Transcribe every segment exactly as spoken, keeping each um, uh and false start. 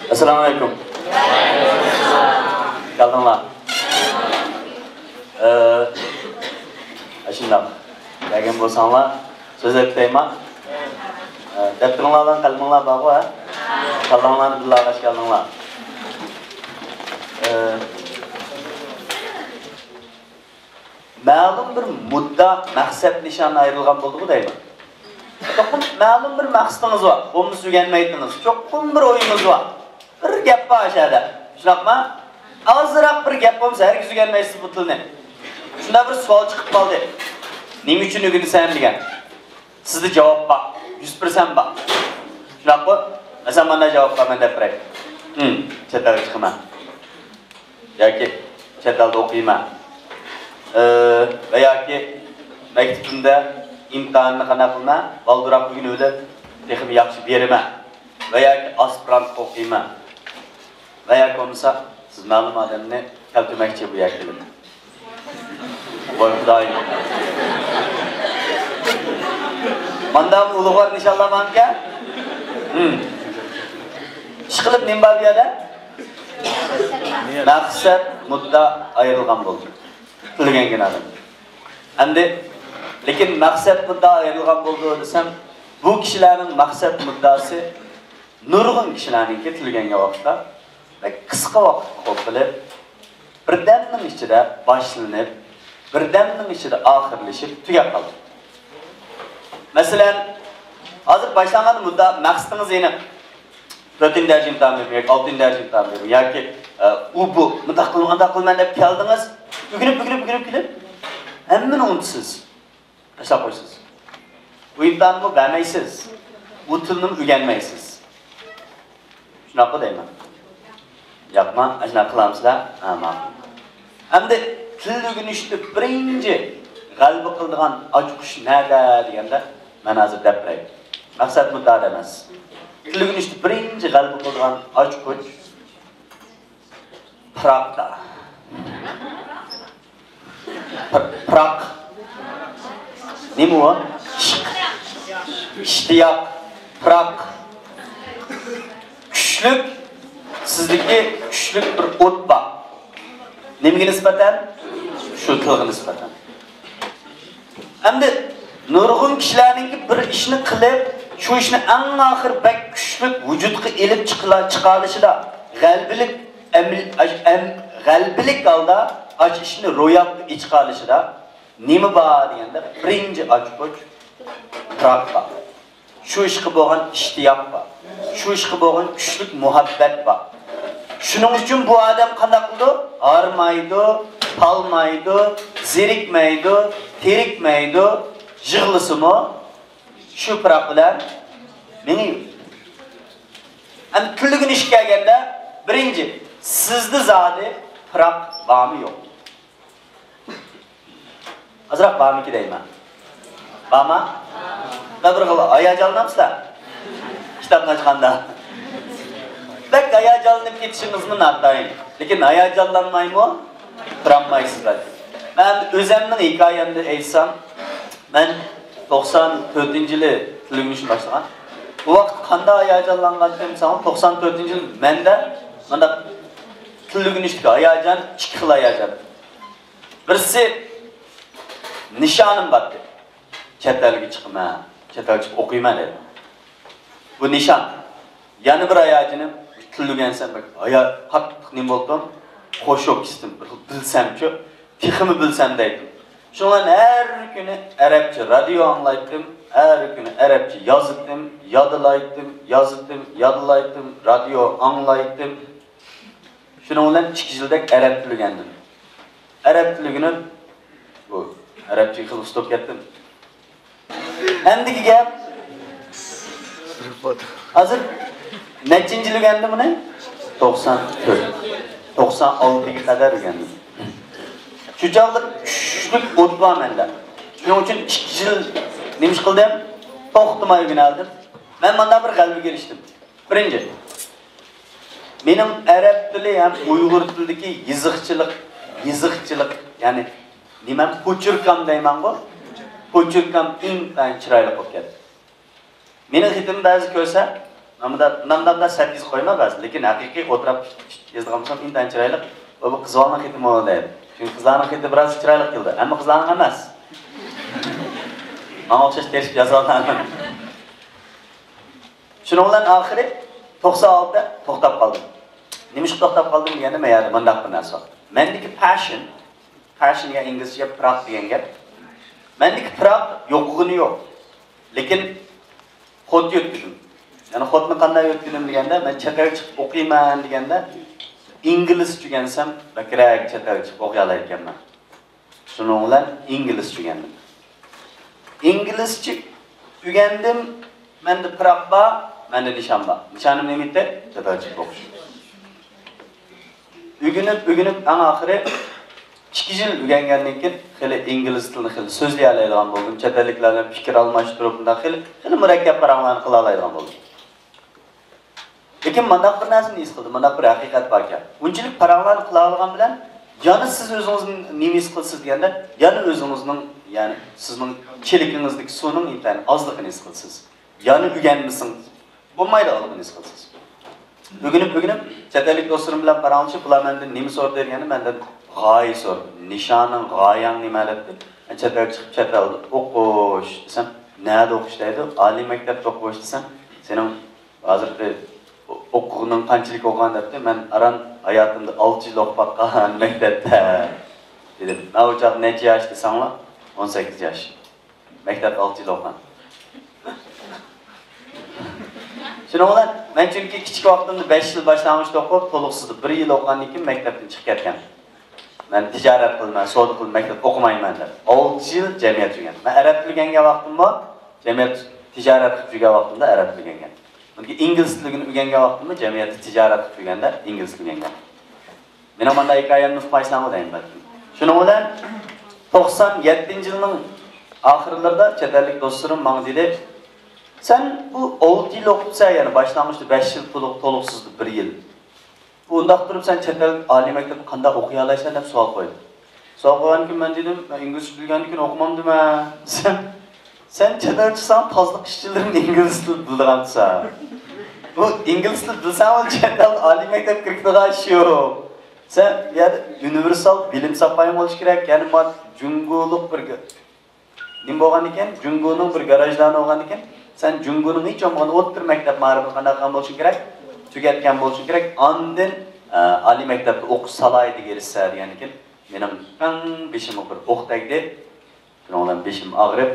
ئەسسالامۇ ئەلەيكۇم. كەلدىڭلار. ئە، ئاشۇنداق. كەلگەن بولساڭلار، سۆز ئېيتايما؟ ئە، دەپتىرىڭلار بىلەن قەلىمىڭلار بارغۇ، ھە؟ كاللاڭلارنى بىللە ئاغاچ كەلدىڭلار. ئە، مەلۇم بىر مۇددا، مەقسەت، نىشان ئايرىلغان بولدىغۇ دەيمەن. چوقۇم مەلۇم بىر مەقسىتىڭىز بار، بولمىسا ئۆگەنمەيتتىڭىز. چوقۇم بىر ئويىڭىز بار. بىر گەپ بار ئاشۇ يەردە. شۇنداقمۇ؟ ئازراق بىر گەپ بولمىسا، ھەرگىز ئۆگەنمەيسىز بۇ تىلنى. شۇنداق بىر سوئال چىقىپ قالدى. نېمە ئۈچۈن ئۆگىنىسەن دېگەن. سىزدە جاۋاب بار. يۈز پىرسەنت بار. شۇنداققۇ؟ مەسىلەن، مانداق جاۋاب بار، مەن دەپ بېرەي. ھىم، چەت ئەلگە چىقىمەن. ياكى چەت ئەلدە ئوقۇيمەن. ئى، ۋە ياكى مەكتىپىمدە ئىمتىھاننى قانداق قىلىمەن؟ بالدۇرراق ئۆگىنىۋېلىپ، تېخىمۇ ياخشى بېرىمەن. ۋە ياكى ئاسپىرانتقا ئوقۇيمەن. ۋە ياكى بولمىسا، سىز مەلۇم ئادەمنى كەلتۈرمەكچى بۇ يەرگە كېلىپ. ۋاي خۇدايىم. مانداقمۇ ئۇلۇغۋار نىشانلار بارمىكەن؟ ھىم. ئىشقىلىپ نېمە بار بۇ يەردە؟ مەقسەت، مۇددا ئايرىلغان بولدى. تىلگەنگىن ئادەم. ئەمدى، لېكىن مەقسەت، مۇددا ئايرىلغان بولدى دېسەم، بۇ كىشىلەرنىڭ مەقسەت، مۇدداسى نۇرغۇن كىشىلەرنىڭكى تىلگەنگەن ۋاقىتتا بەك قىسقا ۋاقىتقا قوپۇلۇپ، بىردەمنىڭ ئىچىدە باشلىنىپ، بىردەمنىڭ ئىچىدە ئاخىرلىشىپ تۈگەپ قالدى. مەسىلەن، ھازىر باشلانغان مۇددا مەقسىتىڭىز ئېنىق. تۆتىنچى دەرىجە ئىمتىھان بېرىمەن ياكى ئالتىنچى دەرىجە ئىمتىھان بېرىمەن ياكى، ئە، ئۇ بۇ، مۇنداق قىلىمەن، ئانداق قىلىمەن دەپ كەلدىڭىز. ئۆگىنىپ، ئۆگىنىپ، ئۆگىنىپ كېلىپ، ھەممىنى ئۇنتىسىز. تاشلاپ قويىسىز. ئۇ ئىمتىھاننىمۇ بەرمەيسىز. ئۇ تىلنىمۇ ئۆگەنمەيسىز. شۇنداققۇ دەيمەن. ياقما، ئاشۇنداق قىلامسىلەر؟ ھە، ماقۇل. ئەمدى تىل ئۆگىنىشتە بىرىنچى غەلىبە قىلىدىغان ئاچقۇچ نەدە دېگەندە، مەن ھازىر دەپ بېرەي. مەقسەت مۇددادا ئەمەس. تىل ئۆگىنىشتە بىرىنچى غەلىبە قىلىدىغان ئاچقۇچ پىراقتا. پىر-، پىراق. نېمە ئۇ؟ ئىشق. ئىشتىياق. پىراق. كۈچلۈك، سىزدىكى كۈچلۈك بىر ئوت بار. نېمىگە نىسبەتەن؟ شۇ تىلغا نىسبەتەن. ئەمدى نۇرغۇن كىشىلەرنىڭكى بىر ئىشنى قىلىپ، شۇ ئىشنى ئەڭ ئاخىر بەك كۈچلۈك ۋۇجۇدقا ئېلىپ چىقىلا-، چىقالىشىدا، غەلىبىلىك ئەمەل-، ئەم-، غەلىبىلىك ھالدا ئاشۇ ئىشنى روياپقا ئېچىقالىشىدا نېمە بار دېگەندە، بىرىنچى ئاچقۇچ پىراق بار. شۇ ئىشقا بولغان ئىشتىياق بار. شۇ ئىشقا بولغان كۈچلۈك مۇھەببەت بار. شۇنىڭ ئۈچۈن بۇ ئادەم قانداق قىلىدۇ؟ ھارمايدۇ، تالمايدۇ، زېرىكمەيدۇ، تېرىكمەيدۇ، يىغلىسىمۇ شۇ پىراق بىلەن مېڭىۋېرىدۇ. ئەمدى تىل ئۆگىنىشكە كەلگەندە، بىرىنچى، سىزدە زادى پىراق بارمۇ يوقمۇ؟ ئازراق بارمىكى دەيمەن. بارما؟ بىر خىل ھاياجانلىنامسىلەر؟ كىتابنى ئاچقاندا. بەك ھاياجانلىنىپ كېتىشىڭىزمۇ ناتايىن. لېكىن ھاياجانلانمايمۇ تۇرالمايسىز بەلكى. مەن ئۆزۈمنىڭ ھېكايەمنى ئېيتسام، مەن توقسان تۆتىنچى يىلى تىل ئۆگىنىشنى باشلىغان. بۇ ۋاقىت قانداق ھاياجانلانغانتىم دېسەڭ، توقسان تۆتىنچى يىل مەندە مانداق تىل ئۆگىنىشتىكى ھاياجان، ئىككى خىل ھاياجان. بىرسى نىشانىم بارتتى. چەت ئەلگە چىقىمەن، چەت ئەلگە چىقىپ ئوقۇيمەن دەيدۇ. بۇ نىشان. يەنە بىر ھاياجىنىم، تىل ئۆگەنسەم بەك ھايا-، قاتتىق نېمە بولدۇم، خۇش بولۇپ كېتىتتىم. بىر خىل بىلسەمچۇ، تېخىمۇ بىلسەم دەيتتىم. شۇڭا مەن ھەر كۈنى ئەرەبچە رادىيو ئاڭلايتتىم، ھەر كۈنى ئەرەبچە يازىتتىم، يادىلايتتىم، يازىتتىم، يادىلايتتىم، رادىيو ئاڭلايتتىم. شۇنىڭ بىلەن ئىككى يىلدەك ئەرەب تىلى ئۆگەندىم. ئەرەب تىلى ئۆگىنىپ، بۇ ئەرەبچىگە خېلى ئۇستا بولۇپ كەتتىم. ئەمدىكى گەپ، ھازىر نەچچىنچى يىل ئۆگەندىم بۇنى؟ توقسان تۆت، توقسان ئالتىگە قەدەر ئۆگەندىم. شۇ چاغدا كۈچلۈك ئوت بار مەندە. شۇنىڭ ئۈچۈن ئىككى يىل نېمە ئىش قىلدىم؟ توختىماي ئۆگىنەلىدىم. مەن مانداق بىر غەلىبىگە ئېرىشتىم. بىرىنچى، مېنىڭ ئەرەب تىلى ھەم ئۇيغۇر تىلىدىكى يېزىقچىلىق، يېزىقچىلىق، يەنى نېمەم، پوچېركام دەيمەنغۇ، پوچېركام ئىنتايىن چىرايلىق بولۇپ كەتتى. مېنىڭ خېتىمنى بەزى كۆرسە، نامدا، نامدا سەت يېزىپ قويما بەزى، لېكىن ھەقىقىي ئولتۇراپ يازىدىغان بولسام ئىنتايىن چىرايلىق. بۇ، بۇ قىز بالىنىڭ خېتىمۇ دەيدۇ. چۈنكى قىز بالىنىڭ خېتى بىراز چىرايلىق كېلىدۇ. ئەمما قىز بالىنىڭ ئەمەس. ماڭا ئوخشاش تىرىشىپ يازىۋالغان. شۇنىڭ بىلەن ئاخىرى توقسان ئالتىدا توختاپ قالدىم. نېمىشقا توختاپ قالدىم دېگەندە، مەن يەردە مۇنداق بىر نەرسە بار. مەندىكى پەشن، پەشن دېگەن ئىنگلىزچە پىراق دېگەن گەپ. مەندىكى پىراق يوقىغىنى يوق. لېكىن خوت يۆتكىدىم. يەنى خوتنى قانداق يۆتكىدىم دېگەندە، مەن چەت ئەلگە چىقىپ ئوقۇيمەن دېگەندە، ئىنگلىزچە ئۆگەنسەم بەكرەك چەت ئەلگە چىقىپ ئوقۇيالايدىكەنمەن. شۇنىڭ بىلەن ئىنگلىزچە ئۆگەندىم. ئىنگلىزچە ئۆگەندىم، مەندە پىراق بار، مەندە نىشان بار. نىشانىم نېمە ئىدى؟ چەت ئەلگە چىقىپ ئوقۇش. ئۆگىنىپ، ئۆگىنىپ، ئەڭ ئاخىرى ئىككى يىل ئۆگەنگەندىن كېيىن خېلى ئىنگلىز تىلىنى خېلى سۆزلىيەلەيدىغان بولدۇم. چەت ئەللىكلەر بىلەن پىكىر ئالماشتۇرۇپ، مۇنداق خېلى، خېلى مۇرەككەپ پاراڭلارنى قىلالايدىغان بولدۇم. لېكىن مانداق بىر نەرسىنى ھېس قىلدىم، مانداق بىر ھەقىقەت باركەن. ئۇنچىلىك پاراڭلارنى قىلالىغان بىلەن يەنە سىز ئۆزىڭىزنى نېمە ھېس قىلىسىز دېگەندە، يەنە ئۆزىڭىزنىڭ، يەنى سىزنىڭ چېلىكىڭىزدىكى سۇنىڭ ئىنتايىن ئازلىقىنى ھېس قىلىسىز. يەنە ئۆگەنمىسىڭىز بولمايدىغانلىقىنى ھېس قىلىسىز. ئۆگىنىپ، ئۆگىنىپ، چەت ئەللىك دوستلىرىم بىلەن پاراڭلىشىپ، بۇلار مەندىن نېمە سورىدى دېگەندە، مەندىن غايە سورىدى. نىشانىڭ، غايەڭ نېمە دەپتۇ. مەن چەت ئەلگە چىقىپ، چەت ئەلدە ئوقۇش دېسەم، نەدە ئوقۇش دەيدۇ. ئالىي مەكتەپتە ئوقۇش دېسەم، سېنىڭ ھازىرقى ئوقۇغىنىڭ قانچىلىك ئوقۇغان دەپتۇ. مەن ئاران ھاياتىمدا ئالتە يىل ئوقۇپ باققان مەكتەپتە دېدىم. مەن ئۇ چاغدا نەچچە ياش دېسەڭلار؟ ئون سەككىز ياش. مەكتەپتە ئالتە يىل ئوقۇغان. شۇنىڭ بىلەن مەن چۈنكى كىچىك ۋاقتىمدا بەش يىل باشلانغۇچتا ئوقۇپ، تولۇقسىزدا بىر يىل ئوقۇغاندىن كېيىن مەكتەپتىن چىقىپ كەتكەن. مەن تىجارەت قىلىمەن، سودا قىلىمەن، مەكتەپتە ئوقۇمايمەن دەپ. ئالتە يىل جەمئىيەت يۈرگەن. مەن ئەرەب تىلى ئۆگەنگەن ۋاقتىممۇ، جەمئىيەت تىجارەت قىلىپ يۈرگەن ۋاقتىمدا ئەرەب تىلى ئۆگەنگەن. چۈنكى ئىنگلىز تىلىنى ئۆگەنگەن ۋاقتىممۇ جەمئىيەتتە تىجارەت قىلىپ يۈرگەندە ئىنگلىز تىلى ئۆگەنگەن. مېنىڭ مانا ھېكايەمنى ئۇقمايسىلەرمۇ دەيمەن بەلكىم. شۇنىڭ بىلەن توقسان يەتتىنچى يىلنىڭ ئاخىرلىرىدا چەت ئەللىك دوستلىرىم ماڭا دېدى، سەن بۇ ئالتە يىل ئوقۇپسەن، يەنى باشلانغۇچتا بەش يىل، تولۇق، تولۇقسىزدا بىر يىل. بۇنداق تۇرۇپ سەن چەت ئەل ئالىي مەكتەپتە قانداق ئوقۇيالايسەن دەپ سوئال قويدى. سوئال قويغاندىكىن مەن دېدىم، مەن ئىنگلىزچە بىلگەندىكىن ئوقۇمامدىمەن دېسەم، سەن چەت ئەلگە چىقساڭ تازىلىق ئىشچىلىرىنى ئىنگلىز تىلىدا بىلىدىغانسەن. بۇ ئىنگلىز تىلى بىلسەڭ چەت ئەل ئالىي مەكتەپكە كىرىدىغان ئىش يوق. سەن بۇ يەردە ئۇنىۋېرسال بىلىم ساپايىڭ بولۇشى كېرەك. يەنى ما جۇڭگولۇق بىر نېمە بولغاندىكىن، جۇڭگونىڭ بىر گاراژدانى بولغاندىكىن، سەن جۇڭگونىڭ ھېچ بولمىغاندا ئوتتۇرا مەكتەپ مائارىپىنى قانداق قىلغان بولۇشۇڭ كېرەك؟ تۈگەتكەن بولۇشۇڭ كېرەك. ئاندىن، ئە، ئالىي مەكتەپتە ئوقۇش سالاھىيىتىگە ئېرىشسە دېگەندىكىن، مېنىڭ پەڭ بېشىمغا بىر ئوق تەگدى. شۇنىڭ بىلەن بېشىم ئاغرىپ،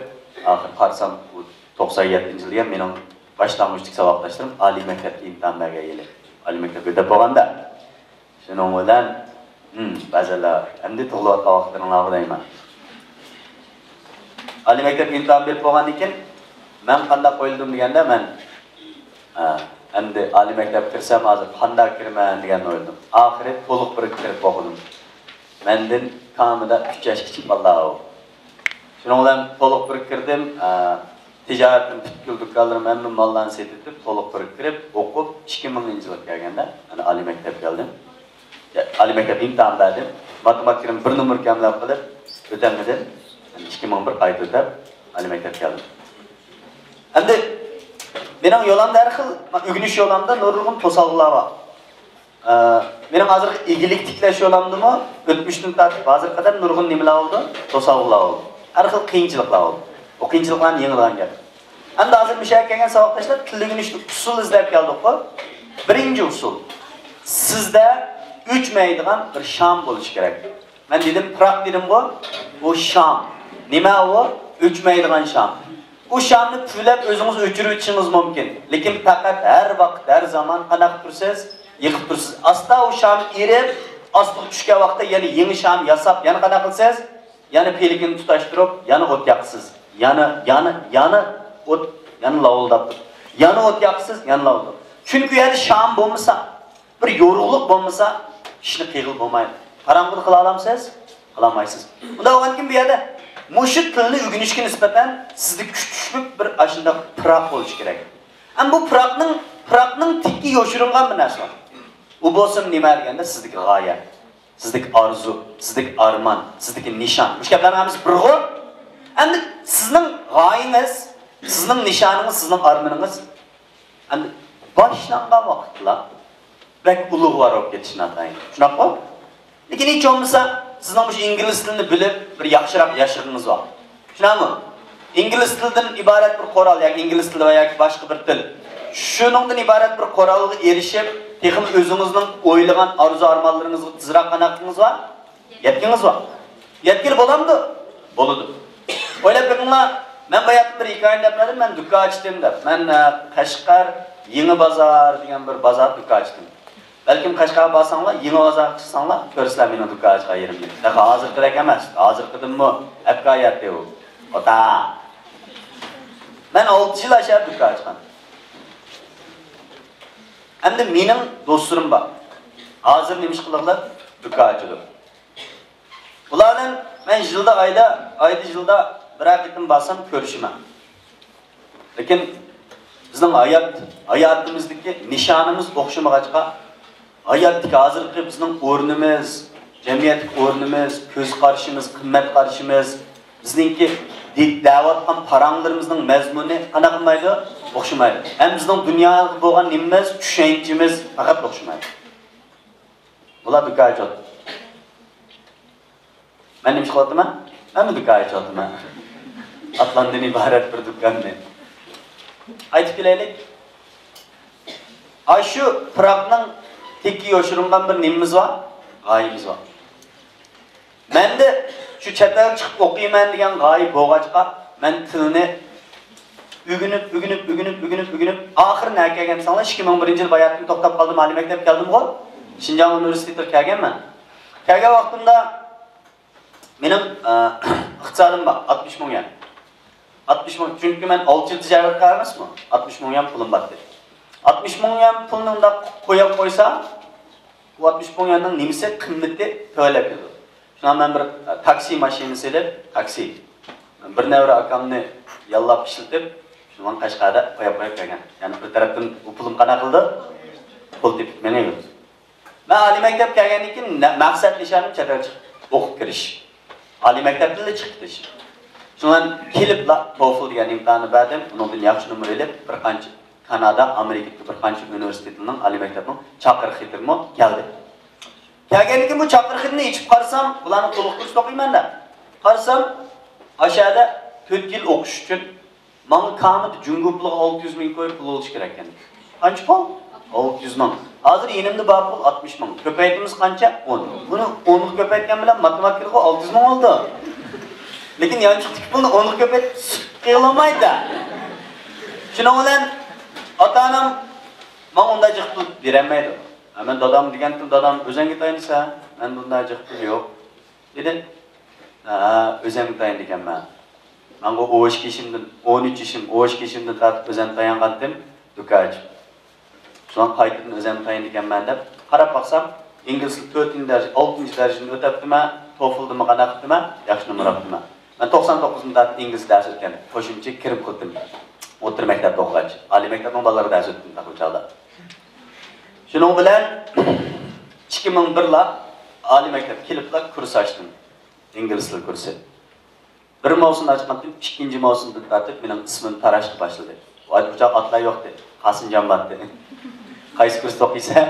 ئاخىر قارىسام، ئۇ توقسان يەتتىنچى يىلى مېنىڭ باشلانغۇچتىكى ساۋاقداشلىرىم ئالىي مەكتەپكە ئىمتىھان بەرگەن يىلى. ئالىي مەكتەپكە دەپ بولغاندا، شۇنىڭ بىلەن، ھىم، بەزىلەر ئەمدى تۇغۇلۇۋاتقان ۋاقىتلىرىڭلارغا دەيمەن. ئالىي مەكتەپ ئىمتىھان بېرىپ بولغاندىن كېيىن، مەن قانداق ئويلىدىم دېگەندە، مەن، ھە، ئەمدى ئالىي مەكتەپكە كىرسەم، ھازىر قانداق كىرىمەن دېگەننى ئويلىدىم. ئاخىرى تولۇق بىر كىرىپ ئوقۇدۇم. مەندىن كامىدا ئۈچ ياش كىچىك بالىلار ئۇ. شۇنىڭ بىلەن تولۇق بىر كىردىم. ئە، تىجارىتىم پۈتكۈل، دۇكانلىرىم ھەممە ماللارنى سېتىۋېتىپ، تولۇق بىر كىرىپ، ئوقۇپ، ئىككى مىڭىنچى يىلغا كەلگەندە، ئەنە ئالىي مەكتەپكە كەلدىم. ئالىي مەكتەپكە ئىمتىھان بەردىم. ماتېماتىكىنى بىر نومۇر كەملەپ قىلىپ، ئۆتەلمىدىم. ئىككى مىڭ بىر قايتا ئۆتەپ، ئالىي مەكتەپكە كەلدىم. ئەمدى مېنىڭ يولۇمدا ھەر خىل، ئۆگىنىش يولۇمدا نۇرغۇن توسالغۇلار بار. ئە، مېنىڭ ھازىرقى ئىگىلىك تىكلەش يولۇمدىمۇ ئۆتمۈشتىن تارتىپ ھازىرغا قەدەر نۇرغۇن نېمىلەر بولدى؟ توسالغۇلار بولدى. ھەر خىل قىيىنچىلىقلار بولدى. ئۇ قىيىنچىلىقلارنى يېڭىدىغان گەپ. ئەمدى ھازىر مۇشۇ يەرگە كەلگەن ساۋاقداشلار تىل ئۆگىنىشتە ئۇسۇل ئىزدەپ كەلدۇققۇ. بىرىنچى ئۇسۇل. سىزدە ئۆچمەيدىغان بىر شام بولۇشى كېرەك. مەن دېدىم، پىراق دېدىمغۇ، ئۇ شام. نېمە ئۇ؟ ئۆچمەيدىغان شام. ئۇ شامنى پۈۋلەپ ئۆزىڭىز ئۆچۈرۈۋېتىشىڭىز مۇمكىن. لېكىن پەقەت ھەر ۋاقىت، ھەر زامان قانداق تۇرىسىز؟ يېقىپ تۇرىسىز. ئاستا ئۇ شام ئېرىپ، ئاستىغا چۈشكەن ۋاقىتتا يەنە يېڭى شام ياساپ، يەنە قانداق قىلىسىز؟ يەنە پىلىكىنى تۇتاشتۇرۇپ، يەنە ئوت ياقىسىز. يەنە، يەنە، يەنە ئوت، يەنە لاۋۇلداپ تۇرۇپ. يەنە ئوت ياقىسىز، يەنە لاۋۇلداپ. چۈنكى ئۇ يەردە شام بولمىسا، بىر يورۇقلۇق بولمىسا، ئىشنى قىلغىلى بولمايدۇ. قاراڭغۇلۇق قىلالامسىز؟ قىلالمايسىز. ئۇنداق بولغاندىكىن بۇ يەردە مۇشۇ تىلنى ئۆگىنىشكە نىسبەتەن سىزدە كۈچلۈك بىر ئاشۇنداق پىراق بولۇشى كېرەك. ئەمما بۇ پىراقنىڭ، پىراقنىڭ تېكى يوشۇرۇنغان بىر نەرسە بار. ئۇ بولسا نېمە دېگەندە، سىزدىكى غايە، سىزدىكى ئارزۇ، سىزدىكى ئارمان، سىزدىكى نىشان. مۇشۇ گەپلەرنىڭ ھەممىسى بىرغۇ. ئەمدى سىزنىڭ غايىڭىز، سىزنىڭ نىشانىڭىز، سىزنىڭ ئارمىنىڭىز ئەمدى باشلانغان ۋاقىتلا بەك ئۇلۇغۋار بولۇپ كېتىشى ناتايىن. شۇنداققۇ؟ لېكىن ھېچ بولمىسا سىزنىڭ مۇشۇ ئىنگلىز تىلىنى بىلىپ، بىر ياخشىراق ياشىغىڭىز بار. شۇنداقمۇ؟ ئىنگلىز تىلىدىن ئىبارەت بىر قورال ياكى ئىنگلىز تىلى ۋە ياكى باشقا بىر تىل. شۇنىڭدىن ئىبارەت بىر قورالغا ئېرىشىپ، تېخىمۇ ئۆزىڭىزنىڭ ئويلىغان ئارزۇ-ئارمانلىرىڭىزغا تېزراق قانداق قىلىڭىز بار؟ يەتكىڭىز بار. يەتكىلى بولامدۇ؟ بولىدۇ. ئويلاپ بېقىڭلار، مەن باياتتىن بىر ھېكايىنى دەپ بەردىم، مەن دۇكان ئاچتىم دەپ. مەن، ئە، قەشقەر يېڭى بازار دېگەن بىر بازار دۇكان ئاچتىم. بەلكىم قەشقەرگە بارساڭلار، يېڭى بازارغا چىقساڭلار، كۆرىسىلەر مېنىڭ دۇكان ئاچقان يېرىمنى. تېخى ھازىرقىدەك ئەمەس، ھازىرقىدىنمۇ ھەپكايەتتى ئۇ. ئوتا. مەن ئالتە يىل ئاشۇ يەردە دۇكان ئاچقان. ئەمدى مېنىڭ دوستلىرىم بار. ھازىر نېمە ئىش قىلىدىغانلار؟ دۇكان ئاچىدۇ. ئۇلار بىلەن مەن يىلدا، ئايدا، ئايدا، يىلدا بىرەر قېتىم بارسام كۆرۈشىمەن. لېكىن بىزنىڭ ھايات، ھاياتىمىزدىكى نىشانىمىز ئوخشىمىغاچقا، ھاياتتىكى ھازىرقى بىزنىڭ ئورنىمىز، جەمئىيەتتىكى ئورنىمىز، كۆز قارىشىمىز، قىممەت قارىشىمىز، بىزنىڭكى دە-، دەۋاتقان پاراڭلىرىمىزنىڭ مەزمۇنى قانداق قىلمايدۇ؟ ئوخشىمايدۇ. ھەم بىزنىڭ دۇنياغا بولغان نېمىمىز، چۈشەنچىمىز پەقەت ئوخشىمايدۇ. بۇلار دۇكان ئاچىدۇ. مەن نېمە ئىش قىلىۋاتىمەن؟ مەنمۇ دۇكان ئاچىۋاتىمەن. ئاتلاندىن ئىبارەت بىر دۇكاننى. قايتىپ كېلەيلى. ئاشۇ پىراقنىڭ تېكى يوشۇرۇنغان بىر نېمىمىز بار؟ غايىمىز بار. مەندە شۇ چەت ئەلگە چىقىپ ئوقۇيمەن دېگەن غايە بولغاچقا، مەن تىلنى ئۆگىنىپ، ئۆگىنىپ، ئۆگىنىپ، ئۆگىنىپ، ئۆگىنىپ، ئاخىرى نەگە كەلگەن دېسەڭلار، ئىككى مىڭ بىرىنچى يىل باياتتىن توختاپ قالدىم، ئالىي مەكتەپكە كەلدىمغۇ. شىنجاڭ ئۇنىۋېرسىتېتىغا كەلگەنمەن. كەلگەن ۋاقتىمدا مېنىڭ، ئە، ئىقتىسادىم بار، ئاتمىش مىڭ يۈەن. ئاتمىش مىڭ، چۈنكى مەن ئالتە يىل تىجارەت قىلغان ئەمەسمۇ، ئاتمىش مىڭ يۈەن پۇلۇم بار ئىدى. ئاتمىش مىڭ يۈەن پۇلنى ئۇنداق قويۇپ قويسا، بۇ ئاتمىش مىڭ يۈەننىڭ نېمىسى، قىممىتى تۆۋەنلەپ كېتىدۇ. شۇڭا مەن بىر، ئە، تاكسى ماشىنىسى ئېلىپ، تاكسى. بىر نەۋرە ئاكامنى ياللاپ ئىشلىتىپ، شۇنىڭ قەشقەردە قويۇپ قويۇپ كەلگەن. يەنى بىر تەرەپتىن بۇ پۇلۇم قانداق قىلىدۇ؟ پۇل تېپىپ مېڭىۋېرىدۇ. مەن ئالىي مەكتەپ كەلگەندىن كېيىن نە-، مەقسەت نىشانىم چەت ئەلگە چىقىپ ئوقۇپ كىرىش. ئالىي مەكتەپتىنلا چىقىپ كېتىش. شۇڭا كېلىپلا توفل دېگەن ئىمتىھاننى بەردىم. ئۇنىڭدىن ياخشى نومۇر ئېلىپ، بىر قانچە كانادا، ئامېرىكىدىكى بىر قانچە ئۇنىۋېرسىتېتنىڭ، ئالىي مەكتەپنىڭ چاقىرىق خېتىمۇ كەلدى. كەلگەندىن كېيىن بۇ چاقىرىق خېتىنى ئېچىپ قارىسام، بۇلارنى تولۇق كۇرستا ئوقۇيمەن دەپ. قارىسام، ئاشۇ يەردە تۆت يىل ئوقۇش ئۈچۈن ماڭا كامىدا جۇڭگو پۇلىغا ئالتە يۈز مىڭ كوي پۇل بولۇشى كېرەك ئىكەن. قانچە پۇل؟ ئالتە يۈز مىڭ. ھازىر يېنىمدا بار پۇل ئاتمىش مىڭ. كۆپەيتىمىز قانچە؟ ئون. بۇنى ئونغا كۆپەيتكەن بىلەن ماتېماتىكىدا ئالتە يۈز مىڭ بولىدۇ. لېكىن يانچۇقتىكى پۇلنى ئونغا كۆپەيتىپ يىغلىمايدۇ. شۇنىڭ بىلەن ئاتا-ئانام ماڭا ئۇنداق جىق پۇل بېرەلمەيدۇ. ھە، مەن دادام دېگەنتىم، دادام، ئۆزۈڭگە تايىنىسەن، مەن بۇنداق جىق پۇل يوق، دېدى. ھە، ئۆزۈمگە تايىنىدىكەنمەن. ماڭا ئون ئىككى يېشىمدىن، ئون ئۈچ يېشىم، ئون ئىككى يېشىمدىن تارتىپ ئۆزۈم تايانغانتىم، دۇكان ئاچىپ. شۇڭا قايتىدىن ئۆزۈم تايىنىدىكەنمەن دەپ قاراپ باقسام، ئىنگلىز تىلى تۆتىنچى دەرىجە، ئالتىنچى دەرىجىدىن ئۆتەپتىمەن، توفلدىمۇ قانداق قىپتىمەن، ياخشى نومۇر ئاپتىمەن. مەن توقسان توققۇزدىن تارتىپ ئىنگلىز دەرس ئۆتكەن، قوشۇمچە كىرىم قىلدىم. ئوتتۇرا مەكتەپتە ئوقۇغاچ، ئالىي مەكتەپنىڭ بالىلىرى دەرس ئۆتتۈم تېخى ئۇ چاغدا. شۇنىڭ بىلەن ئىككى مىڭ بىرلا ئالىي مەكتەپكە كېلىپلا كۇرس ئاچتىم. ئىنگلىز تىلى كۇرسى. بىر ماۋسۇمدا ئاچقانتىم، ئىككىنچى ماۋسۇمدىن تارتىپ مېنىڭ ئىسمىم تاراشقا باشلىدى. ئۇ چاغ ئاتلار يوقتى. قاسىمجان بارتى. قايسى كۇرستا ئوقۇيسەن؟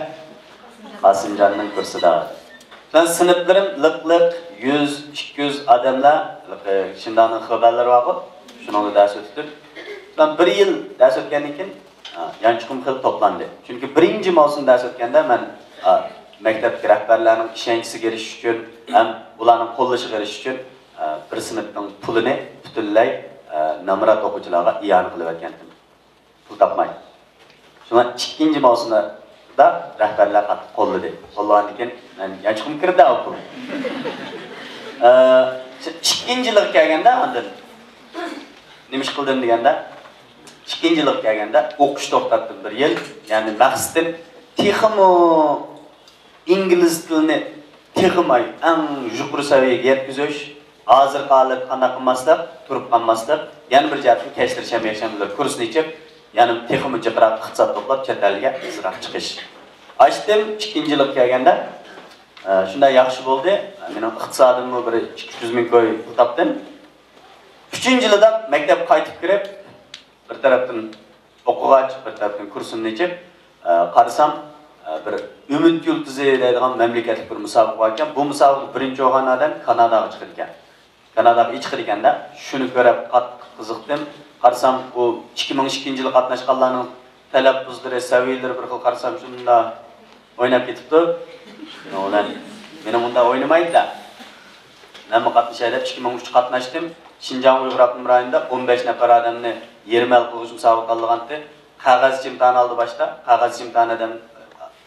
قاسىمجاننىڭ كۇرسىدا. مەن سىنىپلىرىم لىق-لىق، يۈز، ئىككى يۈز ئادەملەر، شىنجاڭنىڭ خېبەرلىرى بارغۇ، شۇنىڭدا دەرس ئۆتتۈم. مەن بىر يىل دەرس ئۆتكەندىن كېيىن، ھە، يانچۇقۇم خېلى توپلاندى. چۈنكى بىرىنچى ماۋسۇم دەرس ئۆتكەندە مەن، ھە، مەكتەپتىكى رەھبەرلەرنىڭ ئىشەنچىسىگە ئېرىشىش ئۈچۈن ھەم ئۇلارنىڭ قوللىشىغا ئېرىشىش ئۈچۈن، ھە، بىر سىنىپنىڭ پۇلىنى پۈتۈنلەي، ھە، نامرات ئوقۇغۇچىلارغا ئىئانە قىلىۋەتكەنتىم. پۇل تاپماي. شۇڭا ئىككىنچى ماۋسۇمدا رەھبەرلەر قاتتىق قوللىدى. قوللىغاندىن كېيىن مەن يانچۇقۇمغا كىردى ئۇ پۇل. ئە، شۇ ئىككىنچى يىلغا كەلگەندە ئاندىن نېمە ئىش قىلدىم دېگەندە، ئىككىنچى يىلغا كەلگەندە ئوقۇش توختاتتىم بىر يىل. يەنى مەقسىتىم تېخىمۇ ئىنگلىز تىلىنى تېخىمۇ ئەڭ يۇقىرى سەۋىيەگە يەتكۈزۈش، ھازىرقى ھالەتتە قانداق قىلماسلىق، تۇرۇپ قالماسلىق، يەنە بىر جەھەتتىن كەچلىرى شەنبە، يەكشەنبىلەر كۇرسنى ئېچىپ، يەنە تېخىمۇ جىقراق ئىقتىساد توپلاپ، چەت ئەلگە تېزراق چىقىش. ئاچتىم، ئىككىنچى يىلغا كەلگەندە، ئە، شۇنداق ياخشى بولدى. مېنىڭ ئىقتىسادىممۇ بىر ئىككى يۈز مىڭ كوي پۇل تاپتىم. ئۈچىنچى يىلىدا مەكتەپكە قايتىپ كىرىپ، بىر تەرەپتىن ئوقۇغاچ، بىر تەرەپتىن كۇرسۇمنى ئېچىپ، ئە، قارىسام، ئە، بىر ئۈمىد يۇلتۇزى دەيدىغان مەملىكەتلىك بىر مۇسابىقە بار ئىكەن. بۇ مۇسابىقىدە بىرىنچى بولغان ئادەم كاناداغا چىقىدىكەن. كاناداغا چىقىدىكەن-دە. شۇنى كۆرۈپ قاتتىق قىزىقتىم. قارىسام، بۇ ئىككى مىڭ ئىككىنچى يىلى قاتناشقانلارنىڭ تەلەپپۇزلىرى، سەۋىيەلىرى بىر خىل، قارىسام شۇنداق ئويناپ كېتىپتۇ. شۇنىڭ بىلەن مېنىڭ ئۇنداق ئوينىمايدۇ-دە. مەنمۇ قاتنىشاي دەپ ئىككى مىڭ ئۈچ قاتناشتىم. شىنجاڭ ئۇيغۇر ئاپتونوم رايونىدا ئون بەش نەپەر ئادەمنى يېرىم ھەل قىلغۇچ مۇسابىقە تاللىغانتى. قەغەزچە ئىمتىھان ئالدى باشتا. قەغەزچە ئىمتىھان ئادەم،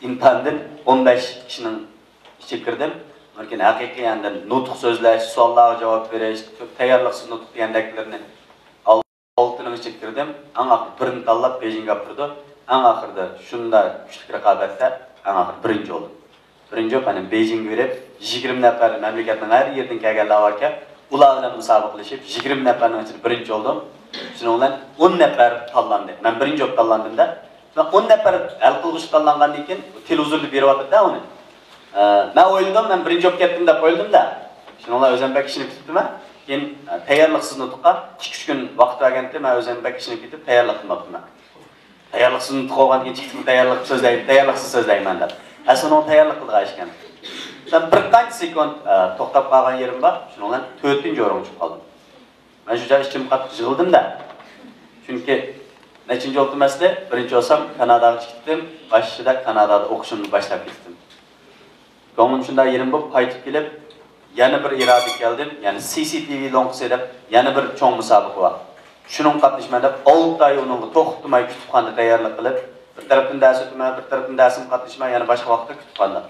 ئىمتىھاندىن ئون بەش كىشىنىڭ ئىچىگە كىردىم. ئاندىن كېيىن ھەقىقىي ئاندىن نۇتۇق سۆزلەش، سوئاللارغا جاۋاب بېرىش، تەييارلىقسىز نۇتۇق دېگەندەكلىرىنى ئالتىنىڭ ئىچىگە كىردىم. ئەڭ ئاخىرى بىرنى تاللاپ بېيجىڭگە ئاپىرىدۇ. ئەڭ ئاخىرىدا شۇنداق كۈچلۈك رىقابەتتە ئەڭ ئاخىرى بىرىنچى بولدۇم. بىرىنچى بولۇپ، مانا بېيجىڭگە بېرىپ، يىگىرمە نەپەر مەملىكەتنىڭ ھەر يېرىدىن كەلگەنلەر باركەن، ئۇلار بىلەن مۇسابىقىلىشىپ، يىگىرمە نەپەرنىڭ ئىچىدە بىرىنچى بولدۇم. شۇنىڭ بىلەن ئون نەپەر تاللاندى. مەن بىرىنچى بولۇپ تاللاندىم-دە. مەن ئون نەپەر ھەل قىلغۇچى تاللانغاندىن كېيىن، تېلېۋىزوردا بېرىۋاتىدۇ-دە ئۇنى. ئە، مەن ئويلىدىم، مەن بىرىنچى بولۇپ كەتتىم دەپ ئويلىدىم-دە. شۇنىڭ بىلەن ئۆزۈم بەك ئىشىنىپ كېتىپتىمەن. كېيىن، ئە، تەييارلىقسىز نۇتۇققا ئىككى-ئۈچ كۈن ۋاقىت بەرگەنتى، مەن ئۆزۈم بەك ئىشىنىپ كېتىپ تەييارلىق قىلماپتىمەن. تەييارلىقسىز نۇتۇق بولغاندىن كېيىن ئىككى تەييارلىق سۆزلەيمەن، تەييارلىقسىز سۆزلەيمەن دەپ. ئەسلى ئۇنىڭ تەييارلىق قىلىدىغان ئىش ئىكەن. سەن بىر قانچە سېكۇنت، ئە، توختاپ قالغان يېرىم بار، شۇنىڭ بىلەن تۆتىنچى ئورۇنغا چۈشۈپ قالدىم. مەن شۇ چاغ ئىچىم قاتتىق يىغلىدىم-دە. چۈنكى نەچچىنچى بولۇپتىم ئەسلى؟ بىرىنچى بولسام كاناداغا چىقتىم، باشلىشىدا كانادادا ئوقۇشۇمنى باشلاپ كەتتىم. كۆڭلۈم شۇنداق يېرىم بولۇپ قايتىپ كېلىپ، يەنە بىر ئىرادىگە كەلدىم، يەنى سى سى تى ۋى لوڭقىسى دەپ يەنە بىر چوڭ مۇسابىقە بار. شۇنىڭغا قاتنىشىمەن دەپ ئالتە ئاي ئۇنىڭغا توختىماي كۇتۇپخانىدا تەييارلىق قىلىپ، بىر تەرەپتىن دەرس ئۆتىمەن، بىر تەرەپتىن دەرسىمگە قاتنىشىمەن، يەنە باشقا ۋاقىتتا كۇتۇپخانىدا.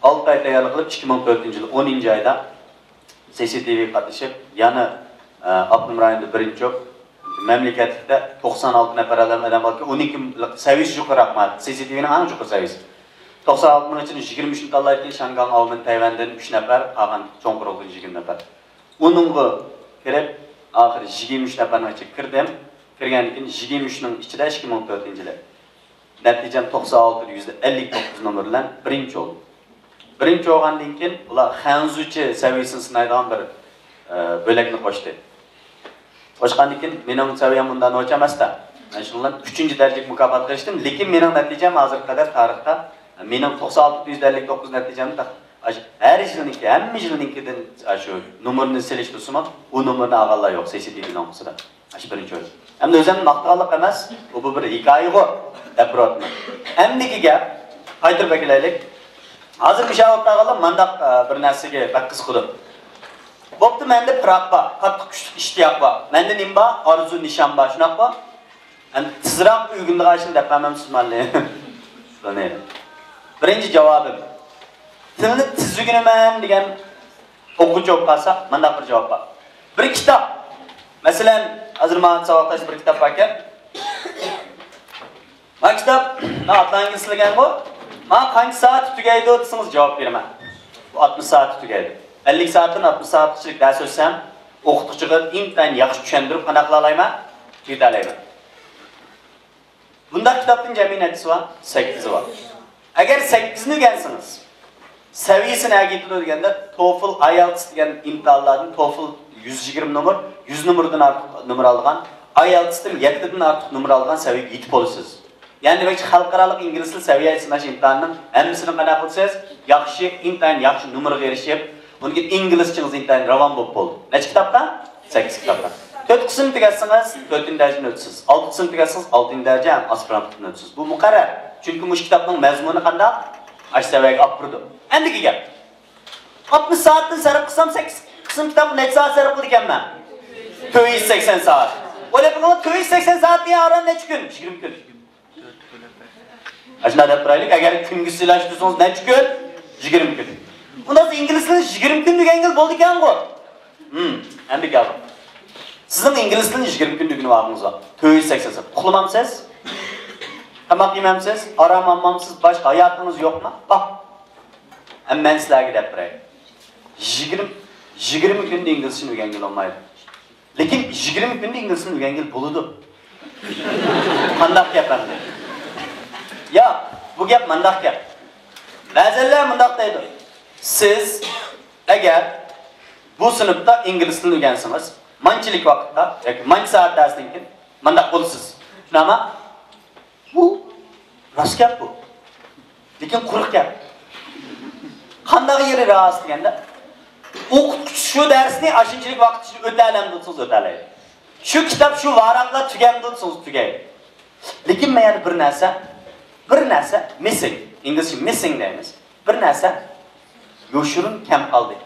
ئالتە ئاي تەييارلىق قىلىپ، ئىككى مىڭ تۆتىنچى يىل ئونىنچى ئايدا سى سى تى ۋىگە قاتنىشىپ، يەنە، ئە، ئاپتونوم رايوندا بىرىنچى بولۇپ، مەملىكەتلىكتە توقسان ئالتە نەپەر ئادەم، ئادەم باركەن، ئۇنىڭكى سەۋىيىسى يۇقىرىراق مانا، سى سى تى ۋىنىڭ ئەڭ يۇقىرى سەۋىيىسى. توقسان ئالتىنىڭ ئىچىدىن يىگىرمە ئۈچنى تاللايتتى، شياڭگاڭ، ئاۋمېن، تەيۋەندىن ئۈچ نەپەر، قالغان چوڭ قۇرۇلتىيدىن يىگىرمە نەپەر. ئۇنىڭغا كىرىپ، ئاخىرى يىگىرمە ئۈچ نەپەرنىڭ ئىچىگە كىردىم. كىرگەندىن كېيىن يىگىرمە ئۈچنىڭ ئىچىدە ئىككى مىڭ تۆتىنچى يىلى نەتىجەم توقسان ئالتىدە يۈزدە ئەللىك توققۇز نومۇر بىلەن بىرىنچى بولدۇم. بىرىنچى بولغاندىن كېيىن ئۇلار خەنزۇچە سەۋىيىسىنى سىنايدىغان بىر، ئە، بۆلەكنى قوشتى. قوشقاندىن كېيىن مېنىڭ سەۋىيەم ئۇنداق نوچى ئەمەس-تە. مەن شۇنىڭ بىلەن ئۈچىنچى دەرىجىلىك مۇكاپاتقا ئېرىشتىم، لېكىن مېنىڭ نەتىجەم ھازىرغا قەدەر تارىختا، مېنىڭ توقسان ئالتىدە يۈزدە ئەللىك توققۇز نەتىجەمنى ئاشۇ ھەر يىلنىڭكى، ھەممە يىلنىڭكىدىن ئاشۇ نومۇرنى سېلىشتۇرسىمۇ، ئۇ نومۇرنى ئالغانلار يوق سى سى تى ۋى لوڭقىسىدا. ئاشۇ بىرىنچى ئورۇن. ئەمدى ئۆزۈمنى ماختىغانلىق ئەمەس، بۇ، بۇ بىر ھېكايىغۇ دەپ بېرىۋاتىمەن. ئەمدىكى گەپ، قايتۇرۇپ ئەكېلەيلىك. ھازىر مۇشۇ ئولتۇرغانلار مانداق، ئە، بىر نەرسىگە بەك قىزىقىدۇ. بوپتۇ، مەندە پىراق بار، قاتتىق كۈچلۈك ئىشتىياق بار. مەندە نېمە بار؟ ئارزۇ، نىشان بار، شۇنداققۇ؟ ئەمدى تېزراق ئۆگىنىدىغان ئىشنى دەپ بەرمەمسىز ماللى؟ بىلمەيمەن. بىرىنچى جاۋابىم، تىلنى تېز ئۆگىنىمەن دېگەن ئوقۇغۇچى بولۇپ قالسا، مانداق بىر جاۋاب بار. بىر كىتاب، مەسىلەن، ھازىر ماڭا ساۋاقداش بىر كىتاب باركەن. ما كىتاب، ما ئاتلانگىسلىگەنغۇ، ما قانچە سائەت تۈگەيدۇ دېسىڭىز جاۋاب بېرىمەن. بۇ ئاتمىش سائەت تۈگەيدۇ. ئەللىك سائەتتىن ئاتمىش سائەتقىچىلىك دەرس ئۆتسەم، ئوقۇتقۇچىغا ئىنتايىن ياخشى چۈشەندۈرۈپ قانداق قىلالايمەن؟ تۈگىتەلەيمەن. بۇنداق كىتابتىن جەمئىي نەچچىسى بار؟ سەككىزى بار. ئەگەر سەككىزنى ئۆگەنسىڭىز، سەۋىيەسى نەگە يېتىدۇ دېگەندە، توفل، ئايېلتىس دېگەن ئىمتىھانلاردىن توفل يۈز يىگىرمە نومۇر، يۈز نومۇردىن ئارتۇق نومۇر ئالغان، ئايېلتىستىن يەتتىدىن ئارتۇق نومۇر ئالغان سەۋىيەگە يېتىپ بولىسىز. يەنى دېمەكچى، خەلقئارالىق ئىنگلىز تىل سەۋىيە سىناش ئىمتىھانىنىڭ ھەممىسىنى قانداق قىلىسىز؟ ياخشى، ئىنتايىن ياخشى نومۇرغا ئېرىشىپ، ئۇنىڭ كېيىن ئىنگلىزچىڭىز ئىنتايىن راۋان بولۇپ بولدى. نەچچە كىتابتا؟ سەككىز كىتابتا. تۆت قىسىم تۈگەتسىڭىز، تۆتىنچى دەرىجىنى ئۆتىسىز. ئالتە قىسىم تۈگەتسىڭىز، ئالتىنچى دەرىجە ھەم ئاسپىرانتلىقتىن ئۆتىسىز. بۇ مۇقەررەر. چۈنكى مۇشۇ كىتابنىڭ مەزمۇنى قانداق؟ ئاشۇ سەۋىيەگە ئاپىرىدۇ. ئەمدىكى گەپ. ئاتمىش سائەتتىن سەرپ قىلسام، سەككىز قىسىم كىتابقا نەچچە سائەت سەرپ قىلىدىكەنمەن؟ تۆت يۈز سەكسەن سائەت. ئويلاپ بېقىڭلار، تۆت يۈز سەكسەن سائەت دېگەن ئاران نەچچە كۈن؟ يىگىرمە كۈن. ئاشۇنداق دەپ تۇرايلىك، ئەگەر كۈنگە سىلاشتۇرسىڭىز نەچچە كۈن؟ يىگىرمە كۈن. ئۇنداق بولسا ئىنگلىز تىلىنى يىگىرمە كۈندە ئۆگەنگىلى بولىدىكەنغۇ. ھىم، ئەمدى كەلدۇق. سىزنىڭ ئىنگلىز تىلىنى يىگىرمە كۈندە ئۆگىنىپ ئالغىنىڭىز بار. تۆت يۈز سەكسەن سائەت. ئۇخلىمامسىز؟ تاماق يېمەمسىز؟ ئارام ئالمامسىز؟ باشقا ھاياتىڭىز يوقمۇ؟ بار. ئەمما مەن سىلەرگە دەپ بېرەي. يىگىرمە، يىگىرمە كۈندە ئىنگلىزچىنى ئۆگەنگىلى بولمايدۇ. لېكىن يىگىرمە كۈندە ئىنگلىزچىنى ئۆگەنگىلى بولىدۇ. قانداق گەپ ئەمدى؟ ياق، بۇ گەپ مانداق گەپ. بەزەنلەر مۇنداق دەيدۇ، سىز ئەگەر بۇ سىنىپتا ئىنگلىز تىلىنى ئۆگەنسىڭىز، مانچىلىك ۋاقىتتا ياكى مانچە سائەت دەرستىن كېيىن مانداق بولىسىز. شۇنداقمۇ؟ بۇ راست گەپ بۇ. لېكىن قۇرۇق گەپ. قانداق يېرى راست دېگەندە، ئوقۇتقۇچى شۇ دەرسنى ئاشۇنچىلىك ۋاقىت ئىچىدە ئۆتەلەمدۇ دېسىڭىز، ئۆتەلەيدۇ. شۇ كىتاب شۇ ۋاراقلار تۈگەمدۇ دېسىڭىز، تۈگەيدۇ. لېكىن مەن يەنە بىر نەرسە، بىر نەرسە مىسسىڭ، ئىنگلىزچە مىسسىڭ دەيمىز. بىر نەرسە يوشۇرۇن كەم قالدى.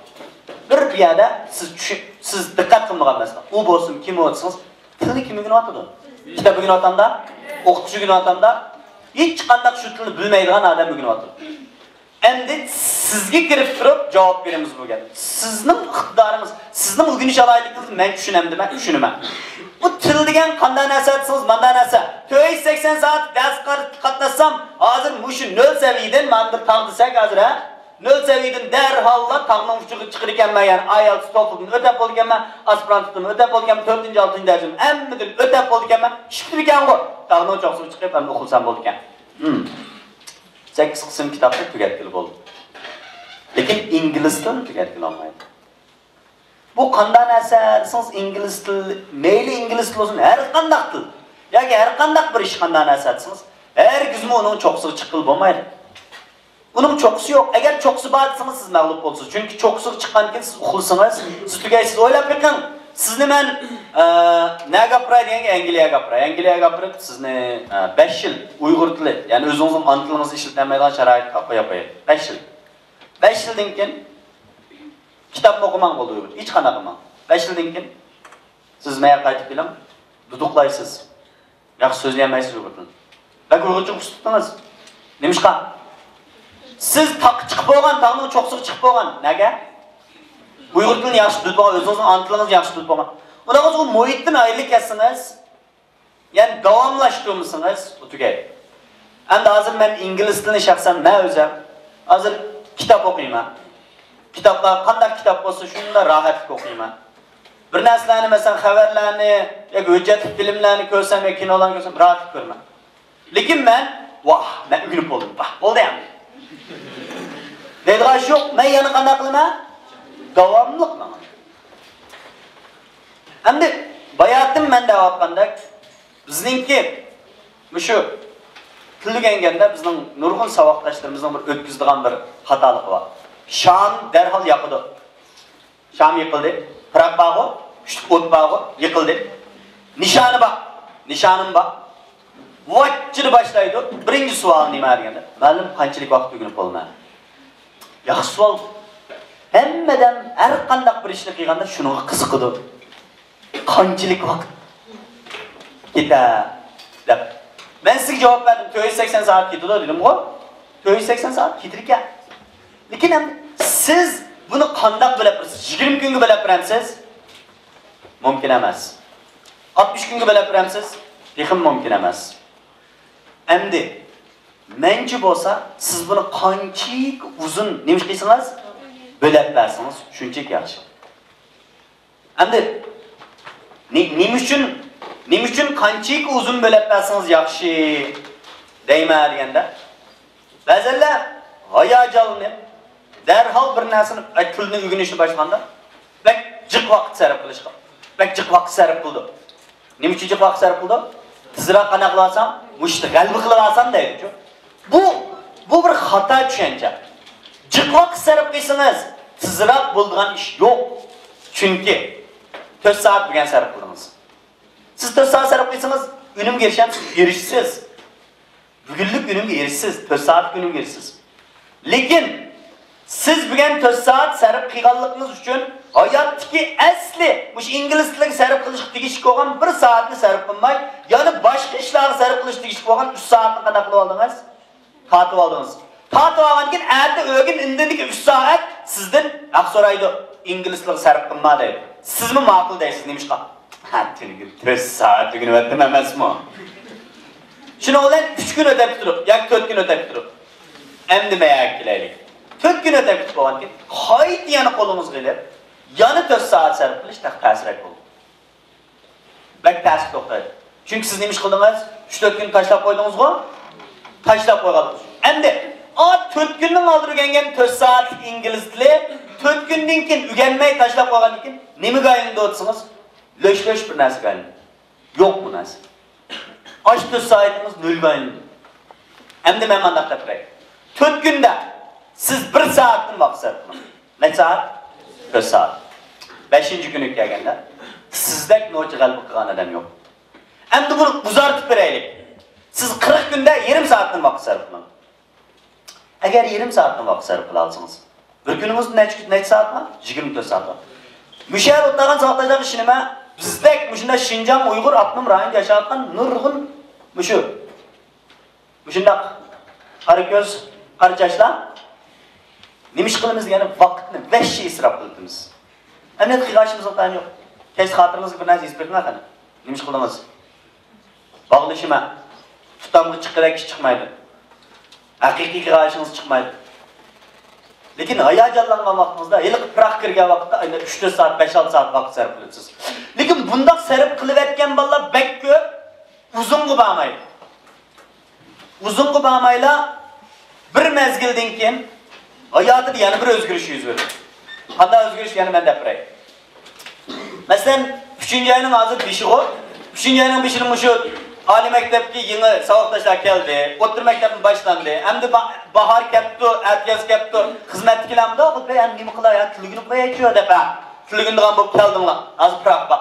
بىر، بۇ يەردە سىز چۈشۈ-، سىز دىققەت قىلمىغان مەسىلە. ئۇ بولسۇن، كىم ئۇ دېسىڭىز، تىلنى كىم ئۆگىنىۋاتىدۇ؟ كىتاب ئۆگىنىۋاتامدا؟ ئوقۇتقۇچى ئۆگىنىۋاتامدا؟ ھېچقانداق شۇ تىلنى بىلمەيدىغان ئادەم ئۆگىنىۋاتىدۇ. ئەمدى سىزگە كىرىپ تۇرۇپ جاۋاب بېرىمىز بۇ گەپكە. سىزنىڭ ئىقتىدارىڭىز، سىزنىڭ ئۆگىنىش ئالاھىدىلىكىڭىزنى مەن چۈشىنەمدىمەن؟ چۈشىنىمەن. بۇ تىل دېگەن قانداق نەرسە دېسىڭىز، مانداق نەرسە. تۆت يۈز سەكسەن سائەت دەرس قاتناشسام، ھازىر مۇشۇ نۆل سەۋىيىدىن، مانا بىر تاغ دېسەك ھازىر، ھە؟ نۆل سەۋىيىدىن دەرھاللا تاغنىڭ ئۇچىغا چىقىدىكەنمەن، يەنى ئايەلتىس توفلدىن ئۆتەپ بولىدىكەنمەن، ئاسپىرانتۇتتىن ئۆتەپ بولىدىكەنمەن، تۆتىنچى، ئالتىنچى دەرىجىدىن ھەممىدىن ئۆتەپ بولىدىكەنمەن، ئىشىك تۈركەنغۇ، تاغنىڭ چوققىسىغا چىقىپ ھەم ئوقۇلسام بولىدىكەن. ھىم. سەككىز قىسىم كىتابنى تۈگەتكىلى بولدى. لېكىن ئىنگلىز تىلىنى تۈگەتكىلى بولمايدۇ. بۇ قانداق نەرسە دېسىڭىز، ئىنگلىز تىلى، مەيلى ئىنگلىز تىلى بولسۇن، ھەر قانداق تىل ياكى ھەر قانداق بىر ئىش قانداق نەرسە دېسىڭىز، ھەرگىزمۇ ئۇنىڭ چوققىسىغا چىققىلى بولمايدۇ. ئۇنىڭ چوققىسى يوق. ئەگەر چوققىسى بار دېسىڭىز، سىز مەغلۇپ بولىسىز. چۈنكى چوققىسىغا چىققاندىن كېيىن سىز ئۇخلىسىڭىز، سىز تۈگەيسىز. ئويلاپ بېقىڭ، سىزنى مەن، ئە، نەگە ئاپىراي دېگەنگە، ئەنگلىيەگە ئاپىراي. ئەنگلىيەگە ئاپىرىپ سىزنى، ئە، بەش يىل ئۇيغۇر تىلى، يەنى ئۆزىڭىزنىڭ ئانا تىلىڭىزنى ئىشلىتەلمەيدىغان شارائىتقا قويۇپ قوياي. بەش يىل. بەش يىلدىن كېيىن كىتابمۇ ئوقۇماڭ بولدى ئۇيغۇرچە. ھېچقانداق قىلماڭ. بەش يىلدىن كېيىن سىز مەيەگە قايتىپ كېلىڭ، دۇدۇقلايسىز. ياخشى سۆزلىيەلمەيسىز ئۇيغۇر تىلىنى. بەك ئۇيغۇرچە ئۇستىتىڭىز. نېمىشقا؟ سىز تاغقا چىقىپ بولغان، تاغنىڭ چوققىسىغا چىقىپ بولغان. نەگە؟ ئۇيغۇر تىلىنى ياخشى بىلىپ بولغان، ئۆزىڭىزنىڭ ئانا تىلىڭىزنى ياخشى بىلىپ بولغان. ئۇنداق بولسا ئۇ مۇھىتتىن ئايرىلىپ كەتسىڭىز، يەنى داۋاملاشتۇرمىسىڭىز، ئۇ تۈگەيدۇ. ئەمدى ھازىر مەن ئىنگلىز تىلىنى شەخسەن مەن ئۆزۈم ھازىر كىتاب ئوقۇيمەن. كىتابلار قانداق كىتاب بولسا شۇنداق راھەتلىك ئوقۇيمەن. بىر نەرسىلەرنى، مەسىلەن، خەۋەرلەرنى ياكى ھۆججەتلىك فىلىملەرنى كۆرسەم ياكى كىنولارنى كۆرسەم راھەتلىك كۆرىمەن. لېكىن مەن، ۋاھ، مەن ئۆگىنىپ بولدۇم، ۋاھ، بولدى ئەمدى دەيدىغان ئىش يوق. مەن يەنە قانداق قىلىمەن؟ داۋاملىق ماڭىمەن. ئەمدى باياتىن مەن دەۋاتقاندەك، بىزنىڭكى مۇشۇ تىل ئۆگەنگەندە بىزنىڭ نۇرغۇن ساۋاقداشلىرىمىزنىڭ بىر ئۆتكۈزىدىغان بىر خاتالىقى بار. شام دەرھال ياقىدۇ. شام يىقىلدى. پىراق بارغۇ، كۈچلۈك ئوت بارغۇ، يىقىلدى. نىشانى بار. نىشانىم بار. ۋاچچىدا باشلايدۇ. بىرىنچى سوئال نېمە دېگەندە، مۇئەللىم، قانچىلىك ۋاقىت ئۆگىنىپ بولىمەن؟ ياخشى سوئال. ھەممە ئادەم ھەر قانداق بىر ئىشنى قىلغاندا شۇنىڭغا قىزىقىدۇ. قانچىلىك ۋاقىت كېتە دەپ. مەن سىزگە جاۋاب بەردىم، تۆت يۈز سەكسەن سائەت كېتىدۇ دېدىمغۇ. تۆت يۈز سەكسەن سائەت كېتىدىكەن. لېكىن ئەمدى سىز بۇنى قانداق بۆلەپ بېرىسىز؟ يىگىرمە كۈنگە بۆلەپ بېرەمسىز؟ مۇمكىن ئەمەس. ئاتمىش كۈنگە بۆلەپ بېرەمسىز؟ تېخىمۇ مۇمكىن ئەمەس. ئەمدى مەنچە بولسا، سىز بۇنى قانچىلىك ئۇزۇن نېمە قىلسىڭىز، بۆلەپ بەرسىڭىز شۇنچىلىك ياخشى. ئەمدى نى-، نېمە ئۈچۈن، نېمە ئۈچۈن قانچىلىك ئۇزۇن بۆلەپ بەرسىڭىز ياخشى دەيمەن دېگەندە، بەزەنلەر ھاياجانلىنىپ، دەرھال بىر نەرسىنى، ئە، تىلنى ئۆگىنىشنى باشلىغاندا بەك جىق ۋاقىت سەرپ قىلىشقا، بەك جىق ۋاقىت سەرپ قىلىدۇ. نېمە ئۈچۈن جىق ۋاقىت سەرپ قىلىدۇ؟ تېزراق قانداق قىلىۋالسام، مۇشۇ ئىشتا غەلىبە قىلىۋالسام دەيدىچۇ. بۇ، بۇ بىر خاتا چۈشەنچە. جىق ۋاقىت سەرپ قىلسىڭىز، تېزراق بولىدىغان ئىش يوق. چۈنكى تۆت سائەت بۈگۈن سەرپ قىلدىڭىز. سىز تۆت سائەت سەرپ قىلسىڭىز، ئۈنۈمگە ئېرىشەمسىز؟ ئېرىشىسىز. بۈگۈنلۈك ئۈنۈمگە ئېرىشىسىز، تۆت سائەتلىك ئۈنۈمگە ئېرىشىسىز. لېكىن سىز بۈگۈن تۆت سائەت سەرپ قىلغانلىقىڭىز ئۈچۈن ھاياتتىكى ئەسلى مۇشۇ ئىنگلىز تىلىغا سەرپ قىلىشقا تېگىشلىك بولغان بىر سائەتنى سەرپ قىلماي، يەنە باشقا ئىشلارغا سەرپ قىلىشقا تېگىشلىك بولغان ئۈچ سائەتنى قانداق قىلىۋالدىڭىز؟ تارتىۋالدىڭىز. تارتىۋالغاندىن كېيىن ئەتە ئۆگۈن ئىندىدىكى ئۈچ سائەت سىزدىن ھەق سورايدۇ، ئىنگلىز تىلىغا سەرپ قىلما دەيدۇ. سىزمۇ ماقۇل دەيسىز، نېمىشقا؟ ھە، تۈنۈگۈن تۆت سائەت ئۆگىنىۋەتتىم ئەمەسمۇ؟ شۇنىڭ بىلەن ئۈچ كۈن ئۆتەپ كېتىدۇ ياكى تۆت كۈن ئۆتەپ كېتىدۇ. ئەمدى مەيەگە كېلەيلى. تۆت كۈن ئۆتەپ كېتىپ بولغاندىن كېيىن قايتا يەنە قولىڭىزغا ئېلىپ، يەنە تۆت سائەت سەرپ قىلىش تەس-، تەسرەك بولىدۇ. بەك تەسكە توختايدۇ. چۈنكى سىز نېمە ئىش قىلدىڭىز؟ ئۈچ تۆت كۈن تاشلاپ قويدىڭىزغۇ؟ تاشلاپ قويغانلىقىڭىز ئۈچۈن. ئەمدى، ئا، تۆت كۈننىڭ ئالدىدا ئۆگەنگەن تۆت سائەتلىك ئىنگلىز تىلى، تۆت كۈندىن كېيىن ئۆگەنمەي تاشلاپ قويغاندىن كېيىن نېمىگە ئايلىنىدۇ دېسىڭىز، لۆش-لۆش بىر نەرسىگە ئايلىنىدۇ. يوق بۇ نەرسە. ئاشۇ تۆت سائىتىڭىز نۆلگە ئايلىنىدۇ. ئەمدى مەن مانداق دەپ بېرەي. تۆت كۈندە سىز بىر سائەتتىن ۋاقىت سەرپ قىلىڭ. نەچچە سائەت؟ تۆت سائەت. بەشىنچى كۈنىگە كەلگەندە، سىزدەك نوچى غەلىبە قىلغان ئادەم يوق. ئەمدى بۇنى ئۇزارتىپ بېرەيلى. سىز قىرىق كۈندە يېرىم سائەتتىن ۋاقىت سەرپ قىلىڭ. ئەگەر يېرىم سائەتتىن ۋاقىت سەرپ قىلالىسىڭىز، بىر كۈنىڭىزدە نەچچە، نەچچە سائەت بار؟ يىگىرمە تۆت سائەت بار. مۇشۇ يەردە ئولتۇرغان ساۋاقداشلارغا ئىشىنىمەن، بىزدەك مۇشۇنداق شىنجاڭ ئۇيغۇر ئاپتونوم رايونىدا ياشاۋاتقان نۇرغۇن مۇشۇ، مۇشۇنداق قارا كۆز، قارا چاچلار نېمە ئىش قىلىمىز دېگەندە ۋاقىتنى ۋەھشىي ئىسراپ قىلىۋېتىمىز. ئەمەلىيەتتە قىلغان ئىشىمىزغا تايىنى يوق. كەچتە خاتىرىڭىزگە بىر نەرسە يېزىپ بېقىڭ قېنى. نېمە ئىش قىلدىڭىز؟ باغلىشىمەن. تۇتامغا چىققىدەك ئىش چىقمايدۇ. ھەقىقىي قىلغان ئىشىڭىز چىقمايدۇ. لېكىن ھاياجانلانغان ۋاقتىڭىزدا، ھېلىقى پىراق كىرگەن ۋاقىتتا ئايدا ئۈچ تۆت سائەت، بەش ئالتە سائەت ۋاقىت سەرپ قىلىسىز. لېكىن بۇنداق سەرپ قىلىۋەتكەن بالىلار بەك كۆپ، ئۇزۇنغا بارمايدۇ. ئۇزۇنغا بارمايلا، بىر مەزگىلدىن كېيىن ھاياتىدا يەنە بىر ئۆزگىرىش يۈز بېرىدۇ. قانداق ئۆزگىرىش، يەنە مەن دەپ بېرەي. مەسىلەن، ئۈچىنچى ئاينىڭ ھازىر بېشىغۇ. ئۈچىنچى ئاينىڭ بېشىدا مۇشۇ ئالىي مەكتەپكە يېڭى ساۋاقداشلار كەلدى. ئوتتۇرا مەكتەپمۇ باشلاندى. ئەمدى با-، باھار كەپتۇ، ئەتىياز كەپتۇ. خىزمەتتىكىلەرمۇ، «ئەمدى نېمە قىلاي، ھە، تىلگىنى قويايچۇ» دەپ، ھە، تىلگىنىدىغان بولۇپ كەلدىڭلار. ھازىر پىراق بار.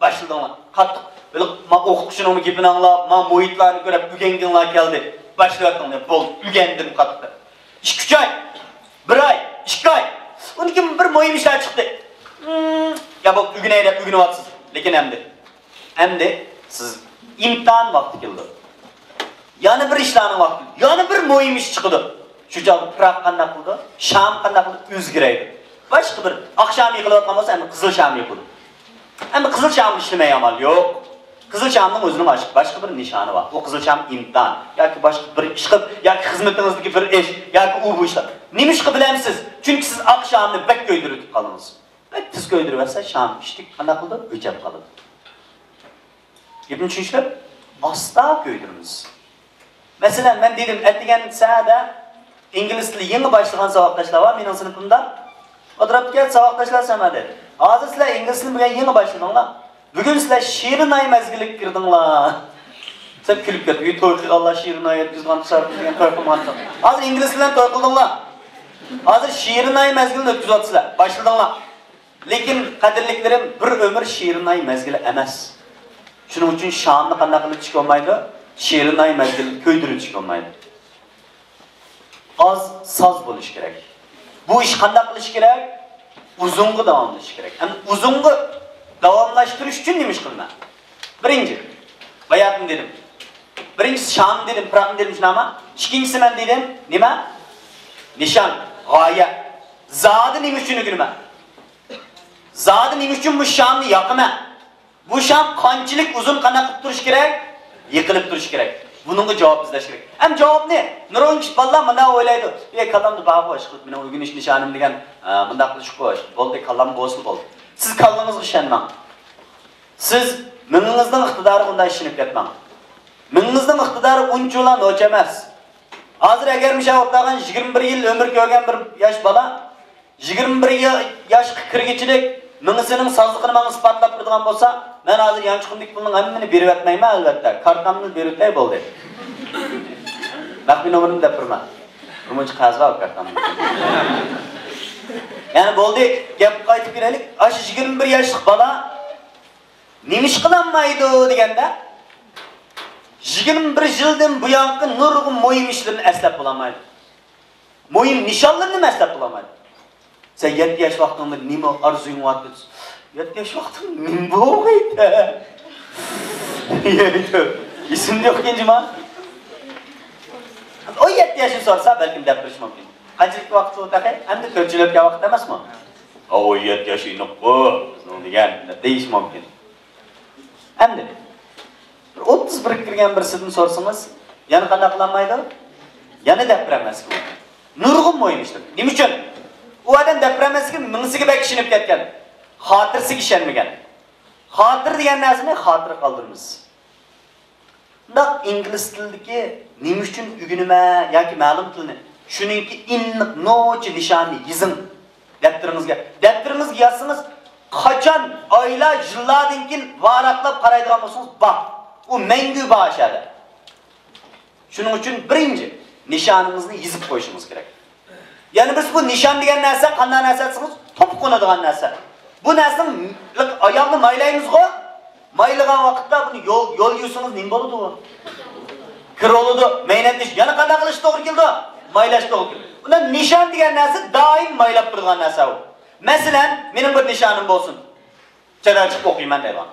باشلىدىڭلار. قاتتىق، بىر ما ئوقۇتقۇچىنىڭ گېپىنى ئاڭلاپ، ما مۇھىتلارنى كۆرۈپ ئۆگەنگىنىڭلار كەلدى. باشلىۋەتتىڭلار. بولدى، ئۆگەندىم قاتتىق. ئىككى، ئۈچ ئاي، بىر ئاي، ئىككى ئاي. ئۇنىڭ كېيىن بىر مۇھىم ئىشلار چىقتى. ھىم، يا بولدى، ئۆگىنەي دەپ ئۆگىنىۋاتىسىز. لېكىن ئەمدى، ئەمدى سىز ئىمتىھان ۋاقتى كېلىدۇ. يەنە بىر ئىشلارنىڭ ۋاقتى، يەنە بىر مۇھىم ئىش چىقىدۇ. شۇ چاغدا پىراق قانداق قىلىدۇ؟ شام قانداق قىلىدۇ؟ ئۆزگىرەيدۇ. باشقا بىر ئاق شام يېقىلىۋاتقان بولسا، ئەمدى قىزىل شام يېقىلىدۇ. ئەمدى قىزىل شامغا ئىشلىمەي ئامال يوق. قىزىل شامنىڭ ئۆزىنىڭ باش-، باشقا بىر نىشانى بار. ئۇ قىزىل شام ئىمتىھان ياكى باشقا بىر ئىش قىلىپ، ياكى خىزمىتىڭىزدىكى بىر ئىش، ياكى ئۇ بۇ ئىشلار. نېمىشقا بىلەمسىز؟ چۈنكى سىز ئاق شامنى بەك كۆيدۈرۈۋېتىپ قالدىڭىز. بەك تېز كۆيدۈرۈۋەتسە، شام ئىشتىك قانداق قىلىدۇ؟ ئۆچەپ قالىدۇ. گېپىمنى چۈشىنىشلەپ، ئاستا كۆيدۈرىمىز. مەسىلەن، مەن دېدىم، ئەتىگەن سەھەردە ئىنگلىز تىلى يېڭى باشلىغان ساۋاقداشلار بار مېنىڭ سىنىپىمدا. ئولتۇرۇپتىكەن ساۋاقداشلار سەمە دېدى. ھازىر سىلەر ئىنگلىز تىلىنى بۈگۈن يېڭى باشلىدىڭلار. بۈگۈن سىلەر شېرىن ئاي مەزگىلىگە كىردىڭلار. سەن كۈلۈپ كەتتىڭ. ئى، توي قىلغانلار شېرىن ئاي ئۆتكۈزگەن تۇرسا دېگەن توي قىلمىغانسىڭ. ھازىر ئىنگلىز تىلى بىلەن توي قىلدىڭلار. ھازىر شېرىن ئاي مەزگىلىنى ئۆتكۈزۈۋاتىسىلەر. باشلىدىڭلار. لېكىن، قەدىرلىكلىرىم، بىر ئۆمۈر شېرىن ئاي مەزگىلى ئەمەس. شۇنىڭ ئۈچۈن شامنى قانداق قىلىۋېتىشكە بولمايدۇ؟ شېرىن ئاي مەزگىلىنى كۆيدۈرۈۋېتىشكە بولمايدۇ. ئاز ساز بولۇش كېرەك. بۇ ئىش قانداق قىلىش كېرەك؟ ئۇزۇنغا داۋاملىشىش كېرەك. ئەمدى ئۇزۇنغا داۋاملاشتۇرۇش ئۈچۈن نېمە ئىش قىلىمەن؟ بىرىنچى، باياتىن دېدىم. بىرىنچىسى شامنى دېدىم، پىراقنى دېدىم، شۇنداقمۇ؟ ئىككىنچىسى مەن دېدىم، نېمە؟ نىشان، غايە. زادى نېمە ئۈچۈن ئۆگىنىمەن؟ زادى نېمە ئۈچۈن بۇ شامنى ياقىمەن؟ بۇ شام قانچىلىك ئۇزۇن قانداق قىلىپ تۇرۇش كېرەك؟ يېقىلىپ تۇرۇش كېرەك. بۇنىڭغا جاۋاب ئىزدەش كېرەك. ھەم جاۋابنى نۇرغۇن كىشى بالىلار مۇنداق ئويلايدۇ، ئى، كاللامدا بارغۇ، ئىشقىلىپ مېنىڭ ئۆگىنىش نىشانىم دېگەن، ئە، مۇنداق قىلىشقۇ، بولدى، كاللام بولسىلا بولدى. سىز كاللىڭىزغا ئىشەنمەڭ. سىز مېڭىڭىزنىڭ ئىقتىدارىغا ئۇنداق ئىشىنىپ كەتمەڭ. مېڭىڭىزنىڭ ئىقتىدارى ئۇنچىۋالا نوچى ئەمەس. ھازىر ئەگەر مۇشۇ ئولتۇرغان يىگىرمە بىر يىل ئۆمۈر كۆرگەن بىر ياش بالا يىگىرمە بىر يا-، ياشقا كىرگۈچىلىك مېڭىسىنىڭ سازلىقىنى ماڭا ئىسپاتلاپ بېرىدىغان بولسا، مەن ھازىر يانچۇقۇمدىكى پۇلنىڭ ھەممىنى بېرىۋەتمەيمەن، ئەلۋەتتە. كارتامنى بېرىۋېتەي، بولدى. مەخپىي نومۇرۇمنى دەپ بېرىمەن. بىر مۇنچە قەرز بار كارتامدا. يەنى بولدى، گەپكە قايتىپ كېلەيلى. ئاشۇ يىگىرمە بىر ياشلىق بالا نېمە ئىش قىلالمايدۇ دېگەندە، يىگىرمە بىر يىلدىن بۇيانقى نۇرغۇن مۇھىم ئىشلىرىنى ئەسلەپ بولالمايدۇ. مۇھىم نىشانلىرىنىمۇ ئەسلەپ بولالمايدۇ. سەن يەتتە ياش ۋاقتىڭدا نېمە ئارزۇيۇڭ بار ئىدى؟ يەتتە ياش ۋاقتىڭ نېمە بولغىيتە؟ ئېسىمدە يوق ئىكەن جۇما. ئون يەتتە ياشنى سورىسا، بەلكىم دەپ بېرىشى مۇمكىن. قانچىلىك ۋاقىت بۇ تېخى؟ ئەمدى تۆت يىل ئۆتكەن ۋاقىت ئەمەسمۇ؟ ھە، ئون يەتتە ياش ئېنىققۇ بىزنىڭ دېگەن، دەپ دېيىشى مۇمكىن. ئەمدى بىر ئوتتۇز بىرگە كىرگەن بىرسىدىن سورىسىڭىز، يەنە قانداق قىلالمايدۇ؟ يەنە دەپ بېرەلمەسلىكى مۇمكىن. نۇرغۇن مۇھىم ئىشلار. نېمە ئۈچۈن؟ ئۇ ئادەم دەپ بېرەلمەسلىكى مېڭىسىگە بەك ئىشىنىپ كەتكەن. خاتىرىسىگە ئىشەنمىگەن. خاتىرە دېگەن نەرسىنى خاتىرە قالدۇرىمىز. شۇنداق ئىنگلىز تىلىدىكى نېمە ئۈچۈن ئۆگىنىمەن ياكى مەلۇم تىلنى، شۇنىڭكى ئېنىق نوچى نىشانىنى يېزىڭ. دەپتىرىڭىزگە، دەپتىرىڭىزگە يازسىڭىز، قاچان ئايلار، يىللاردىن كېيىن ۋاراقلاپ قارايدىغان بولسىڭىز، بار. ئۇ مەڭگۈ بار ئاشۇ يەردە. شۇنىڭ ئۈچۈن بىرىنچى، نىشانىڭىزنى يېزىپ قويۇشىڭىز كېرەك. يەنە بىرسى، بۇ نىشان دېگەن نەرسە قانداق نەرسە دېسىڭىز، توپا قونىدىغان نەرسە. بۇ نەرسىنىڭ ئاياغنى مايلايمىزغۇ، مايلىغان ۋاقىتتا بۇنى يول، يول يۈرسىڭىز نېمە بولىدۇ؟ كىر بولىدۇ، مەينەتلىشىش. يەنە قانداق قىلىش توغرا كېلىدۇ؟ مايلاش توغرا كېلىدۇ. ئۇندا نىشان دېگەن نەرسە دائىم مايلاپ تۇرىدىغان نەرسە ئۇ. مەسىلەن، مېنىڭ بىر نىشانىم بولسۇن. چەت ئەل چىقىپ ئوقۇيمەن دەيدىغان.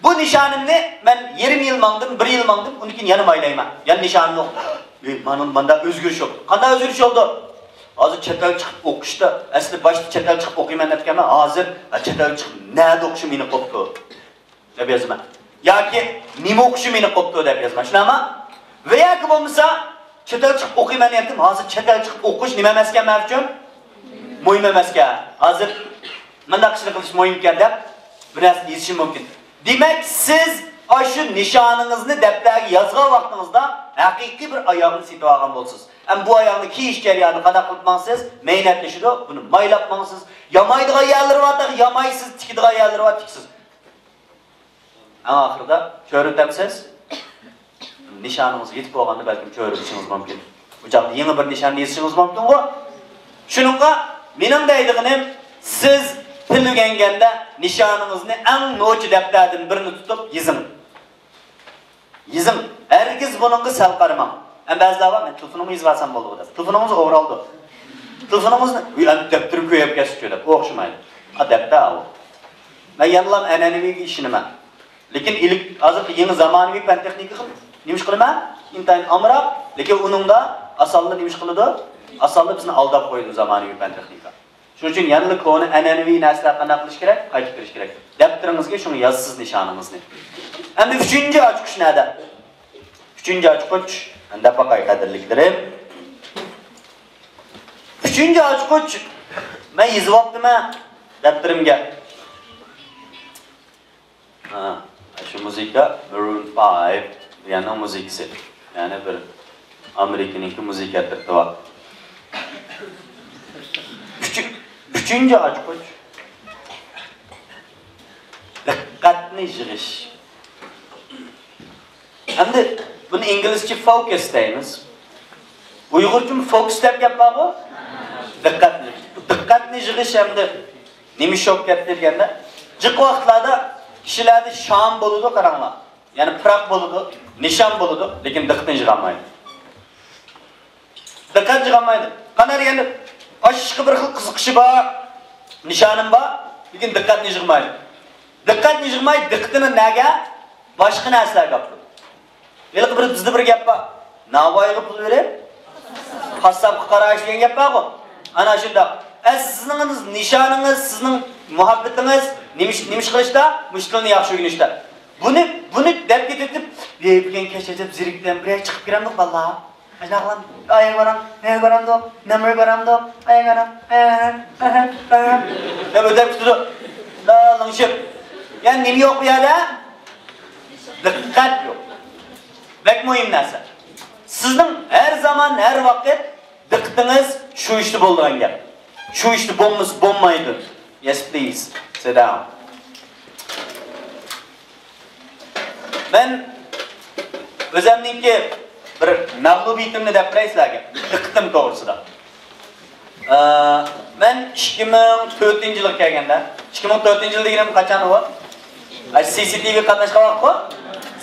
بۇ نىشانىمنى مەن يېرىم يىل ماڭدىم، بىر يىل ماڭدىم، ئۇنىڭ كېيىن يەنە مايلايمەن. يەنە نىشانىم يوق. ئى، مانا ماندا ئۆزگىرىش بولدى. قانداق ئۆزگىرىش بولدى؟ ھازىر چەت ئەل چىقىپ ئوقۇشتا، ئەسلى باشتا چەت ئەل چىقىپ ئوقۇيمەن دەپتىكەنمەن، ھازىر، ھە، چەت ئەل چىقىپ نەدە ئوقۇشۇم مېنى قوپتۇ دەپ يازىمەن. ياكى نېمە ئوقۇشۇم مېنى قوپتۇ دەپ يازىمەن. شۇنداقمۇ؟ ۋە ياكى بولمىسا، چەت ئەل چىقىپ ئوقۇيمەن دېگەنتىم، ھازىر چەت ئەل چىقىپ ئوقۇش نېمە ئەمەسكەن مەن ئۈچۈن؟ مۇھىم ئەمەسكەن. ھازىر مۇنداق ئىشنى قىلىش مۇھىمكەن دەپ بىر نەرسىنى يېزىشى مۇمكىن. دېمەك، سىز ئاشۇ نىشانىڭىزنى دەپتەرگە يازغان ۋاقتىڭىزدا ھەقىقىي بىر ئاياغنى سېتىۋالغان بولىسىز. ئەمما بۇ ئاياغنى كىيىش جەريانىدا قانداق قىلىپ ماڭىسىز؟ مەينەتلىشىدۇ. بۇنى مايلاپ ماڭىسىز. يامايدىغان يەرلىرى بار، تېخى يامايسىز، تىكىدىغان يەرلىرى بار، تىكىسىز. ئەڭ ئاخىرىدا چۆرە ئۆتەمسىز. نىشانىڭىزغا يېتىپ بولغاندا بەلكىم چۆرە ئۆتۈشىڭىز مۇمكىن. بۇ چاغدا يېڭى بىر نىشاننى يېزىشىڭىز مۇمكىنغۇ؟ شۇنىڭغا مېنىڭ دەيدىغىنىم، سىز تىل ئۆگەنگەندە نىشانىڭىزنى ئەڭ نوچى دەپتەردىن بىرنى تۇتۇپ يېزىڭ. يېزىڭ. ھەرگىز بۇنىڭغا سەل قارىماڭ. ھەم بەزىلەر بار، مەن تېلېفونۇمغا يېزىۋالسام بولىدىغۇ دەپ. تېلېفونىڭىزنى ئوغرى ئالىدۇ. تېلېفونىڭىزنى، ئۇي، ئەمدى دەپتىرىم كۆيۈپ كەتسىچۇ دەپ. ئوخشىمايدۇ. ئا، دەپتە ئاۋۇ. مەن يەنىلا ئەنئەنىۋىگە ئىشىنىمەن. لېكىن ئىلىك-، ھازىرقى يېڭى زامانىۋى پەن تېخنىكىغا نېمە ئىش قىلىمەن؟ ئىنتايىن ئامراق، لېكىن ئۇنىڭدا ئاسانلا نېمە ئىش قىلىدۇ؟ ئاسانلا بىزنى ئالداپ قويىدۇ زامانىۋى پەن تېخنىكا. شۇنىڭ ئۈچۈن يەنىلا كونا ئەنئەنىۋى نەرسىلەر قانداق قىلىش كېرەك؟ قايتا كىرىش كېرەك. دەپتىرىڭىزگە شۇنى يازىسىز نىشانىڭىزنى. ئەمدى ئۈچىنچى ئاچقۇچ نەدە؟ ئۈچىنچى ئاچقۇچ، مەن دەپ باقاي قەدىرلىكلىرىم. ئۈچىنچى ئاچقۇچ، مەن يېزىۋاپتىمەن دەپتىرىمگە. ھا، شۇ مۇزىكا Maroon فايىپ دېگەننىڭ مۇزىكىسى. يەنى بىر ئامېرىكىنىڭكى مۇزىكا ئەترىتى بار. ئۈچ-، ئۈچىنچى ئاچقۇچ. دىققەتنى يىغىش. ئەمدى بۇنى ئىنگلىزچە فوكۇس دەيمىز. ئۇيغۇرچىمۇ فوكۇس دەپ گەپ بارغۇ؟ دىققەتنى. دىققەتنى يىغىش ئەمدى نېمە ئىش بولۇپ كەتتى دېگەندە، جىق ۋاقىتلاردا كىشىلەردە شام بولىدۇ، قاراڭلار. يەنى پىراق بولىدۇ، نىشان بولىدۇ، لېكىن دىققىتىنى يىغالمايدۇ. دىققەت يىغالمايدۇ. قانداق دېگەندە، ئاشۇ ئىشقا بىر خىل قىزىقىشى بار، نىشانىم بار، لېكىن دىققەتنى يىغمايدۇ. دىققەتنى يىغماي، دىققىتىنى نەگە؟ باشقا نەرسىلەرگە ئاپىرىدۇ. ھېلىقى بىر، بىزدە بىر گەپ بار. ناۋايىغا پۇل بېرىپ، قاسساپقا قاراش دېگەن گەپ بارغۇ. ئانا شۇنداق. ئە، سىزنىڭ نىشانىڭىز، سىزنىڭ مۇھەببىتىڭىز نېمە ئىش، نېمە ئىش قىلىشتا؟ مۇشۇ تىلنى ياخشى ئۆگىنىشتە. بۇنى، بۇنى دەپ كېتىۋېتىپ، «ئەي، بۈگۈن كەچ ئەجەب زېرىكتىم، بىرەر چىقىپ كىرەمدۇق باللا؟» ئاياغلام، ئاياغ بارام، مەيەغ بارامدۇق، نەمرە بارامدۇق، ئاياغ بارام، ئاياغ بارام، ئاياغ بارام. دەپ ئۆتەپ كېتىدۇ. لىڭشىپ. يا نېمە يوق بۇ يەردە؟ دىققەت يوق. بەك مۇھىم نەرسە. سىزنىڭ ھەر زامان، ھەر ۋاقىت دىققىتىڭىز شۇ ئىشتا بولىدىغان گەپ. شۇ ئىشتا بولمىسا بولمايدۇ. Yes, please. Sit down. مەن ئۆزەمنىڭكى بىر مەغلۇبىيىتىمنى دەپ بېرەي سىلەرگە. دىققىتىم توغرىسىدا. ئە، مەن ئىككى مىڭ تۆتىنچى يىلغا كەلگەندە، ئىككى مىڭ تۆتىنچى يىل دېگىنىم قاچان ئۇ؟ ئاشۇ سى سى تى ۋى قاتناشقان ۋاقىت ئۇ.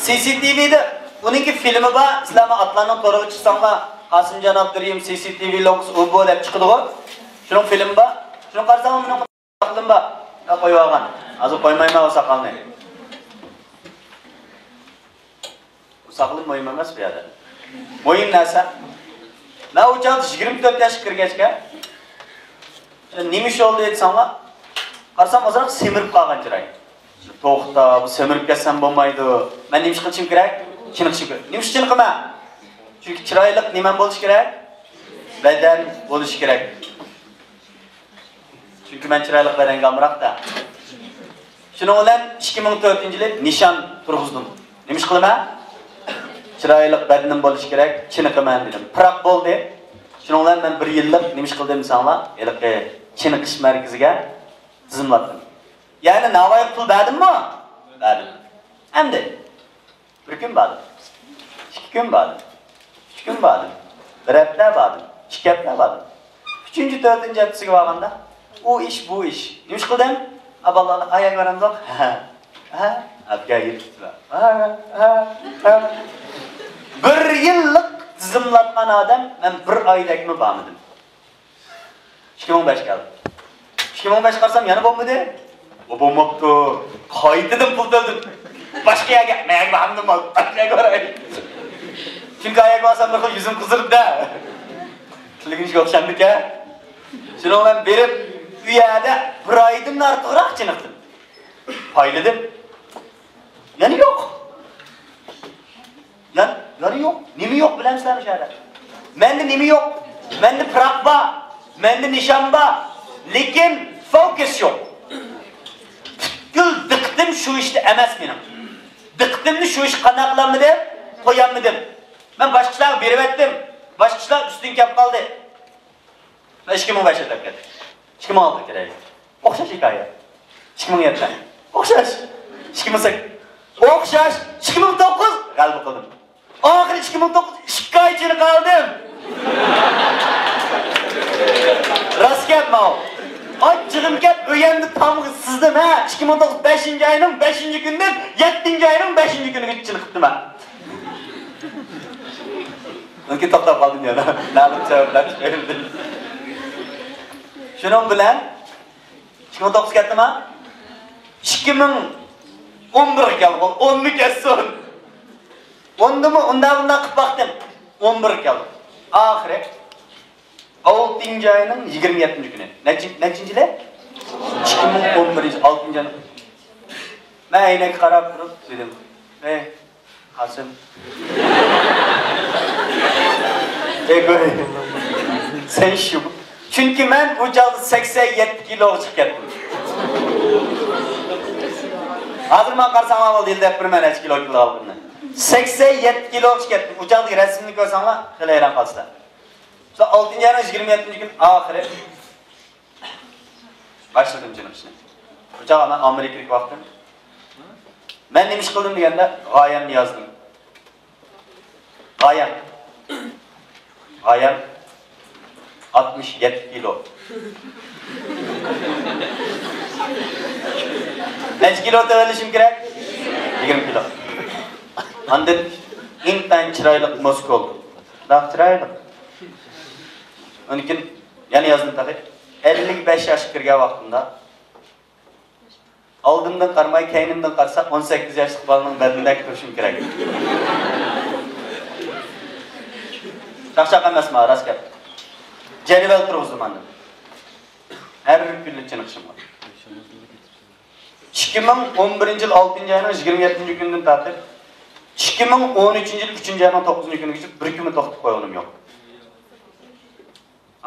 سى سى تى ۋىدا ئۇنىڭكى فىلىمى بار، سىلەر مانا ئاتلارنىڭ تورىغا چىقساڭلار، قاسىمجان ئابدۇرېھىم سى سى تى ۋى لوگوسى ئۇ بۇ دەپ چىقىدىغۇ. شۇنىڭ فىلىمى بار. شۇنى قارىساڭلار مېنىڭ ساقىلىم بار. يا، قويۇۋالغان. ھازىر قويمايمەن ئۇ ساقالنى. بۇ ساقلىق مۇھىم ئەمەس بۇ يەردە. مۇھىم نەرسە، مەن ئۇ چاغدا يىگىرمە تۆت ياشقا كىرگەچكە، نېمە ئىش بولدى دېسەڭلار، قارىسام ئازراق سېمىرىپ قالغان چىراي. توختا، بۇ سېمىرىپ كەتسەم بولمايدۇ. مەن نېمە ئىش قىلىشىم كېرەك؟ چېنىقىشىم كېرەك. نېمە ئۈچۈن چېنىقىمەن؟ چۈنكى چىرايلىق نېمەم بولۇشى كېرەك؟ بەدەن بولۇشى كېرەك. چۈنكى مەن چىرايلىق بەدەنگە ئامراق-دە. شۇنىڭ بىلەن ئىككى مىڭ تۆتىنچى يىلى نىشان تۇرغۇزدۇم. نېمە ئىش قىلىمەن؟ چىرايلىق بەدىنىم بولۇشى كېرەك، چېنىقىمەن دېدىم. پىراق بولدى. شۇنىڭ بىلەن مەن بىر يىللىق نېمە ئىش قىلدىم دېسەڭلار، ھېلىقى چېنىقىش مەركىزىگە تىزىملاتتىم. يەنى ناۋايغا پۇل بەردىممۇ؟ بەردىم. ئەمدى بىر كۈن باردىم. ئىككى كۈن باردىم. ئۈچ كۈن باردىم. بىر ھەپتە باردىم، ئىككى ھەپتە باردىم. ئۈچىنچى، تۆتىنچى ھەپتىسىگە بارغاندا، ئۇ ئىش، بۇ ئىش. نېمە ئىش قىلدىم؟ ئا، بالىلارنى ئاياغ بارامدۇق؟ ھە. ھە؟ ئەپكە يېتىپتىمەن. ھە، ھە، ھە. بىر يىللىق تىزىملاتقان ئادەم، مەن بىر ئايدەكمۇ بارمىدىم. ئىككى مىڭ بەش كەلدى. ئىككى مىڭ بەش قارىسام، يەنە بولمىدى. ئۇ بولماپتۇ. قايتىدىن پۇل تۆلىدىم. باشقا يەرگە، مەن بارمىدىم، باشقا يەرگە باراي. چۈنكى ئاياغ بارسام، بىر خىل يۈزۈم قىزىرىدۇ-دە. تىلىگىنىشكە ئوخشامدىكەن. شۇنىڭ بىلەن بېرىپ، ئۇ يەردە بىر ئايدىن ئارتۇقراق چېنىقتىم. پايلىدىم. يەنە يوق. يەنە، يەنە يوق. نېمە يوق بىلەمسىلەر مۇشۇ يەردە؟ مەندە نېمە يوق؟ مەندە پىراق بار. مەندە نىشان بار. لېكىن فوكۇس يوق. پۈتكۈل دىققىتىم شۇ ئىشتا ئەمەس مېنىڭ. دىققىتىمنى شۇ ئىشقا قانداق قىلالمىدىم؟ قويالمىدىم. مەن باشقىلارغا بېرىۋەتتىم. باشقىلار ئۈستۈن كەپ قالدى. مەن ئىككى مىڭ بەش ئۆتۈپ كەتتى. ئىككى مىڭ ئالتە كىرەي. ئوخشاش ھېكايە. ئىككى مىڭ يەتتە. ئوخشاش. ئىككى مىڭ سەككىز. ئوخشاش. ئىككى مىڭ توققۇز. غەلىبە قىلدىم. ئاخىرى ئىككى مىڭ توققۇز، ئىككى ئاي ئىچىدە قالدىم. راست گەپ ماۋۇ. ئاچچىقىم كەپ، ئۆيەمدە تامغا سىزدىم، ھە. ئىككى مىڭ توققۇز، بەشىنچى ئاينىڭ بەشىنچى كۈنىدىن يەتتىنچى ئاينىڭ بەشىنچى كۈنىگىچە چېنىقتىم، ھە. لېكىن توختاپ قالدىم يەنە. مەلۇم سەۋەبلەر تۈپەيلىدىن. شۇنىڭ بىلەن ئىككى مىڭ توققۇز كەتتىما؟ ئىككى مىڭ ئون بىرگە كەلدۇق. ئونمۇ كەتسۇن. ئوندىمۇ ئۇنداق بۇنداق قىلىپ باقتىم. ئون بىرگە كەلدۇق. ئاخىرى ئالتىنچى ئاينىڭ يىگىرمە يەتتىنچى كۈنى. نەچچە-، نەچچىنچى يىلى؟ ئىككى مىڭ ئون بىرىنچى، ئالتىنچى ئاينىڭ. مەن ئەينەككە قاراپ تۇرۇپ دېدىم، ئەي، قاسىم. ئەي، كۆرەي. سەن شۇ. چۈنكى مەن ئۇ چاغدا سەكسەن يەتتە كىلوغا چىقىپ كەتتىم. ھازىر ماڭا قارىساڭلار بولدى، يىل دەپ بېرىمەن نەچچە كىلو كىلو ئالغىنىمنى. سەكسەن يەتتە كىلوغا چىقىپ كەتتىم. ئۇ چاغدىكى رەسىمنى كۆرسەڭلار، خېلى ھەيران قالىسىلەر. شۇ ئالتىنچى ئاينىڭ يىگىرمە يەتتىنچى كۈنى ئاخىرى باشلىدىم چېنىقىشنى. بۇ چاغ مەن ئامېرىكىدىكى ۋاقتىم. مەن نېمە ئىش قىلدىم دېگەندە، غايەمنى يازدىم. غايەم. غايەم ئاتمىش يەتتە كىلو. نەچچە كىلو تۆۋەنلىشىم كېرەك؟ يىگىرمە كىلو. ئاندىن ئىنتايىن چىرايلىق مۇسكۇل. شۇنداق چىرايلىق. ئۇنىڭدىن كېيىن يەنە يازدىم تېخى. ئەللىك بەش ياشقا كىرگەن ۋاقتىمدا ئالدىمدىن قارىماي، كەينىمدىن قارىسا، ئون سەككىز ياشلىق بالىنىڭ بەدىنىدەك تۇرۇشۇم كېرەك. چاقچاق ئەمەسمۇ، راست گەپ. جەدۋەل تۇرغۇزدۇم ئاندىن. ھەر كۈنلۈك چېنىقىشىم بار. ئىككى مىڭ ئون بىرىنچى يىل ئالتىنچى ئاينىڭ يىگىرمە يەتتىنچى كۈنىدىن تارتىپ، ئىككى مىڭ ئون ئۈچىنچى يىل ئۈچىنچى ئاينىڭ توققۇزىنچى كۈنىگىچە بىر كۈنمۇ توختىتىپ قويغىنىم يوق.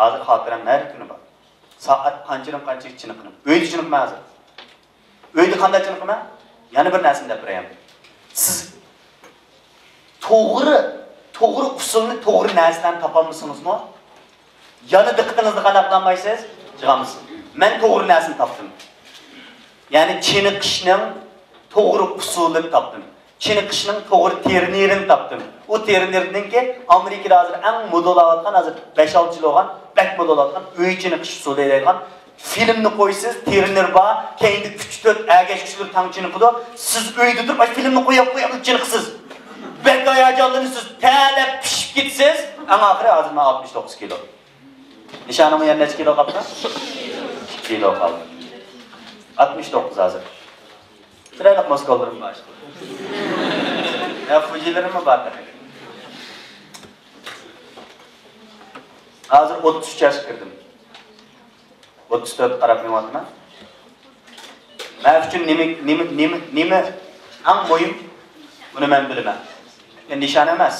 ھازىر خاتىرەم ھەر كۈنى بار. سائەت قانچىدىن قانچىگىچە چېنىقىمەن. ئۆيدە چېنىقىمەن ھازىر. ئۆيدە قانداق چېنىقىمەن؟ يەنە بىر نەرسىنى دەپ بېرەي. سىز توغرا، توغرا ئۇسۇلنى، توغرا نەرسىلەرنى تاپالمىسىڭىزمۇ، يەنە دىققىتىڭىزنى قانداق قىلالمايسىز؟ جىغامسىز. مەن توغرا نەرسىنى تاپتىم. يەنى چېنىقىشنىڭ توغرا ئۇسۇلىنى تاپتىم. چېنىقىشنىڭ توغرا ترېنېرىنى تاپتىم. ئۇ ترېنېردىنكى ئامېرىكىدا ھازىر ئەڭ مودا بولۇۋاتقان، ھازىر بەش-ئالتە يىل بولغان، بەك مودا بولۇۋاتقان ئۆي چېنىقىش ئۇسۇلى دەيدىغان فىلىمنى قويىسىز، ترېنېر بار، كەينىدە ئۈچ-تۆت ئەگەشكۈچىلىر تەڭ چېنىقىدۇ. سىز ئۆيدە تۇرۇپ، ئاشۇ فىلىمنى قويۇپ، قويۇپ چېنىقىسىز. بەك ھاياجانلىنىسىز، تەرلەپ پىشىپ كېتىسىز. ئەڭ ئاخىرى ھازىر مەن ئاتمىش توققۇز كىلو. نىشانىڭمۇ يەنە نەچچە كىلو قاپتۇ؟ ئىككى كىلو قالدى. ئاتمىش توققۇز ھازىر. چىرايلىق مۇسكۇللىرىم بار ئىشقىلىپ. يا، فۇجىلىرىممۇ بار تېخى. ھازىر ئوتتۇز ئۈچ ياشقا كىردىم. ئوتتۇز تۆتكە قاراپ مېڭىۋاتىمەن. مەن ئۈچۈن نېمە، نېمە، نېمە، نېمە ئەڭ مۇھىم؟ بۇنى مەن بىلىمەن. ئەمدى نىشان ئەمەس.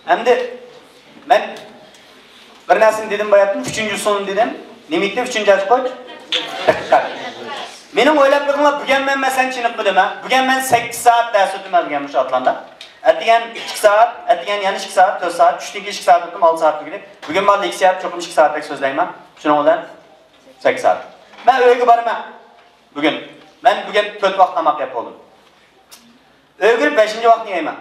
ئەمدى مەن بىر نەرسىنى دېدىم باياتتىن، ئۈچىنچى ئۇسۇلنى دېدىم. نېمە ئېيتتى ئۈچىنچى ئاچقۇچ؟ دىققەت. مېنىڭ ئويلاپ بېقىڭلار، بۈگۈن مەن مەسىلەن چېنىقمىدىم ھە. بۈگۈن مەن سەككىز سائەت دەرس ئۆتىمەن بۈگۈن مۇشۇ ئاتلاندا. ئەتىگەن ئىككى سائەت، ئەتىگەن يەنە ئىككى سائەت، تۆت سائەت، چۈشتىن كېيىن ئىككى سائەت ئۆتتۈم، ئالتە سائەت بۈگۈن. بۈگۈن مانا لېكسىيە چوقۇم ئىككى سائەتتەك سۆزلەيمەن. شۇنىڭ بىلەن سەككىز سائەت. مەن ئۆيگە بارىمەن بۈگۈن. مەن بۈگۈن تۆت ۋاق تاماق يەپ بولدۇم. ئۆيگە كىرىپ بەشىنچى ۋاقىتنى يەيمەن.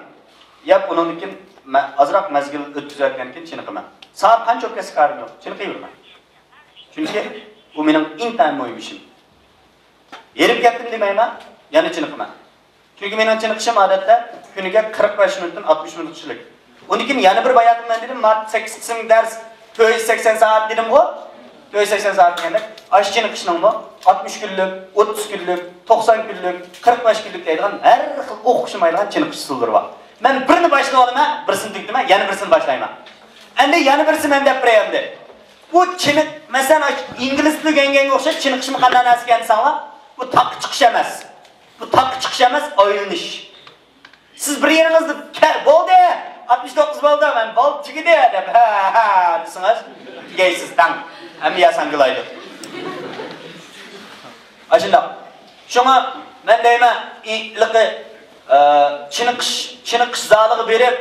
يەپ ئۇنىڭدىن كېيىن مە-، ئازراق مەزگىل ئۆتكۈزۈۋەتكەندىن كېيىن چېنىقىمەن. سائەت قانچە بولۇپ كەتسە كارىم يوق، چېنىقىۋېرىمەن. چۈنكى بۇ مېنىڭ ئىنتايىن مۇھىم ئىشىم. ھېرىپ كەتتىم دېمەيمەن، يەنە چېنىقىمەن. چۈنكى مېنىڭ چېنىقىشىم ئادەتتە كۈنىگە قىرىق بەش مىنۇتتىن ئاتمىش مىنۇت كىشىلىك. ئۇندىن كېيىن يەنە بىر باياتىن مەن دېدىم، ما سەككىز قىسىم دەرس، تۆت يۈز سەكسەن سائەت دېدىمغۇ؟ تۆت يۈز سەكسەن سائەت دېگەندەك، ئاشۇ چېنىقىشنىڭمۇ ئاتمىش كۈنلۈك، ئوتتۇز كۈنلۈك، توقسان كۈنلۈك، قىرىق بەش كۈنلۈك دەيدىغان ھەر خىل ئوخشىمايدىغان چېنىقىش ئۇسۇللىرى بار. مەن بىرنى باشلىۋالىمەن، بىرسىنى تۈگىتىمەن، يەنە بىرسىنى باشلايمەن. ئەمدى يەنە بىرسى مەن دەپ بېرەي ئەمدى. بۇ چېنىق، مەسىلەن، ئاشۇ ئىنگلىز تىلى ئۆگەنگەنگە ئوخشاش چېنىقىشمۇ قانداق نەرسە ئىكەن دېسەڭلار، بۇ تاغقا چىقىش ئەمەس. بۇ تاغقا چىقىش ئەمەس، ئايلىنىش. سىز بىر يېرىڭىزدا، كە-، بولدى، ئاتمىش توققۇز بولدى، مەن بولدى، تۈگىدى دەپ، ھە، ھە، ھە دېسىڭىز، تۈگەيسىز، تەڭ. ھەممە يەر ساڭگىلايدۇ. ئاشۇنداق. شۇڭا مەن دەيمەن، ئى-، ھېلىقى، ئە، چېنىقىش، چېنىقىش زالىغا بېرىپ،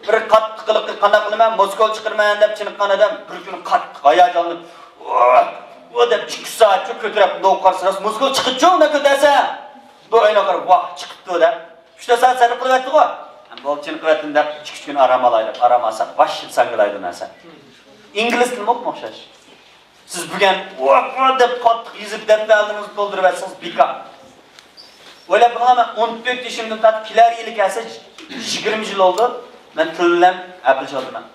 بىر قاتتىق ھېلىقى قانداق قىلىمەن، موسكول چىقىرىمەن دەپ چېنىققان ئادەم بىر كۈنى قاتتىق ھاياجانلىنىپ، ۋا، ۋا دەپ ئىككى سائەتچە كۆتۈرۈپ، مۇنداق قارىسا، راست موسكول چىقىدىچۇ، مۇنداق كۆتەرسە. بۇ ئۆينى قارىپ، ۋاھ، چىقىپتۇ دەپ. ئۈچ تۆت سائەت سەرپ قىلىۋەتتىغۇ. ھەم بولدى، چېنىقىۋەتتىم دەپ، ئىككى ئۈچ كۈن ئارام ئالاي دەپ، ئارام ئالساق، ۋاش ساڭگىلايدۇ نەرسە. ئىنگلىز تىلىمۇ ئوخشاش. سىز بۈگۈن ۋا، ۋا دەپ قاتتىق يېزىپ، دەپتەرلىرىڭىزنى تولدۇرۇۋەتسىڭىز، بىكار. ئويلاپ بېقىڭلار، مەن ئون تۆت يېشىمدىن تارتىپ كېلەر يىلى كەلسە، يىگىرمە يىل بولدى، مەن تىل بىلەن ھەپىلىشىۋاتىمەن.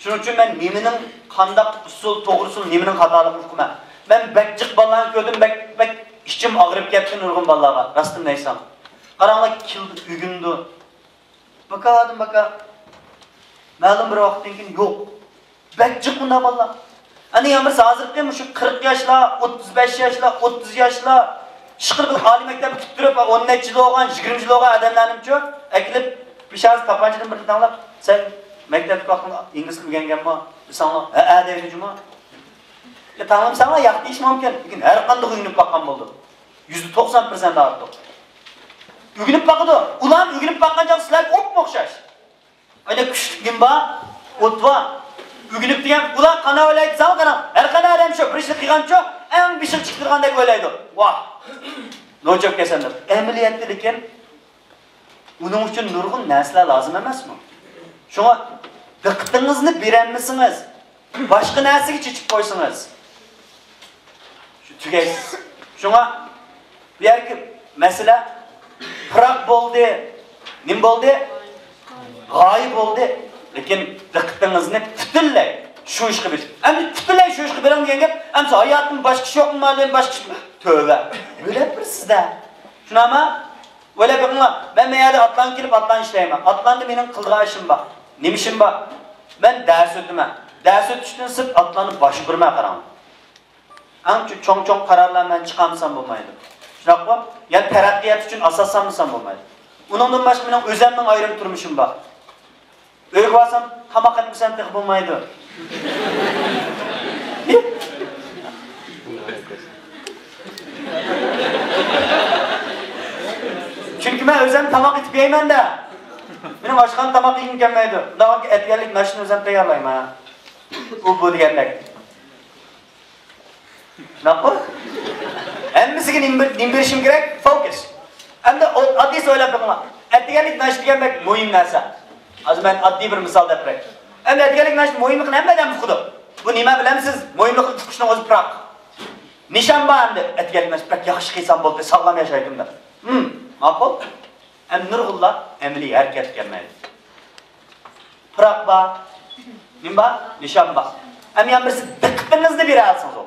شۇنىڭ ئۈچۈن مەن نېمىنىڭ قانداق ئۇسۇل توغرا ئۇسۇل، نېمىنىڭ خاتالىقىنى ئۇقىمەن. مەن بەك جىق بالىلارنى كۆردۈم، بەك، بەك ئىچىم ئاغرىپ كەتتى نۇرغۇن بالىلارغا، راستىنى دەيسەڭ. قاراڭلار، كېلىدۇ، ئۆگىنىدۇ. باكادىن باكا. مەلۇم بىر ۋاقىتتىن كېيىن يوق. بەك جىق بۇنداق بالىلار. ئەنە يەنە بىرسى ھازىرقى مۇشۇ قىرىق ياشلار، ئوتتۇز بەش ياشلار، ئوتتۇز ياشلار، ئىشقىلىپ ئالىي مەكتەپنى پۈتتۈرۈپ، ئون نەچچە يىل بولغان، يىگىرمە يىل بولغان ئادەملەرنىچۇ ئەكېلىپ، بىر شاز تاپانچىدىن بىرنى تەڭلەپ، سەن مەكتەپتە ۋاقتىڭدا ئىنگلىز تىلى ئۆگەنگەنمۇ دېسەڭلار، ھەئە دەيدۇ جۇمۇ. يا، تەڭلىمىسەڭلار ياق دېيىش مۇمكىن. لېكىن ھەر قانداق ئۆگىنىپ باققان بولىدۇ. يۈزدە توقسان پىرسەنت ئارتۇق. ئۆگىنىپ باقىدۇ. ئۇلار ئۆگىنىپ باققان چاغدا سىلەرگە ئوپمۇ ئوخشاش. ئەگەر كۈچلۈك نېمە بار؟ ئوت بار. ئۆگىنىپ دېگەن، ئۇلار قانداق ئويلايدۇ دېسەڭ، قاراڭ، ھەر قانداق ئادەم شۇ بىر ئىشنى قىلغانچۇ، ئەڭ بېشىغا چىقىدىغاندەك ئويلايدۇ. ۋاھ، نوچوك كەسەللىك. ئەمەلىيەتتە لېكىن ئۇنىڭ ئۈچۈن نۇرغۇن نەرسىلەر لازىم ئەمەسمۇ؟ شۇڭا دىققىتىڭىزنى بېرەلمىسىڭىز، باشقا نەرسىگە چېچىپ قويسىڭىز، شۇ تۈگەيسىز. شۇڭا بۇ يەرگە مەسىلە پىراق بولدى، نېمە بولدى؟ غايە بولدى. لېكىن دىققىتىڭىزنى پۈتۈنلەي شۇ ئىشقا بېرىڭ. ئەمدى پۈتۈنلەي شۇ ئىشقا بېرىڭ دېگەن گەپ، ئەمسە ھاياتىم باشقا ئىش يوقمۇ، مالىم باشقا ئىش؟ تۆۋە. ئۆيلەپ بېرىسىز-دە. شۇنداقمۇ؟ ئويلاپ بېقىڭلار، مەن بۇ يەردە ئاتلانغا كېلىپ، ئاتلاننى ئىشلەيمەن. ئاتلاندا مېنىڭ قىلىدىغان ئىشىم بار. نېمە ئىشىم بار؟ مەن دەرس ئۆتىمەن. دەرس ئۆتۈشتىن سىرت ئاتلاننى باشقۇرىمەن، قاراڭ. ئەڭ چو-، چوڭ، چوڭ قارارلارنى مەن چىقارمىسام بولمايدۇ. شۇنداققۇ؟ يەنە تەرەققىيات ئۈچۈن ئاساسلانمىسام بولمايدۇ. ئۇنىڭدىن باشقا مېنىڭ ئۆزۈمنىڭ ئايرىم تۇرمۇشۇم بار. ئۆيگە بارسام، تاماق ئەتمىسەم تېخى بولمايدۇ. چۈنكى مەن ئۆزۈم تاماق ئېتىپ يەيمەن-دە. مېنىڭ ئاشخانىدا تاماق يېگۈم كەلمەيدۇ. ئۇنداق ئەتىگەنلىك ناشتىنى ئۆزۈم تەييارلايمەن. ئۇ، بۇ دېگەندەك. شۇنداققۇ؟ ھەممىسىگە نېمە بېر-، نېمە بېرىشىم كېرەك؟ فوكۇس. ئەمدى ئو-، ئاددىيسى ئويلاپ بېقىڭلار. ئەتىگەنلىك ناشتا دېگەن بەك مۇھىم نەرسە. ھازىر مەن ئاددىي بىر مىسال دەپ بېرەي. ئەمدى ئەتىگەنلىك ناشتا مۇھىملىقىنى ھەممە ئادەم ئۇقىدۇ. بۇ نېمە بىلەمسىز؟ مۇھىملىقىنى ئۇقۇشنىڭ ئۆزى پىراق. نىشان بار ئەمدى. ئەتىگەنلىك ناشتا بەك ياخشى قىلسام بولدى، ساغلام ياشايتتىم دەپ. ھىم، ماقۇل. ئەمدى نۇرغۇنلار ئەمەلىي ھەرىكەتكە كەلمەيدۇ. پىراق بار. نېمە بار؟ نىشان بار. ئەمدى يەنە بىرسى دىققىتىڭىزنى بېرەلىسىڭىز ئۇ.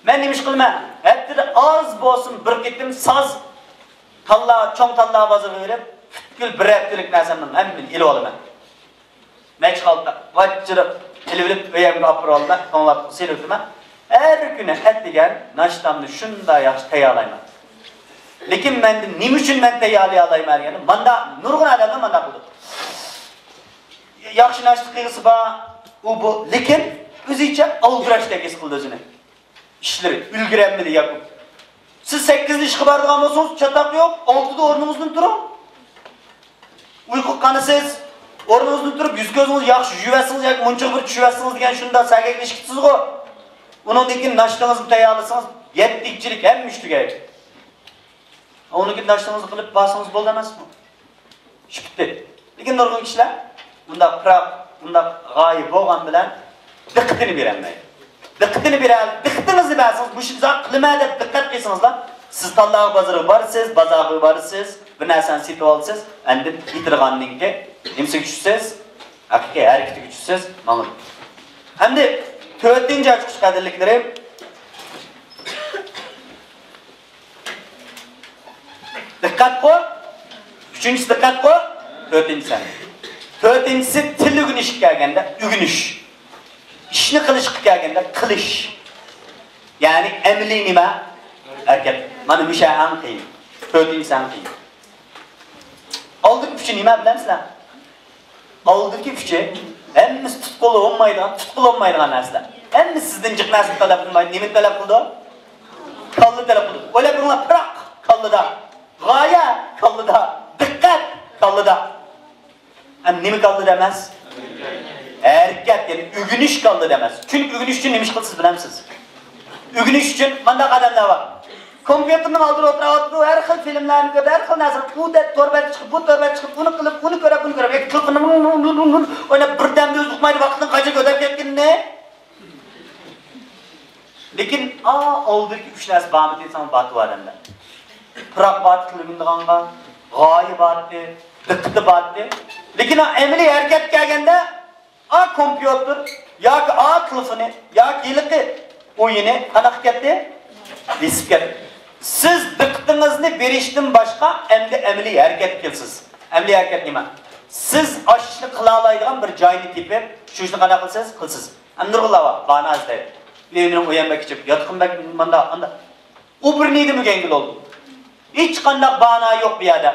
مەن نېمە ئىش قىلىمەن؟ ھەپتىدە ئاز بولسۇن بىر قېتىم ساز تاللا، چوڭ تاللا بازىرىغا بېرىپ، پۈتكۈل بىر ھەپتىلىك نەرسەمنىڭ ھەممىنى ئېلىۋالىمەن. مەچ خالتا، ۋاچچىرىق ئېلىۋېلىپ، ئۆيۈمگە ئاپىرىۋالىمەن، توڭلاتقۇ سېلىۋېتىمەن. ھەر كۈنى ئەتىگەن ناشتامنى شۇنداق ياخشى تەييارلايمەن. لېكىن مەندىن نېمە ئۈچۈن مەن تەييارلىيالايمەن دېگەندە، مانداق نۇرغۇن ئادەملەر مانداق قىلىدۇ. ياخشى ناشتا قىلغۇسى بار، ئۇ بۇ، لېكىن ئۆزىچە ئالدىراشتەك ھېس قىلىدۇ ئۆزىنى. ئىشلىرى، ئۈلگۈرەلمىدى ياكى. سىز سەككىزدە ئىشقا بارىدىغان بولسىڭىز، چاتاق يوق، ئالتىدا ئورنىڭىزدىن تۇرۇڭ. ئۇيقۇغا قانىسىز، ئورنىڭىزدىن تۇرۇپ، يۈز-كۆزىڭىزنى ياخشى يۇيۇۋەتسىڭىز ياكى مۇنچىغا بىر چۈشۈۋەتسىڭىز دېگەن شۇنداق سەگەكلىشىپ كېتىسىزغۇ. ئۇنىڭدىن كېيىن ناشتىڭىزنى تەييارلىسىڭىز، يەتتە ئىككىچىلىك ھەممە ئىش تۈگەيدۇ. ئۇنىڭكى ناشتىڭىزنى قىلىپ بارسىڭىز بولدى ئەمەسمۇ؟ ئىش پۈتتى. لېكىن نۇرغۇن كىشىلەر بۇنداق پىراق، بۇنداق غايە بولغان بىلەن دىققىتىنى بېرەلمەيدۇ. دىققىتىنى بېرە، دىققىتىڭىزنى بەرسىڭىز، مۇشۇنى قىلىمەن دەپ دىققەت قىلسىڭىزلا، سىز تاللا بازىرىغا بارىسىز، بازارغا بارىسىز، بىر نەرسىنى سېتىۋالىسىز، ئاندىن يېتىدىغاندىن كېيىن نېمىسىگە چۈشىسىز؟ ھەقىقىي ھەرىكىتىگە چۈشىسىز، ماڭىدۇ. ئەمدى تۆتىنچى ئاچقۇچ، قەدىرلىكلىرىم. دىققەتقۇ. ئۈچىنچىسى دىققەتقۇ. تۆتىنچىسى. تۆتىنچىسى تىل ئۆگىنىشكە كەلگەندە ئۆگىنىش. ئىشنى قىلىشقا كەلگەندە قىلىش. يەنى ئەمەلىي نېمە؟ ھەرىكەت. مانا مۇشۇ ئەڭ قىيىن. تۆتىنچىسى ئەڭ قىيىن. ئالدىنقى ئۈچى نېمە بىلەمسىلەر؟ ئالدىنقى ئۈچى ھەممىسى تۇتقىلى بولمايدىغان، تۇتقىلى بولمايدىغان نەرسىلەر. ھەممىسى سىزدىن جىق نەرسىنى تەلەپ قىلمايدۇ. نېمىنى تەلەپ قىلىدۇ؟ كاللا تەلەپ قىلىدۇ. ئويلاپ بېقىڭلار، پىراق كاللىدا، غايە كاللىدا، دىققەت كاللىدا. ئەمدى نېمە كاللىدا ئەمەس؟ ھەرىكەت، يەنى ئۆگىنىش كاللىدا ئەمەس. چۈنكى ئۆگىنىش ئۈچۈن نېمە ئىش قىلىسىز، بىلەمسىز؟ ئۆگىنىش ئۈچۈن مانداق ئادەملەر بار. كومپيۇتېرنىڭ ئالدىدا ئولتۇرۇۋاتىدۇ، ھەر خىل فىلىملەرنى كۆرىدۇ، ھەر خىل نەرسە، ئۇ دە-، تور بەتكە چىقىپ، بۇ تور بەتكە چىقىپ، ئۇنى قىلىپ، ئۇنى كۆرۈپ، بۇنى كۆرۈپ، ياكى تېلېفوننى ئويناپ، بىردەمدە ئۆزى ئۇقمايدۇ ۋاقىتنىڭ قانچە ئۆتۈپ كەتكىنىنى. لېكىن، ئا، ئالدىدىكى ئۈچ نەرسە بارمىدى دېسەڭ، بارتى ئادەمدە. پىراق بارتى تىلىمىدىغانغا، غايە بارتى، دىققىتى بارتى. لېكىن ئەمەلىي ھەرىكەتكە كەلگەندە، ئا كومپيۇتېر ياكى ئا تېلېفونى ياكى ھېلىقى ئويۇنى قانداق كەتتى؟ بېسىپ كەتتى. سىز دىققىتىڭىزنى بېرىشتىن باشقا ئەمدى ئەمەلىي ھەرىكەتكە كېلىسىز. ئەمەلىي ھەرىكەت نېمە؟ سىز ئاشۇ ئىشنى قىلالايدىغان بىر جاينى تېپىپ، شۇ ئىشنى قانداق قىلىسىز؟ قىلىسىز. ئەمدى نۇرغۇنلار بار، باھانە ئىزدەيدۇ. ئۆينىڭ ئۇ يەم بەك كىچىك، ياتىقىم بەك مانداق، ئانداق. ئۇ بىر نېمىدىن ئۆگەنگىلى بولدى. ھېچقانداق باھانە يوق بۇ يەردە.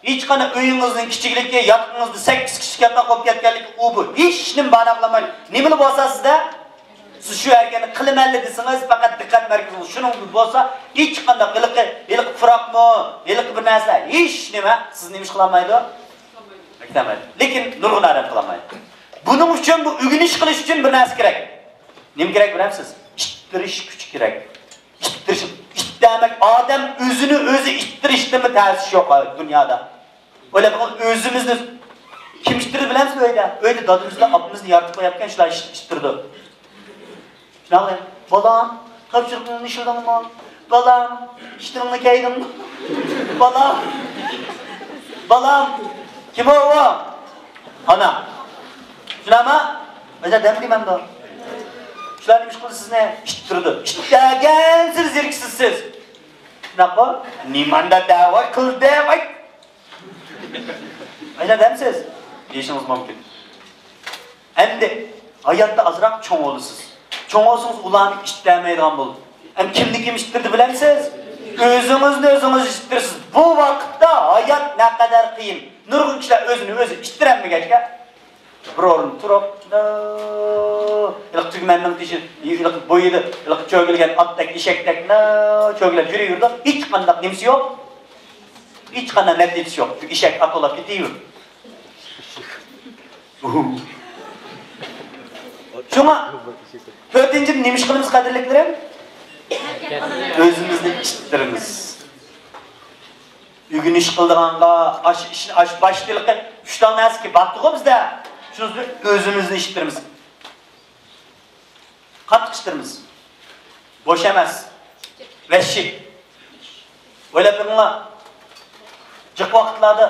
ھېچقانداق ئۆيىڭىزنىڭ كىچىكلىكى، ياتىقىڭىزدا سەككىز كىشىلىك ياتاق بولۇپ كەتكەنلىكى، ئۇ بۇ. ھېچنېمە باھانە قىلالمايدۇ. نېمىلا بولسا سىزدە، سىز شۇ ھەرىكەتنى قىلىمەنلا دېسىڭىز، پەقەت دىققەت مەركىزىڭىز شۇنىڭ بولسا، ھېچقانداق ھېلىقى، ھېلىقى پۇراقمۇ، ھېلىقى بىر نەرسە، ھېچنېمە سىزنى نېمە ئىش قىلالمايدۇ؟ ھەرىكەت قىلالمايدۇ. لېكىن نۇرغۇن ئادەم قىلالمايدۇ. بۇنىڭ ئۈچۈن، بۇ ئۆگىنىش قىلىش ئۈچۈن بىر نەرسە كېرەك. نېمە كېرەك بىلەمسىز؟ ئىتتىرىش كۈچى كېرەك. ئىتتىرىش، ئىتتەمەك، ئادەم ئۆزىنى ئۆزى ئىتتىرىشتىنمۇ تەس ئىش يوق دۇنيادا. ئويلاپ بېقىڭ، ئۆزىمىزنى كىم ئىتتىرىدۇ بىلەمسىز ئۆيدە؟ ئۆيدە دادىمىزنى، ئاپىمىزنى يارىتىپ قويۇپكەن، شۇلار ئىت-، ئىتتىرىدۇ. شۇنداقلا، بالام، تاپشۇرۇقنى ئىشلىدىڭمۇ؟ بالام، ئىشتىنىڭنى كەيدىڭمۇ؟ بالام، بالام، كىم ئۇ؟ ئانا. شۇنداقمۇ؟ مەسىلەن، دەم دېمەمدۇ؟ شۇلار نېمە ئىش قىلدى سىزنى؟ ئىتتىرىدۇ. ئىت دېگەنسېرى زېرىكىسىز سىز. شۇنداققۇ؟ نېمانداق دەۋا قىلدى، ۋاي! ئايلاندىمسىز؟ دېيىشىڭىز مۇمكىن. ئەمدى ھاياتتا ئازراق چوڭ بولىسىز. چوڭ بولسىڭىز، ئۇلارنى ئىتتەرمەيدىغان بولىدۇ. ئەمدى كىمنى كىم ئىتتىرىدۇ بىلەمسىز؟ ئۆزىڭىزنى ئۆزىڭىز ئىتتىرىسىز. بۇ ۋاقىتتا ھايات نەقەدەر قىيىن. نۇرغۇن كىشىلەر ئۆزىنى ئۆزى ئىتتىرەلمىگەچكە، بىر ئورۇندا تۇرۇپ، ھېلىقى تۈگمەننىڭ تېشى، ھېلىقى بويىدا، ھېلىقى چۆگىلىگەن ئاتتەك، ئېشەكتەك، چۆگىلەپ يۈرۈۋېرىدۇ. ھېچقانداق نېمىسى يوق. ھېچقانداق نەتىجىسى يوق. شۇ ئېشەك ئاتلاپ كېتىۋېرىدۇ. شۇڭا تۆتىنچىدىن نېمە ئىش قىلىمىز، قەدىرلىكلىرىم؟ ئۆزىمىزنى ئىتتىرىمىز. ئۆگىنىش قىلىدىغانغا، ئاش، ئىش، ئاش، باشتىلىقى ئۈچ تال نەرسىكى باتتىغۇ بىزدە. شۇنىڭ ئۈچۈن ئۆزىمىزنى ئىتتىرىمىز. قاتتىق ئىتتىرىمىز. بوش ئەمەس. ۋەھشىي. ئويلاپ بېقىڭلار. جىق ۋاقىتلاردا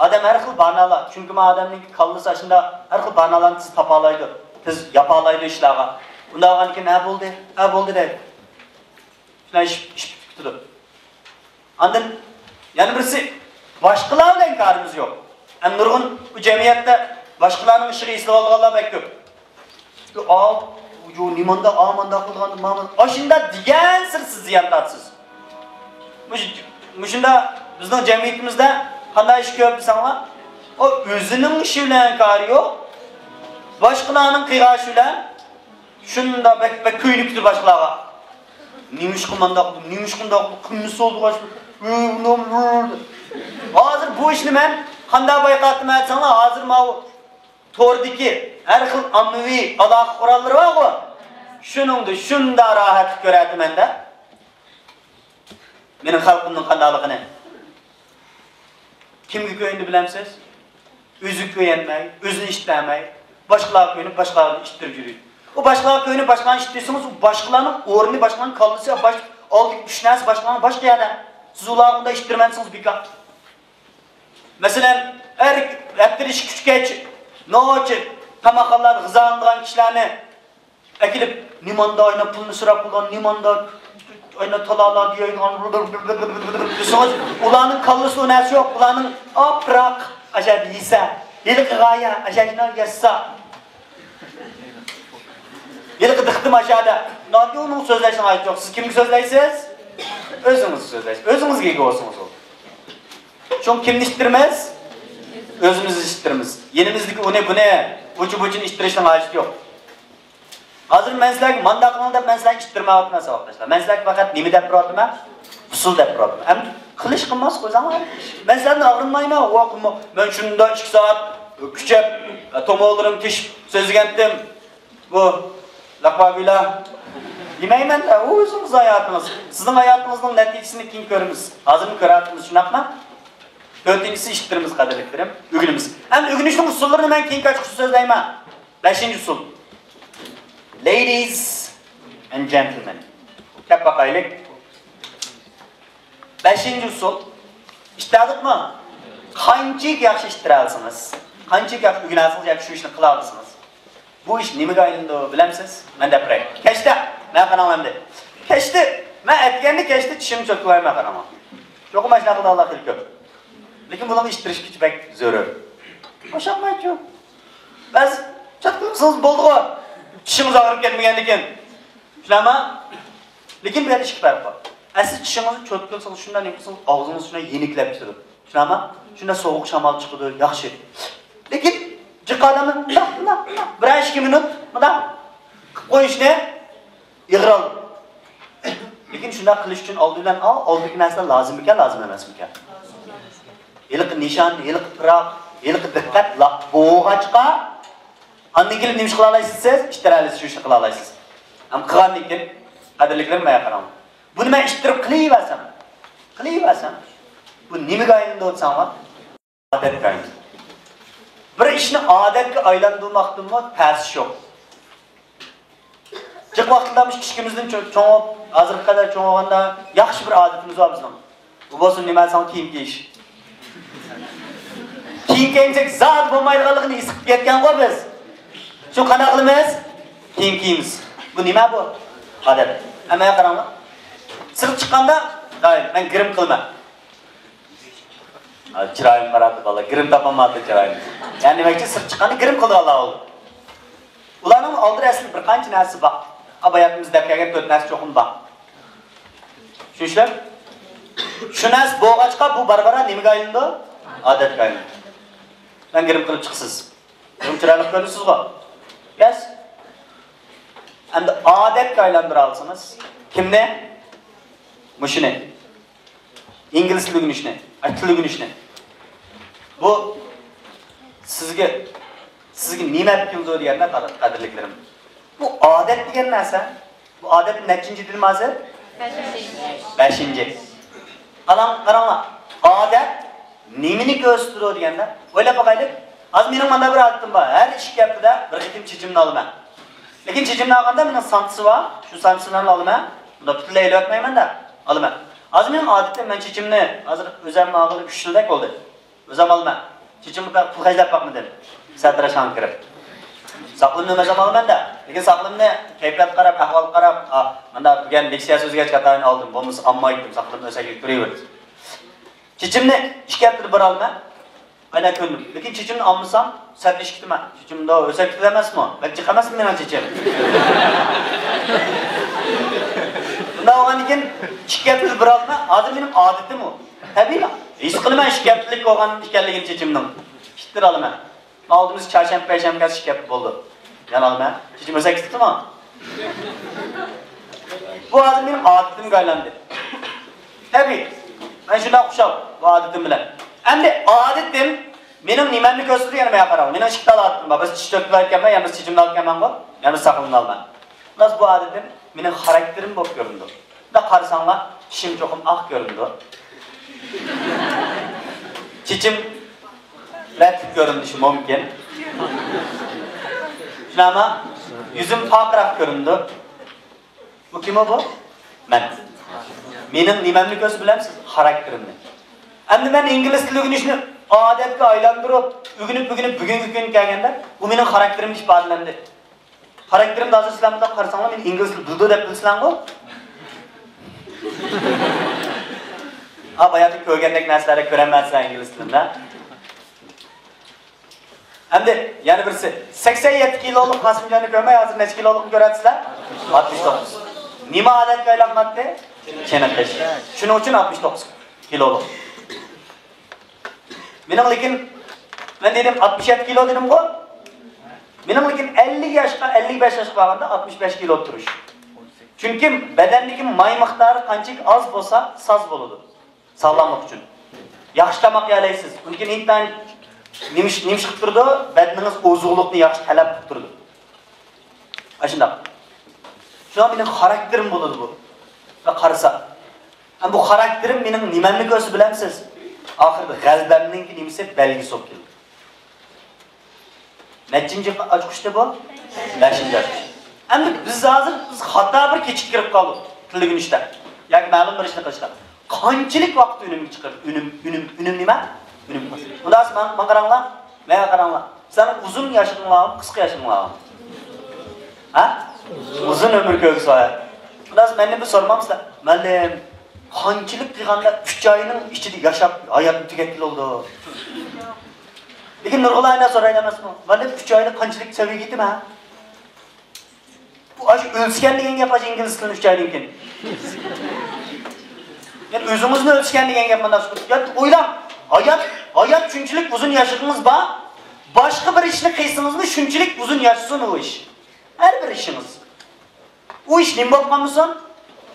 ئادەم ھەر خىل باھانىلەر، چۈنكى ما ئادەمنىڭ كاللىسى ئاشۇنداق ھەر خىل باھانىلەرنى تېز تاپالايدۇ، تېز ياپالايدۇ ئىشلارغا. ئۇنداق بولغاندىكىن، ھە بولدى، ھە بولدى دەيدۇ. شۇنداق ئىش، ئىش پۈتۈپ كېتىدۇ. ئاندىن يەنە بىرسى، باشقىلار بىلەن كارىمىز يوق. ئەمدى نۇرغۇن بۇ جەمئىيەتتە باشقىلارنىڭ ئىشىغا ئېسىلىۋالىدىغانلار بەك كۆپ. ئا، يو، نېمانداق، ئامانداق قىلغاندا، مامانداق. ئاشۇنداق دېگەنسېرى سىز زىيان تارتىسىز. مۇش-، مۇشۇنداق بىزنىڭ جەمئىيىتىمىزدە قانداق ئىش كۆپ دېسەڭلار، ئۇ ئۆزىنىڭ ئىشى بىلەن كارى يوق، باشقىلارنىڭ قىلغان ئىشى بىلەن شۇنداق بەك، بەك كۆيۈنۈپ كېتىدۇ باشقىلارغا. نېمىشقا مانداق قىلدىم، نېمىشقا ئۇنداق قىلدىم، قىلمىسا بولدى. ھازىر بۇ ئىشنى مەن قانداق بايقاتتىم دېسەڭلار، ھازىر ماۋۇ توردىكى ھەر خىل ئاممىۋى ئالاقە قوراللىرى بارغۇ، شۇنىڭدا شۇنداق راھەتلىك كۆرەتتىمەن-دە. مېنىڭ خەلقىمنىڭ قانداقلىقىنى. كىمگە كۆيۈندى بىلەمسىز؟ ئۆزىگە كۆيەلمەي، ئۆزىنى ئىشتەلمەي، باشقىلارغا كۆيۈنۈپ، باشقىلارنى ئىشتىرىپ يۈرىدۇ. ئۇ باشقىلارغا كۆيۈنۈپ، باشقىلارنى ئىشتىرسىڭىز، ئۇ باشقىلارنىڭ ئورنى، باشقىلارنىڭ كاللىسى، باش، ئالدىدىكى ئۈچ نەرسە باشقىلارنىڭ باشقا يەردە. سىز ئۇلارغا ئۇنداق ئىشتىرمەسىڭىز بىكار. مەسىلەن، ھەر ھەپتىدە ئىككى-ئۈچ كەچ نوچى تاماقخانىلاردا غىزالىنىدىغان كىشىلەرنى ئەكېلىپ، نېمانداق ئاينا پۇلنى سوراپ قىلىدىغان، نېمانداق ئاينا تالالا دېيىدىغان دېسىڭىز، ئۇلارنىڭ كاللىسىدا ئۇ نەرسە يوق. ئۇلارنىڭ ئاپراق ئاشەدە يېسە، ھېلىقى غايە ئاشەدە يەسسا. ھېلىقى دىققىتىم ئاشەدە. ئۇنىڭ سۆزلەشنىڭ ھاجىتى يوق. سىز كىمگە سۆزلەيسىز؟ ئۆزىڭىزگە سۆزلەيسىز. ئۆزىڭىزگە ئىگە بولسىڭىز بولدى. شۇڭا كىمنى ئىشتىرىمىز؟ ئۆزىمىزنى ئىشتىرىمىز. يېنىمىزدىكى ئۇنى، بۇنى، ئۇچى-بۇچىنى ئىشتىرىشنىڭ ھاجىتى يوق. ھازىر مەن سىلەرگە مانداق قىلىڭ دەپ مەن سىلەرگە ئىشتىرمەيۋاتىمەن، ساۋاقداشلار. مەن سىلەرگە پەقەت نېمە دەپ بېرىۋاتىمەن؟ ئۇسۇل دەپ بېرىۋاتىمەن. ئەمدى قىلىش قىلماس قويساڭلار، مەن سىلەردىن ئاغرىنمايمەن. ۋاق، مەن شۇنداق ئىككى سائەت كۈچەپ، تومۇرلىرىم تېشىپ سۆزلىگەنتىم. بۇ لەقۋاگۈيلەر دېمەيمەن-دە، ئۇ ئۆزىڭىز ھاياتىڭىز. سىزنىڭ ھاياتىڭىزنىڭ نەتىجىسىنى كېيىن كۆرىمىز. ھازىرمۇ كۆرۈۋاتىمىز، شۇنداقمۇ؟ تۆتىنچىسى ئىشتىرىمىز، قەدىرلىكلىرىم، ئۆگىنىمىز. ئەمدى ئۆگىنىشنىڭ ئۇسۇللىرىنى مەن كېيىن ئاچقۇچ سۆزلەيمەن. بەشىنچى ئۇسۇل. Ladies and gentlemen. كەپ باقايلى. بەشىنچى ئۇسۇل. ئىشتەلدۇقمۇ؟ قانچىلىك ياخشى ئىشتىرەلىسىڭىز، قانچىلىك ياخشى ئۆگىنەلىسىڭىز ياكى شۇ ئىشنى قىلالىسىڭىز، بۇ ئىش نېمىگە ئايلىنىدۇ بىلەمسىز؟ مەن دەپ بېرەي. كەچتە، ماڭا قاراڭ ئەمدى. كەچتە، مەن ئەتىگەندە كەچتە چىشىمنى چوتكىلايمەن، قاراڭ. چوقۇم ماشۇنداق قىلىدىغانلار خېلى كۆپ. لېكىن بۇنىڭغا ئىشتىرىش كۈچى بەك زۆرۈر. ئوخشاپمايدۇ. بەزى چوتكىلىسىڭىز بولدىغۇ. چىشىڭىز ئاغرىپ كەتمىگەندىكىن. شۇنداقمۇ؟ لېكىن بۇ يەردە ئىككى پەرق بار. ئەسلى چىشىڭىزنى چوتكىلىسىڭىز، شۇنداق نېمە قىلسىڭىز، ئاغزىڭىز شۇنداق يېنىكلەپ كېتىدۇ. شۇنداقمۇ؟ شۇنداق سوغۇق شامال چىقىدۇ، ياخشى. لېكىن جىق ئادەمنى مۇنداق، مۇنداق، مۇنداق، بىرەر ئىككى مىنۇت مۇنداق قىلىپ قويۇشنى ئېغىر ئالدىم. لېكىن شۇنداق قىلىش ئۈچۈن ئالدى بىلەن، ئا، ئالدىدىكى نەرسىلەر لازىممىكەن، لازىم ئەمەسمىكەن؟ ھېلىقى نىشان، ھېلىقى پىراق، ھېلىقى دىققەت لا-، بولغاچقا، ئاندىن كېلىپ نېمە ئىش قىلالايسىز سىز؟ ئىتتىرەلىسىز، شۇ ئىشنى قىلالايسىز. ئەمما قىلغاندىن كېيىن، قەدىرلىكلىرىم، مايا قاراڭ. بۇنى مەن ئىتتىرىپ قىلىۋەرسەم، قىلىۋەرسەم، بۇ نېمىگە ئايلىنىدۇ دېسەڭلار؟ ئادەتكە ئايلىنىدۇ. بىر ئىشنى ئادەتكە ئايلاندۇرماقتىنمۇ تەسى يوق. جىق ۋاقىتلارمۇ كىچىكىمىزدىن چوڭ، چوڭ بولۇپ، ھازىرغا قەدەر چوڭ بولغاندا ياخشى بىر ئادىتىمىز بار بىزنىڭ. ئۇ بولسا نېمە دېسەڭ، كىيىم كىيىش. كىيىم كىيمىسەك زادى بولمايدىغانلىقىنى ھېس قىلىپ يەتكەنغۇ بىز. شۇ قانداق قىلىمىز؟ كىيىم كىيىمىز. بۇ نېمە بۇ؟ ئادەت. ھەممىگە قاراڭلار. سىرتقا چىققاندا، دائىم مەن گىرىم قىلىمەن. ھازىر چىرايىمغا قاراپ بالا گىرىم تاپالمايدۇ چىرايىمنى. يەنى دېمەكچى، سىرتقا چىققاندا گىرىم قىلىدىغانلار ئۇلار. ئۇلارنىڭ ئالدىدا ئەسلىدە بىر قانچە نەرسە بار. ئا، باياتىمىز دەپ كەلگەن تۆت نەرسە چوقۇم بار. چۈشىنىشلىك؟ شۇ نەرسە بولغاچقا بۇ بارا-بارا نېمىگە ئايلىنىدۇ؟ ئادەتكە ئايلىنىدۇ. مەن گىرىم قىلىپ چىقىسىز. گىرىم چىرايلىق كۆرۈنىسىزغۇ؟ يەس. ئەمدى ئادەتكە ئايلاندۇرالىسىڭىز. كىمنى؟ مۇشۇنى. ئىنگلىز تىلى ئۆگىنىشنى، تىل ئۆگىنىشنى. بۇ سىزگە، سىزگە نېمە ئەپ كېلىدۇ دېگەندە، قەدىرلىكلىرىم. بۇ ئادەت دېگەن نەرسە، بۇ ئادەت نەچچىنچى دېدىم ھازىر؟ بەشىنچى. بەشىنچى. قاراڭ، قاراڭلار. ئادەت نېمىنى كۆرسىتىدۇ دېگەندە، ئويلاپ باقايلى. ھازىر مېنىڭ مانداق بىر ئادىتىم بار. ھەر ئىككى ھەپتىدە بىر قېتىم چېچىمنى ئالىمەن. لېكىن چېچىمنى ئالغاندا مېنىڭ سانتىسى بار. شۇ سانتىسى بىلەن ئالىمەن. بۇنداق پۈتۈنلەي ئېلىۋەتمەيمەن-دە، ئالىمەن. ھازىر مېنىڭ ئادىتىم، مەن چېچىمنى ھازىر ئۆزۈمنى ئالغىلى ئۈچ يىلدەك بولدى. ئۆزۈم ئالىمەن. چېچىمغا پۇل خەجلەپ باقمىدىم. سەتراش ھاڭ كىرىپ. ساقىلىمنى ئۆزۈم ئالىمەن-دە. لېكىن ساقىلىمنى كەيپىياتقا قاراپ، ئەھۋالغا قاراپ، ئا، مانا بۈگۈن لېكسىيە سۆزگەچكە ئاتايىن ئالدىم. بولمىسا ئالمايتتىم. ساقىلىمنى ئۆسەكلىك تۇرۇۋېرىدۇ. چېچىمنى ئىككى ھەپتىدە بىر ئالىمەن. ئاينا كۆندۈم. لېكىن چېچىمنى ئالمىسام، سەتلىشىپ كېتىمەن. چېچىمدا ئۆسەك ئەمەسمۇ؟ بەك جىق ئەمەسمۇ مېنىڭ چېچىم؟ بۇنداق بولغاندىن كېيىن ئىككى ھەپتىدە بىر ئالىمەن. ھازىر مېنىڭ ئادىتىم ئۇ. تەبىئىي. ھېس قىلىمەن، ئىككى ھەپتىلىك بولغان ئىكەنلىكىنى چېچىمنىڭ. ئىككى ھەپتىدە ئالىمەن. ئالدىمىز چارشەنبە، پەيشەنبە كەلسە ئىككى ھەپتە بولدى. يەنە ئالىمەن. چېچىم ئۆسەك كېتىپتىمۇ؟ بۇ ھازىر مېنىڭ ئادىتىمگە ئايلاندى. تەبىئىي. مەن شۇنداق خۇشال بۇ ئادىتىم بىلەن. ئەمدى ئادىتىم مېنىڭ نېمەمنى كۆرسىتىدۇ، يەنە ماڭا قاراڭ. مېنىڭ ئىككى تال ئادىتىم بار. بىر چىش تۆكۈپ ئالىدىكەنمەن، يەنە بىر چېچىمنى ئالىدىكەنمەنغۇ، يەنە بىر ساقىلىمنى ئالىمەن. خۇلاس، بۇ ئادىتىم مېنىڭ خاراكتېرىم بولۇپ كۆرۈنىدۇ. مۇنداق قارىساڭلار، چىشىم چوقۇم ئاق كۆرۈنىدۇ. چېچىم رەتلىك كۆرۈنۈشى مۇمكىن. شۇنداقمۇ؟ يۈزۈم پارقىراق كۆرۈنىدۇ. بۇ كىمۇ بۇ؟ مەن. مېنىڭ نېمەمنى كۆرسە بىلەمسىز؟ خاراكتېرىمنى. ئەمدى مەن ئىنگلىز تىلى ئۆگىنىشنى ئادەتكە ئايلاندۇرۇپ، ئۆگىنىپ، ئۆگىنىپ، بۈگۈنكى كۈنگە كەلگەندە، بۇ مېنىڭ خاراكتېرىمدە ئىپادىلەندى. خاراكتېرىمدە ھازىر سىلەر مۇنداق قارىساڭلار، مېنى ئىنگلىز تىلى بىلىدۇ دەپ بىلىسىلەرغۇ؟ ھا، باياتىن كۆرگەندەك نەرسىلەردە كۆرەلمەيسىلەر ئىنگلىز تىلىمدا. ئەمدى يەنە بىرسى، سەكسەن يەتتە كىلولۇق قاسىمجاننى كۆرمەي، ھازىر نەچچە كىلولۇقنى كۆرەتسىلەر؟ ئاتمىش توققۇز. نېمە ئادەتكە ئايلانماقتى؟ چېنىقىش. شۇنىڭ ئۈچۈن ئاتمىش توققۇز كىلولۇق. مېنىڭ لېكىن، مەن دېدىم، ئاتمىش يەتتە كىلو دېدىمغۇ؟ مېنىڭ لېكىن ئەللىك ياشقا، ئەللىك بەش ياشقا بارغاندا ئاتمىش بەش كىلو تۇرۇش. چۈنكى بەدەندىكى ماي مىقدارى قانچىلىك ئاز بولسا، ساز بولىدۇ. ساغلاملىق ئۈچۈن. ياخشى تاماق يەلەيسىز. لېكىن ئىنتايىن نېمە ئىش، نېمە ئىش قىلىپ تۇرىدۇ؟ بەدىنىڭىز ئوزۇقلۇقنى ياخشى تەلەپ قىلىپ تۇرىدۇ. ئاشۇنداق. شۇڭا مېنىڭ خاراكتېرىم بولىدۇ بۇ. قارىسا. ھەم بۇ خاراكتېرىم مېنىڭ نېمەمنى كۆرسە بىلەمسىز؟ ئاخىرىدا غەلىبەمنىڭكى نېمىسى بەلگىسى بولۇپ كېلىدۇ. نەچچىنچى ئاچقۇچتى بۇ؟ بەشىنچى ئاچقۇچ. ئەمدى بىز ھازىر، بىز خاتا بىر كېچىگە كىرىپ قالدۇق تىل ئۆگىنىشتە ياكى مەلۇم بىر ئىشنى قىلىشتا. قانچىلىك ۋاقىت ئۈنۈمگە چىقىرىپ، ئۈنۈم، ئۈنۈم، ئۈنۈم نېمە؟ ئۈنۈم. ئۇندا ماڭا، ماڭا قاراڭلار، ماڭا قاراڭلار. سىلەرنىڭ ئۇزۇن ياشىغىڭلارمۇ، قىسقا ياشىغىڭلارمۇ؟ ھە؟ ئۇزۇن ئۆمۈر كۆرگۈسى. ئۇندا مەندىن بىر سورىمامسىلەر؟ مۇئەللىم، قانچىلىك قىلغاندا ئۈچ ئاينىڭ ئىچىدە ياشاپ، ھاياتنى تۈگەتكىلى بولىدۇ؟ لېكىن نۇرغۇنلار ئەنە سورايدۇ ئەمەسمۇ؟ مۇئەللىم، ئۈچ ئايدا قانچىلىك سەۋىيەگە يېتىمەن؟ بۇ ئاشۇ ئۆلسىكەن دېگەن گەپ، ئاشۇ ئىنگلىز تىلىنى ئۈچ ئايدىن كېيىن. يەنى ئۆزىڭىزنى ئۆلسىكەن دېگەن گەپ مانا شۇ. يا ئويلاڭ، ھايات، ھايات شۇنچىلىك ئۇزۇن ياشىغىڭىز بار، باشقا بىر ئىشنى قىلسىڭىزمۇ شۇنچىلىك ئۇزۇن ياشىسۇن ئۇ ئىش. ھەر بىر ئىشىڭىز. ئۇ ئىش نېمە بولۇپ قالمىسۇن؟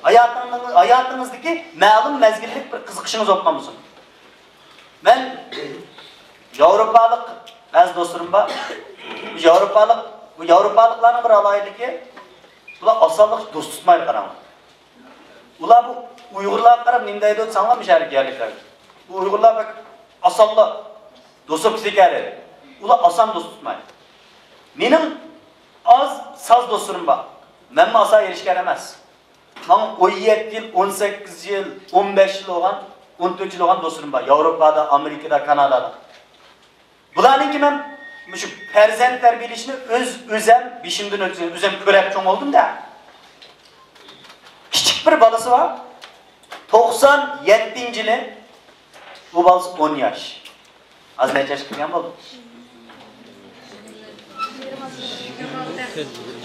ھاياتىڭ-، ھاياتىڭىزدىكى مەلۇم مەزگىللىك بىر قىزىقىشىڭىز بولۇپ قالمىسۇن. مەن ياۋروپالىق بەزى دوستلىرىم بار. بۇ ياۋروپالىق، بۇ ياۋروپالىقلارنىڭ بىر ئالاھىدىلىكى، بۇلار ئاسانلىقچە دوست تۇتمايدۇ، قاراڭلار. ئۇلار بۇ ئۇيغۇرلارغا قاراپ نېمە دەيدۇ دېسەڭلار، مۇشۇ يەردىكى يەرلىكلەر. بۇ ئۇيغۇرلار بەك ئاسانلا دوست بولۇپ كېتىدىكەن دەيدۇ. ئۇلار ئاسان دوست تۇتمايدۇ. مېنىڭ ئاز ساز دوستلىرىم بار. مەنمۇ ئاسان ئېرىشكەن ئەمەس. ماڭا ئون يەتتە يىل، ئون سەككىز يىل، ئون بەش يىل بولغان، ئون تۆت يىل بولغان دوستلىرىم بار. ياۋروپادا، ئامېرىكىدا، كانادادا. بۇلارنىڭكى مەن مۇشۇ پەرزەنت تەربىيەلەشنى ئۆز، ئۆزەم بېشىمدىن ئۆتكۈزگەن، ئۆزەم كۆرەپ چوڭ بولدۇم-دە. كىچىك بىر بالىسى بار. توقسان يەتتىنچى يىلى، بۇ بالىسى ئون ياش. ھازىر نەچچە ياشقا كىرگەن بولدى؟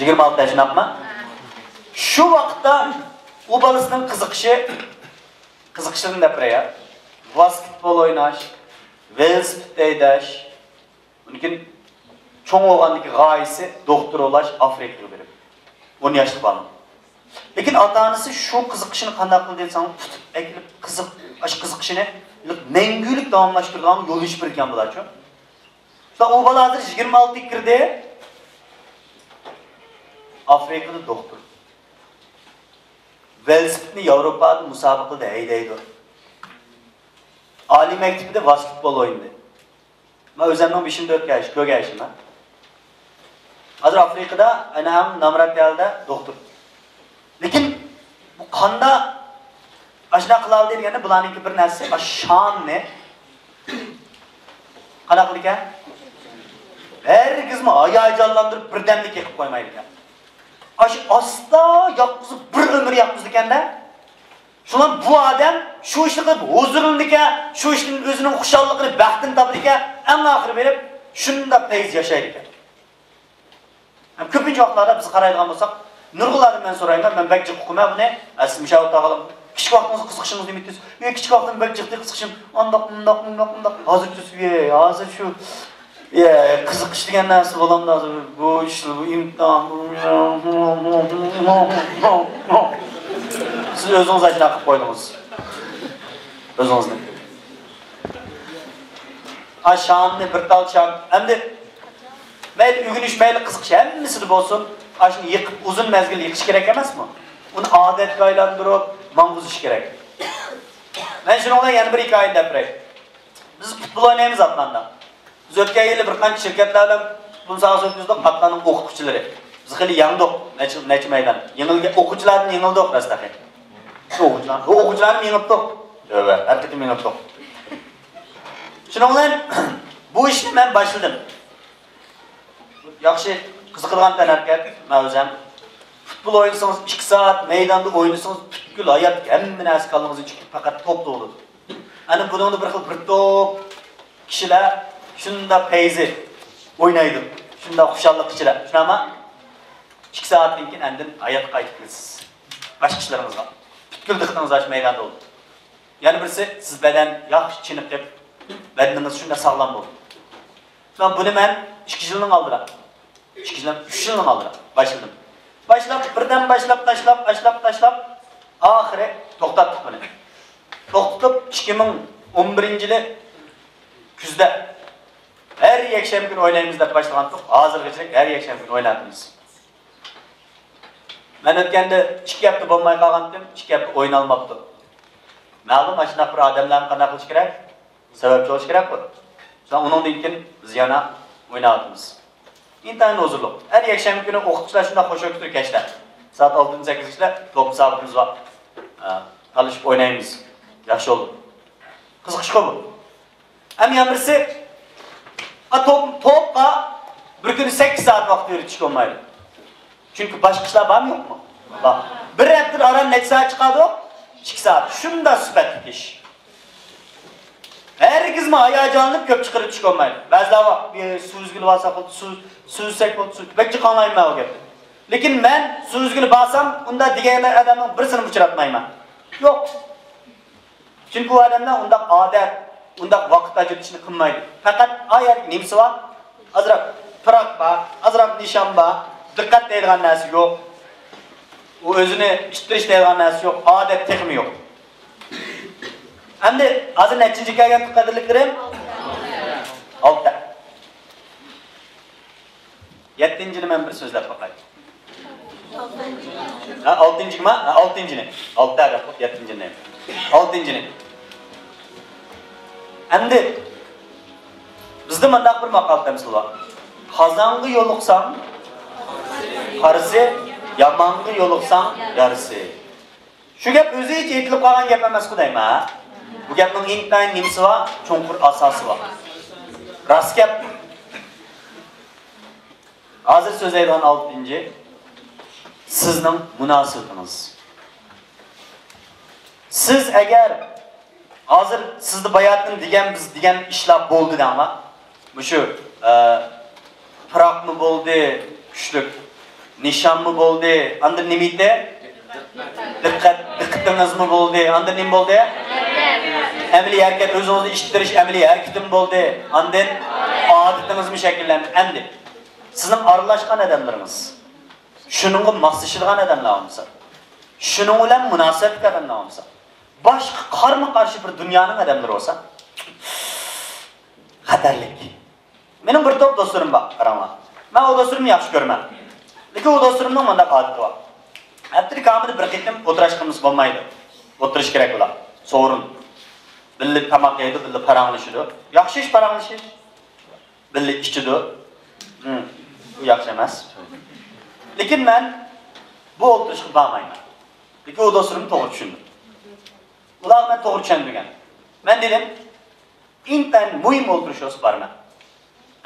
يىگىرمە ئالتە ياش، شۇنداقمۇ؟ شۇ ۋاقىتتا ئۇ بالىسىنىڭ قىزىقىشى، قىزىقىشلىرىنى دەپ بېرەي. ۋاسكېتبول ئويناش، ۋېلىسىپىت ھەيدەش، ئۇنىڭ كېيىن چوڭ بولغاندىكى غايىسى دوختۇر بولاش، ئافرىقىغا بېرىپ. ئون ياشلىق بالىنىڭ. لېكىن ئاتا-ئانىسى شۇ قىزىقىشىنى قانداق قىلدى دېسەڭ، تۇتۇپ ئەكېلىپ قىزىق، ئاشۇ قىزىقىشىنى مەڭگۈلۈك داۋاملاشتۇرىدىغان يول ئېچىپ بېرىدىكەن بۇلارچۇ. شۇنداق ئۇ بالا ھازىر يىگىرمە ئالتىگە كىردى. ئافرىقىدا دوختۇر. ۋېلىسىپىتنى ياۋروپادا مۇسابىقىلەردە ھەيدەيدۇ. ئالىي مەكتىپىدە ۋاسكېتبول ئوينىدى. مەن ئۆزۈمنىڭ بېشىمدا ئۆتكەن ئىش، كۆرگەن ئىشىم. ھازىر ئافرىقىدا ئەنە ئەڭ نامرات يەردە دوختۇر. لېكىن بۇ قاندا ئاشۇنداق قىلالىدى دېگەندە، بۇلارنىڭكى بىر نەرسىسى، ئاشۇ شاننى قانداق قىلىدىكەن؟ ھەرگىزمۇ ھاياجانلاندۇرۇپ بىردەملىك يېقىپ قويمايدىكەن. ئاشۇ ئاستا ياققۇزۇپ، بىر ئۆمۈر ياققۇزىدىكەن-دە. شۇڭا بۇ ئادەم شۇ ئىشنى قىلىپ ھۇزۇرلىنىدىكەن، شۇ ئىشتىن ئۆزىنىڭ خۇشاللىقىنى، بەختىنى تاپىدىكەن، ئەڭ ئاخىرى بېرىپ شۇنداق پەيز ياشايدىكەن. ھەم كۆپىنچە ۋاقىتلاردا بىز قارايدىغان بولساق، نۇرغۇنلاردىن مەن سورايمەن، مەن بەك جىق ئۇقىمەن بۇنى. ئە، سىز مۇشۇ تاغىلىم، كىچىك ۋاقتىڭىزدا قىزىقىشىڭىز نېمە ئىدى؟ ئى، كىچىك ۋاقتىم بەك جىق قىزىقىشىم، ئانداق، مۇنداق، مۇنداق، مۇنداق. ھازىر تۈز-، ئى، ھازىر شۇ، ئى، قىزىقىش دېگەن نەرسە بولامدۇ ھازىر؟ بۇ ئىش، بۇ ئىمتىھان. سىز ئۆزىڭىز ئاشۇنداق قىلىپ قويدىڭىز ئۆزىڭىزنى. ئا، شامنى بىر تال شام. ئەمدى مەيلى ئۆگىنىش، مەيلى قىزىقىش، ھەممىسىدە بولسۇن، ئاشۇنى يېقىپ، ئۇزۇن مەزگىل يېقىش كېرەك ئەمەسمۇ؟ ئۇنى ئادەتكە ئايلاندۇرۇپ ماڭغۇزۇش كېرەك. مەن شۇنىڭ بىلەن يەنە بىر ھېكايىنى دەپ بېرەي. بىز پۇتبول ئوينايمىز ئاتلاندا. بىز ئۆتكەن يىلى بىر قانچە شىركەتلەر بىلەن پۇتبول ساھەسى ئۆتكۈزدۇق، ئاتلاننىڭ ئوقۇتقۇچىلىرى. بىز خېلى يەڭدۇق، نەچچە، نەچچە مەيدان. يېڭىلگەن، ئوقۇغۇچىلاردىن يېڭىلدۇق، راست تېخى. شۇ ئوقۇغۇچىلار، بۇ ئوقۇغۇچىلارنى يېڭىتتۇق. تۆۋە، ھەر قېتىم يېڭىلدۇق. شۇنىڭ بىلەن بۇ ئىشنى مەن باشلىدىم. ياخشى، قىزىقىدىغان تەنھەرىكەت، مەن ئۆزۈم. پۇتبول ئوينىسىڭىز، ئىككى سائەت مەيداندا ئوينىسىڭىز، پۈتكۈل ھايات، ھەممە نەرسە كاللىڭىزدىن چىقىپ، پەقەت توپتا بولىدۇ. ئەنە بۇنىڭدا بىر خىل بىر توپ كىشىلەر شۇنداق پەيزى ئوينايدۇ، شۇنداق خۇشاللىق ئىچىدە. شۇنداقمۇ؟ ئىككى سائەتتىن كېيىن ئاندىن ھاياتقا قايتىپ كېلىسىز. باشقا ئىشلىرىڭىزغا. پۈتكۈل دىققىتىڭىز ئاشۇ مەيداندا بولىدۇ. يەنە بىرسى، سىز بەدەن ياخشى چېنىقىپ، بەدىنىڭىز شۇنداق ساغلام بولىدۇ. مەن بۇنى مەن ئىككى يىلنىڭ ئالدىدا، ئىككى يىل، ئۈچ يىلنىڭ ئالدىدا باشلىدىم. باشلاپ، بىردەم باشلاپ، تاشلاپ، باشلاپ، تاشلاپ، ئاخىرى توختاتتۇق بۇنى. توختىتىپ، ئىككى مىڭ ئون بىرىنچى يىلى كۈزدە ھەر يەكشەنبە كۈنى ئوينايمىز دەپ باشلىغانتۇق. ھازىرغىچە ھەر يەكشەنبە كۈنى ئويناۋاتىمىز. مەن ئۆتكەندە ئىككى ھەپتە بولماي قالغانتىم، ئىككى ھەپتە ئوينالماپتۇ. مەلۇم، ئاشۇنداق بىر ئادەملەرنى قانداق قىلىش كېرەك؟ سەۋەبچى بولۇش كېرەكقۇ. شۇڭا ئۇنىڭدىن كېيىن بىز يەنە ئويناۋاتىمىز. ئىنتايىن ھۇزۇرلۇق. ھەر يەكشەنبە كۈنى ئوقۇتقۇچىلار شۇنداق خۇش بولۇپ كەچتە. سائەت ئالتىدىن سەككىزگىچە توپ مۇسابىقىمىز بار. ئە، تالىشىپ ئوينايمىز. ياخشى بولدى. قىزىقىشقۇ بۇ. ئەمما يەنە بىرسى، ئا، توپ، توپقا بىر كۈنى سەككىز سائەت ۋاقىت يۈرۈتۈشكە بولمايدۇ. چۈنكى باشقا ئىشلار بارمۇ، يوقمۇ؟ بار. بىر ھەپتىدە ئاران نەچچە سائەت چىقىدۇ؟ ئىككى سائەت. شۇنداق سۈپەتلىك ئىش. ھەرگىزمۇ ھاياجانلىنىپ كۆپ چىقىرىۋېتىشكە بولمايدۇ. بەزىلەر بار، بىر سۇ ئۈزگىلى بارساق بولدى، سۇ، سۇ ئۈزسەك بولدى، سۇ، بەك جىق ئاڭلايمەن مەن ئۇ گەپنى. لېكىن مەن سۇ ئۈزگىلى بارسام، ئۇنداق دېگەن ئادەمنىڭ بىرسىنىمۇ ئۇچراتمايمەن. يوق. چۈنكى ئۇ ئادەملەر ئۇنداق ئادەت، ئۇنداق ۋاقىت ئاجرىتىشنى قىلمايدۇ. پەقەت ئا يەردىكى نېمىسى بار؟ ئازراق پىراق بار، ئازراق نىشان بار، دىققەت دەيدىغان نەرسە يوق. ئۇ ئۆزىنى ئىتتىرىش دەيدىغان نەرسە يوق، ئادەت تېخىمۇ يوق. ئەمدى ھازىر نەچچىنچى كەلگەن، قەدىرلىكلىرىم؟ ئالتە. يەتتىنچىنى مەن بىر سۆزلەپ باقاي. ھە، ئالتىنچىما؟ ھە، ئالتىنچىنى. ئالتە دەپ قويۇپ، يەتتىنچىنى. ئالتىنچىنى. ئەمدى بىزدە مۇنداق بىر ماقال تەمسىل بار. قازانغا يولۇقساڭ، قارىسى، يامانغا يولۇقساڭ، يارىسى. شۇ گەپ ئۆزى ئېيتىلىپ قالغان گەپ ئەمەسقۇ دەيمەن، ھە؟ بۇ گەپنىڭ ئىنتايىن نېمىسى بار؟ چوڭقۇر ئاساسى بار. راست گەپ. ھازىر سۆزلەيدىغان ئالتىنچى، سىزنىڭ مۇناسىۋىتىڭىز. سىز ئەگەر ھازىر سىزدە باياتىن دېگەن، بىز دېگەن ئىشلار بولدى دەڭلار. مۇشۇ، ئە، پىراقمۇ بولدى، كۈچلۈك نىشانمۇ بولدى. ئاندىن نېمە ئىدى؟ دىققەت، دىققىتىڭىزمۇ بولدى. ئاندىن نېمە بولدى؟ ئەمەلىي ھەرىكەت، ئۆزىڭىزنى ئىتتىرىش ئەمەلىي ھەرىكىتىمۇ بولدى. ئاندىن ئادىتىڭىزمۇ شەكىللەندى. ئەمدى سىزنىڭ ئارىلاشقان ئادەملىرىڭىز، شۇنىڭغا ماسلىشىدىغان ئادەملەر بولمىسا، شۇنىڭ بىلەن مۇناسىۋەتلىك ئادەملەر بولمىسا، باشقا قارمۇ قارشى بىر دۇنيانىڭ ئادەملىرى بولسا، خەتەرلىك. مېنىڭ بىر توپ دوستلىرىم بار، قاراڭلار. مەن ئۇ دوستلىرىمنى ياخشى كۆرىمەن. لېكىن ئۇ دوستلىرىمنىڭ مۇنداق ئادىتى بار. ھەپتىدە كامىلى بىر قېتىم ئولتۇراشقىنىمىز بولمايدۇ. ئولتۇرۇش كېرەك بۇلار. سورۇن. بىللە تاماق يەيدۇ، بىللە پاراڭلىشىدۇ. ياخشى ئىش پاراڭلىشىش. بىللە ئىچىدۇ. ھىم، بۇ ياخشى ئەمەس. لېكىن مەن بۇ ئولتۇرۇشقا بارمايمەن. لېكىن ئۇ دوستلىرىم توغرا چۈشىنىدۇ. ئۇلارغا مەن توغرا چۈشەندۈرگەن. مەن دېدىم، ئىنتايىن مۇھىم ئولتۇرۇش بولسا بارىمەن.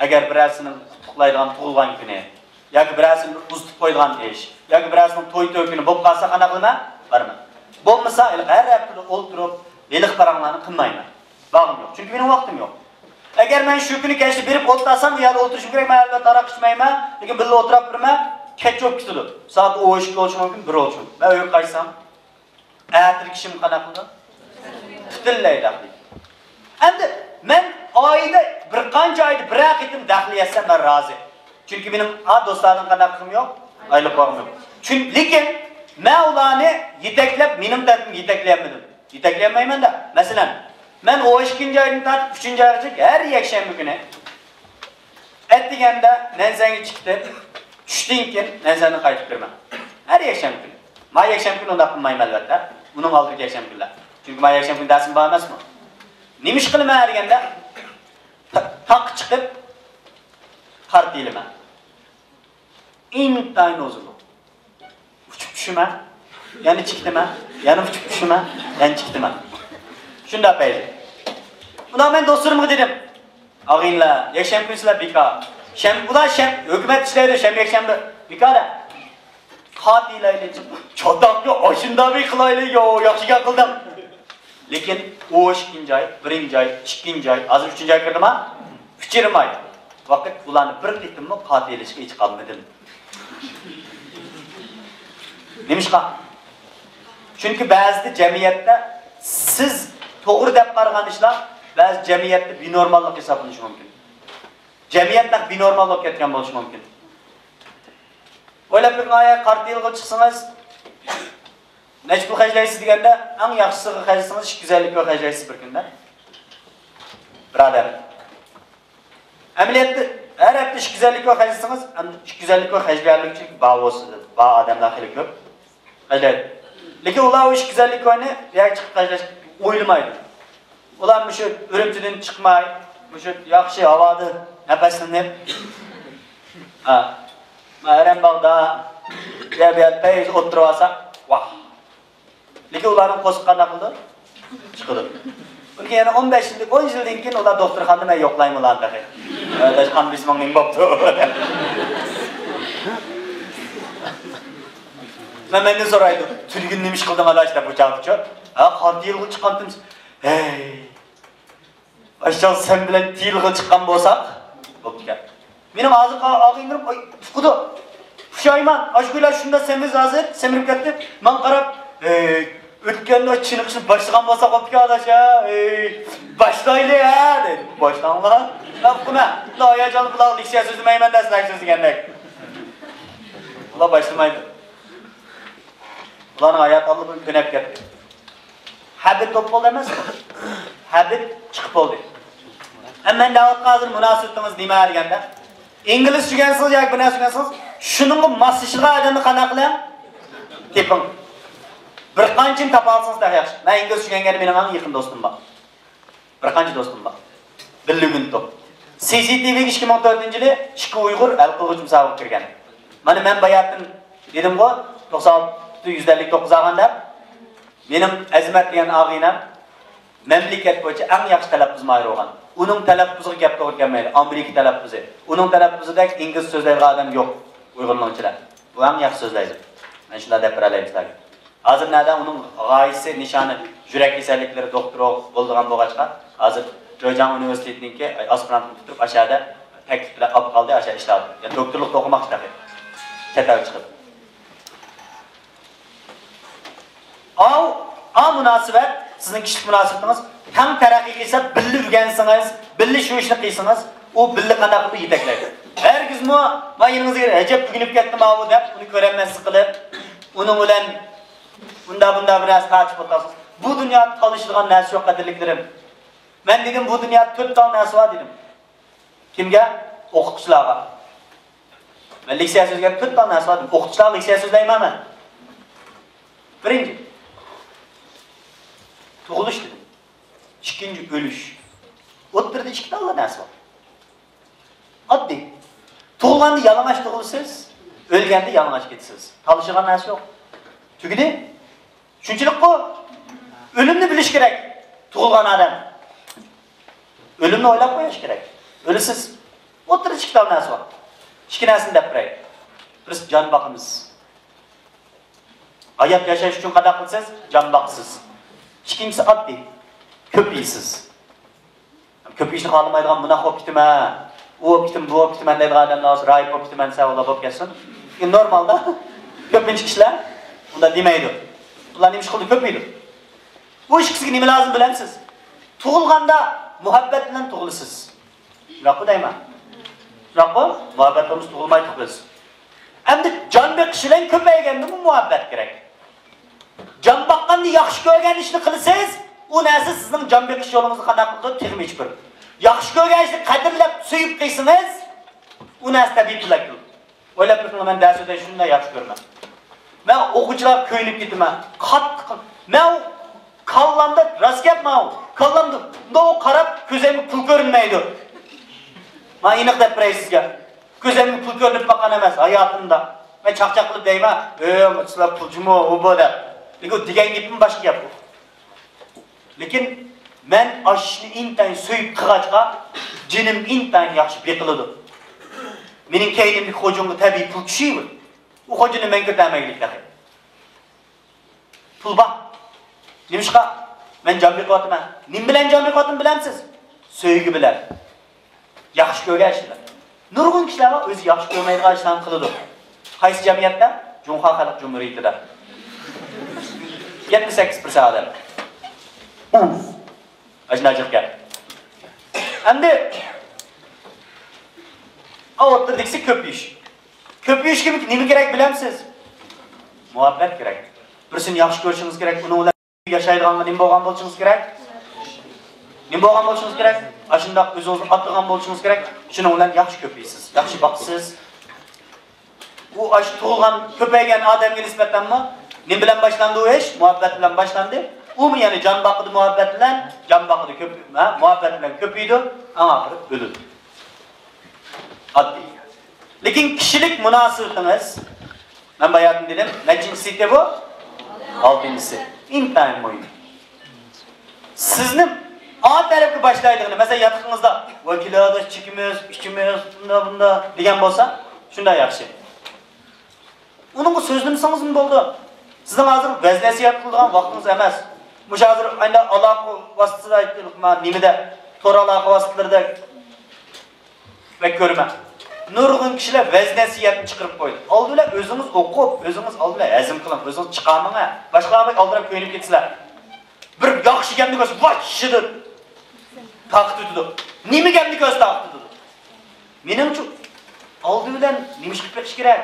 ئەگەر بىرەرسىنىڭ قۇتلۇقلايدىغان تۇغۇلغان كۈنى ياكى بىرەرسىنىڭ بىر ئۇزىتىپ قويىدىغان ئىش ياكى بىرەرسىنىڭ توي تۆكۈنى بولۇپ قالسا قانداق قىلىمەن؟ بارىمەن. بولمىسا ھېلىقى ھەر ھەپتىدە ئولتۇرۇپ ھېلىقى پاراڭلارنى قىلمايمەن. بارغۇم يوق. چۈنكى مېنىڭ ۋاقتىم يوق. ئەگەر مەن شۇ كۈنى كەچتە بېرىپ ئولتۇرسام، ئۇ يەردە ئولتۇرۇشۇم كېرەك، مەن ئەلۋەتتە ھاراق ئىچمەيمەن، لېكىن بىللە ئولتۇراپ بېرىمەن، كەچ بولۇپ كېتىدۇ. سائەت ئون ئىككى بولۇشى مۇمكىن، بىر بولۇشى مۇمكىن. مەن ئۆيگە قايتسام، ئەتىلىكىشىم قانداق قىلىدۇ؟ پۈتۈنلەي دەخلى. ئەمدى مەن ئايدا، بىر قانچە ئايدا بىرەر قېتىم دەخلى يەتسەم، مەن رازى. چۈنكى مېنىڭ ئا دوستلاردىن قانداق قىلغۇم يوق؟ ئايرىلىپ قالغۇم يوق. چۈن-، لېكىن مەن ئۇلارنى يېتەكلەپ، مېنىڭ تەرىپىمدىن يېتەكلىيەلمىدىم. يېتەكلىيەلمەيمەن-دە. مەسىلەن، مەن ئون ئىككىنچى ئايدىن تارتىپ ئۈچىنچى ئايغىچە ھەر يەكشەنبە كۈنى ئەتىگەندە نەنزەنگە چىقتىم، چۈشتىن كېيىن نەنزەندىن قايتىپ كىرىمەن. ھەر يەكشەنبە كۈنى. ما يەكشەنبە كۈنى ئۇنداق قىلمايمەن، ئەلۋەتتە. ئۇنىڭ ئالدىدىكى يەكشەنبە كۈنلەر. چۈنكى ما يەكشەنبە كۈنى دەرسىم بار ئەمەسمۇ؟ نېمە ئىش قىلىمەن دېگەندە، تا-، تاغقا چىقىپ قارا تېيىلىمەن. ئىنتايىن ھۇزۇرلۇق. ئۇچۇپ چۈشىمەن، يەنە چىقىتىمەن، يەنە ئۇچۇپ چۈشىمەن، يەنە چىقىتىمەن. شۇنداق پەيزى. ئۇنداق مەن دوستلىرىمغا دېدىم، ئاغىنىلەر، يەكشەنبە كۈنى سىلەر بىكار. شەنبە، ئۇلار شەن-، ھۆكۈمەت ئىشلەيدۇ، شەنبە، يەكشەنبە بىكار دە. قاتىلايلى، چاتاقنى ئاشۇنداق بىر قىلايلى، يو، ياخشى گەپ قىلدىڭ. لېكىن ئۇ ئىككىنچى ئاي، بىرىنچى ئاي، ئىككىنچى ئاي، ھازىر ئۈچىنچى ئاي كىردىما؟ ئۈچ يېرىم ئاي ۋاقىت ئۇلارنى بىر قېتىممۇ قاتىلىشقا ئېچىقالمىدىم. نېمىشقا؟ چۈنكى بەزىدە جەمئىيەتتە سىز توغرا دەپ قارىغان ئىشلار بەزى جەمئىيەتتە بىنورماللىق ھېسابلىنىشى مۇمكىن. جەمئىيەت نەق بىنورمال بولۇپ كەتكەن بولۇشى مۇمكىن. ئويلاپ بېقىڭ، ئايە، قارا تېيىلغىلى چىقسىڭىز، نەچچە پۇل خەجلەيسىز دېگەندە، ئەڭ ياخشىسىغا خەجلىسىڭىز، ئىككى يۈز ئەللىك كوي خەجلەيسىز بىر كۈندە. بىر ئادەم. ئەمەلىيەتتە ھەر ھەپتە ئىككى يۈز ئەللىك كوي خەجلىسىڭىز، ئەمدى ئىككى يۈز ئەللىك كوي خەجلىيەلمىك، چۈنكى بار بولسا، بار ئادەملەر خېلى كۆپ. ئەجەب. لېكىن ئۇلار ئۇ ئىككى يۈز ئەللىك كوينى بۇ يەرگە چىقىپ خەجلەشكە ئويلىمايدۇ. ئۇلار مۇشۇ ئۈرۈمچىدىن چىقماي، مۇشۇ ياخشى ھاۋادا نەپەسلىنىپ، ھە، ھەرەم باغدا، بۇ يەر، بۇ يەردە پەيز ئولتۇرۇۋالسا، ۋاھ. لېكىن ئۇلارنىڭ قورسىقى قانداق قىلىدۇ؟ چىقىدۇ. ئۇنىڭ كېيىن يەنە ئون بەش يىلدىن، ئون يىلدىن كېيىن ئۇلار دوختۇرخانىدا، مەن يوقلايمەن ئۇلارنى تېخى. ئاداش، قان بېسىمىڭ نېمە بوپتۇ؟ مەن، مەندىن سورايدۇ، تۈنۈگۈن نېمە ئىش قىلدىڭ ئاداش دەپ، بۇ چاغدىچۇ. ھە، قارا تېيىلغىلى چىققانتىم. ھەي، باشچاغ سەن بىلەن تېيىلغىلى چىققان بولساق بوپتىكەن. مېنىڭ ھازىرقى ئاغىنىم، ئاي، ئۇقىدۇ. پۇشايمان، ئاشۇ كۈنلەر شۇنداق سېمىز ھازىر، سېمىرىپ كەتتى. ماڭا قاراپ، ھەي، ئۆتكەندە چېنىقىشنى باشلىغان بولساق بوپتىكەن ئاداش، ھە، ھەي، باشلايلى، ھە، دەيدۇ. باشلاڭلار. مەن ئۇقىمەن. بۇنداق ھاياجانلىق بىلەن لېكسىيە سۆزلىمەيمەن دە، سىلەرگە سۆزلىگەندەك. ئۇلار باشلىمايدۇ. ئۇلارنىڭ ھاياتى ئاللىبۇرۇن تۈنەپ كەتتى. ھەبىت بولۇپ بولدى ئەمەسمۇ؟ ھەبىت چىقىپ بولدى. ئەمما مەن دەۋاتقان ھازىر مۇناسىۋىتىڭىز نېمە دېگەندە، ئىنگلىزچە ئۆگەنسىڭىز ياكى بىر نەرسە ئۆگەنسىڭىز، شۇنىڭغا ماسلىشىدىغان ئادەمنى قانداق قىلىڭ؟ تېپىڭ. بىر قانچىنى تاپالىسىڭىز تېخى ياخشى. مەن ئىنگلىزچە ئۆگەنگەندە مېنىڭ ئەڭ يېقىن دوستۇم بار. بىر قانچە دوستۇم بار. بىللە گۈنتوپ. سى سى تى ۋىگە ئىككى مىڭ تۆتىنچى يىلى ئىككى ئۇيغۇر ھەل قىلغۇچ مۇسابىقىگە كىرگەن. مانا مەن باياتىن دېدىمغۇ، توقسان ئالتە يۈز ئەللىك توققۇز ئالغان دەپ. مېنىڭ ئەزىمەت دېگەن ئاغىنەم مەملىكەت بويىچە ئەڭ ياخشى تەلەپپۇز ماھىرى بولغان. ئۇنىڭ تەلەپپۇزىغا گەپ توغرا كەلمەيدۇ. ئامېرىكا تەلەپپۇزى. ئۇنىڭ تەلەپپۇزىدەك ئىنگلىز سۆزلەيدىغان ئادەم يوق ئۇيغۇرنىڭ ئىچىدە. ئۇ ئەڭ ياخشى سۆزلەيدۇ. مەن شۇنداق دەپ بېرەلەي سىلەرگە. ھازىر نەدە ئۇنىڭ غايىسى، نىشانى، يۈرەك كېسەللىكلىرى دوختۇرى بولىدىغان بولغاچقا، ھازىر جېجياڭ ئۇنىۋېرسىتېتىنىڭكى ئاسپىرانتىنى پۈتتۈرۈپ، ئاشۇ يەردە تەكلىپ بىلەن ئاپ قالدى، ئاشۇ يەردە ئىشلەۋاتىدۇ. يەنى دوكتورلۇق ئوقۇماقچى تېخى. چەت ئەلگە چىقىپ. ئاۋۇ، ئا مۇناسىۋەت، سىزنىڭ كىشىلىك مۇناسىۋىتىڭىز تەڭ تەرەققىي قىلسا، بىللە ئۆگەنسىڭىز، بىللە شۇ ئىشنى قىلسىڭىز، ئۇ بىللە قانداق قىلىپ يېتەكلەيدۇ. ھەرگىزمۇ، ما يېنىڭىزغا ئەجەب ئۆگىنىپ كەتتىم ئاۋۇ دەپ، ئۇنى كۆرەلمەسلىك قىلىپ، ئۇنىڭ بىلەن ئۇنداق، بۇنداق بىر نەرسە تارتىشىپ ئولتۇرسىڭىز، بۇ دۇنيادا تالىشىدىغان نەرسە يوق، قەدىرلىكلىرىم. مەن دېدىم، بۇ دۇنيادا تۆت تال نەرسە بار دېدىم. كىمگە؟ ئوقۇتقۇچىلارغا. مەن لېكسىيە سۆزلىگەن تۆت تال نەرسە بار دېدىم. ئوقۇتقۇچىلارغا لېكسىيە سۆزلەيمەن مەن. بىرىنچى، تۇغۇلۇش دېدىم. ئىككىنچى، ئۆلۈش. ئوتتۇرىدا ئىككى تاللا نەرسە بار. ئاددىي. تۇغۇلغاندا يالىڭاچ تۇغۇلىسىز، ئۆلگەندە يالىڭاچ كېتىسىز. تالىشىدىغان نەرسە يوق. تۈگىدى. شۇنچىلىكقۇ. ئۆلۈمنى بىلىش كېرەك. تۇغۇلغان ئادەم. ئۆلۈمنى ئويلاپ قويۇش كېرەك. ئۆلىسىز. ئوتتۇرىدا ئىككى تال نەرسە بار. ئىككى نەرسىنى دەپ بېرەي. بىرسى جان باقىمىز. ھايات ياشاش ئۈچۈن قانداق قىلىسىز؟ جان باقىسىز. ئىككىنچىسى ئاددىي. كۆپ يەيسىز. كۆپ يېيىشنى خالىمايدىغان، مۇنداق بولۇپ كېتىمەن، ئۇ بولۇپ كېتىمەن، بۇ بولۇپ كېتىمەن دەيدىغان ئادەملەر بولسا، راھىب بولۇپ كېتىمەن دېسە، ئۇلار بولۇپ كەتسۇن. لېكىن نورمالدا كۆپىنچە كىشىلەر ئۇنداق دېمەيدۇ. ئۇلار نېمە ئىش قىلىدۇ؟ كۆپ يەيدۇ. بۇ ئىككىسىگە نېمە لازىم بىلەمسىز؟ تۇغۇلغاندا مۇھەببەت بىلەن تۇغۇلىسىز. شۇنداققۇ دەيمەن؟ شۇنداققۇ؟ مۇھەببەت بولمىسا تۇغۇلمايتتۇق بىز. ئەمدى جان بېقىش بىلەن كۆپەيگەندىمۇ مۇھەببەت كېرەك. جان باققاندا ياخشى كۆرگەن ئىشنى قىلىسىز، ئۇ نەرسە سىزنىڭ جان بېقىش يولىڭىزنى قانداق قىلىدۇ؟ تېخىمۇ ئېچىپ بېرىدۇ. ياخشى كۆرگەن ئىشنى قەدىرلەپ، سۆيۈپ قىلسىڭىز، ئۇ نەرسە تەبىئىي بىلەن كېلىدۇ. ئويلاپ بېقىڭ، مەن دەرس ئۆتەي شۇنداق ياخشى كۆرىمەن. مەن ئوقۇغۇچىلارغا كۆيۈنۈپ كېتىمەن. قاتتىق. مەن ئۇ كاللامدا، راست گەپ ماۋۇ. كاللامدا مۇنداق قاراپ، كۆزۈمگە پۇل كۆرۈنمەيدۇ. مانا ئېنىق دەپ بېرەي سىزگە. كۆزۈمگە پۇل كۆرۈنۈپ باققان ئەمەس ھاياتىمدا. مەن چاقچاق قىلىپ دەيمەن، ئۆي، سىلەر پۇلچىمۇ، ئۇ بۇ دەپ. لېكىن دېگەن گېپىم باشقا گەپ بۇ. لېكىن مەن ئاشۇ ئىشنى ئىنتايىن سۆيۈپ قىلغاچقا، جېنىم ئىنتايىن ياخشى بېقىلىدۇ. مېنىڭ كەينىمدىكى خوجامغا تەبىئىي پۇل چۈشىدۇ. ئۇ خوجىنى مەن كۆتەرمەيلى تېخى. پۇل بار. نېمىشقا؟ مەن جان بېقىۋاتىمەن. نېمە بىلەن جان بېقىۋاتىمەن بىلەمسىز؟ سۆيگۈ بىلەن. ياخشى كۆرگەن ئىشلار. نۇرغۇن كىشىلەر بار، ئۆزى ياخشى كۆرمەيدىغان ئىشلارنى قىلىدۇ. قايسى جەمئىيەتتە؟ جۇڭخۇا خەلق جۇمھۇرىيىتىدە. يەتمىش سەككىز پىرسەنت ئادەم. ئۇف. ئاجىناجىق گەپ. ئەمدى ئا ئوتتۇرىدىكىسى كۆپىيىش. كۆپىيىشكە نېمە كېرەك بىلەمسىز؟ مۇھەببەت كېرەك. بىرسىنى ياخشى كۆرۈشىڭىز كېرەك، ئۇنىڭ بىلەن ياشايدىغانغا نېمە بولغان بولۇشىڭىز كېرەك؟ نېمە بولغان بولۇشىڭىز كېرەك؟ ئاشۇنداق ئۆزىڭىزنى ئاتىغان بولۇشىڭىز كېرەك. شۇنىڭ بىلەن ياخشى كۆپىيىسىز، ياخشى باقىسىز. ئۇ ئاشۇ تۇغۇلغان، كۆپەيگەن ئادەمگە نىسبەتەنمۇ نېمە بىلەن باشلاندى ئۇ ئىش؟ مۇھەببەت بىلەن باشلاندى. ئۇمۇ يەنە جان باقىدۇ مۇھەببەت بىلەن، جان باقىدۇ كۆپ، ھە، مۇھەببەت بىلەن كۆپىيىدۇ، ئەڭ ئاخىرى ئۆلىدۇ. ئاددىي. لېكىن كىشىلىك مۇناسىۋىتىڭىز، مەن باياتىن دېدىم، نەچچىنچى سېتى بۇ؟ ئالتىنچىسى. ئىنتايىن مۇھىم. سىزنى ئا تەرەپكە باشلايدىغىنى، مەسىلەن، ياتىقىڭىزدا، ۋاي، كېلىۋاتىمىز، چېكىمىز، ئىچىمىز، ئۇنداق، بۇنداق دېگەن بولسا، شۇنداق ياخشى. ئۇنىڭغا سۆزلىمىسىڭىزمۇ بولىدۇ. سىزنىڭ ھازىر ۋەز-نەسىھەت قىلىدىغان ۋاقتىڭىز ئەمەس. مۇشۇ ھازىر ئالاقە ۋاسىتىسىدە، نېمىدە، تور ئالاقە ۋاسىتىلىرىدە بەك كۆرىمەن. نۇرغۇن كىشىلەر ۋەز-نەسىھەتنى چىقىرىپ قويىدۇ. ئالدى بىلەن ئۆزىڭىز ئوقۇپ، ئۆزىڭىز ئالدى بىلەن ھەزىم قىلىڭ، ئۆزىڭىز چىقارماڭ، ھە. باشقىلار بەك ئالدىراپ كۆيۈنۈپ كېتىسىلەر. بىر ياخشى گەپنى كۆرسە، ۋاي، شىدىت! تارقىتىۋېتىدۇ. نېمە گەپنى كۆرسە تارقىتىۋېتىدۇ. مېنىڭچە، ئالدى بىلەن نېمە ئىش قىلىپ بېقىش كېرەك؟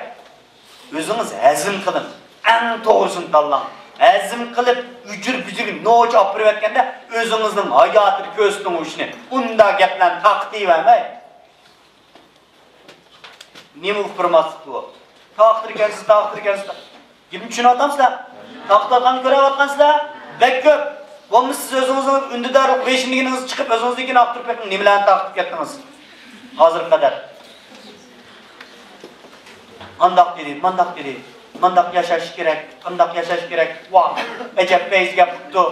ئۆزىڭىز ھەزىم قىلىڭ. ئەڭ توغرىسىنى تاللاڭ. ھەزىم قىلىپ، ئۈجۈر-بۈجۈر نوچە ئاپىرىۋەتكەندە، ئۆزىڭىزنىڭ ھاياتىدا كۆرسىتىڭ ئۇ ئىشنى. ئۇنداق گەپلەرنى تارقىتىۋەرمەي. نېمە ئۇقتۇرماسلىق بۇ؟ تارقىتىدىكەنسىز، تارقىتىدىكەنسىز. گېپىمنى چۈشىنىۋاتامسىلەر؟ تارقىتىۋاتقاننى كۆرۈۋاتقانسىلەر؟ بەك كۆپ. بولمىسا سىز ئۆزىڭىزنىڭ ئۈندىدارلىق بېشىندىكىنىڭىزنى چىقىپ، ئۆزىڭىزنىڭكىنى ئاختۇرۇپ بېقىڭ. نېمىلەرنى تارقىتىپ كەتتىڭىز ھازىرغا قەدەر؟ ئانداق دېدى، مانداق دېدى، مانداق ياشاش كېرەك، ئانداق ياشاش كېرەك، ۋاھ، ئەجەب پەيزى گەپ قىپتۇ،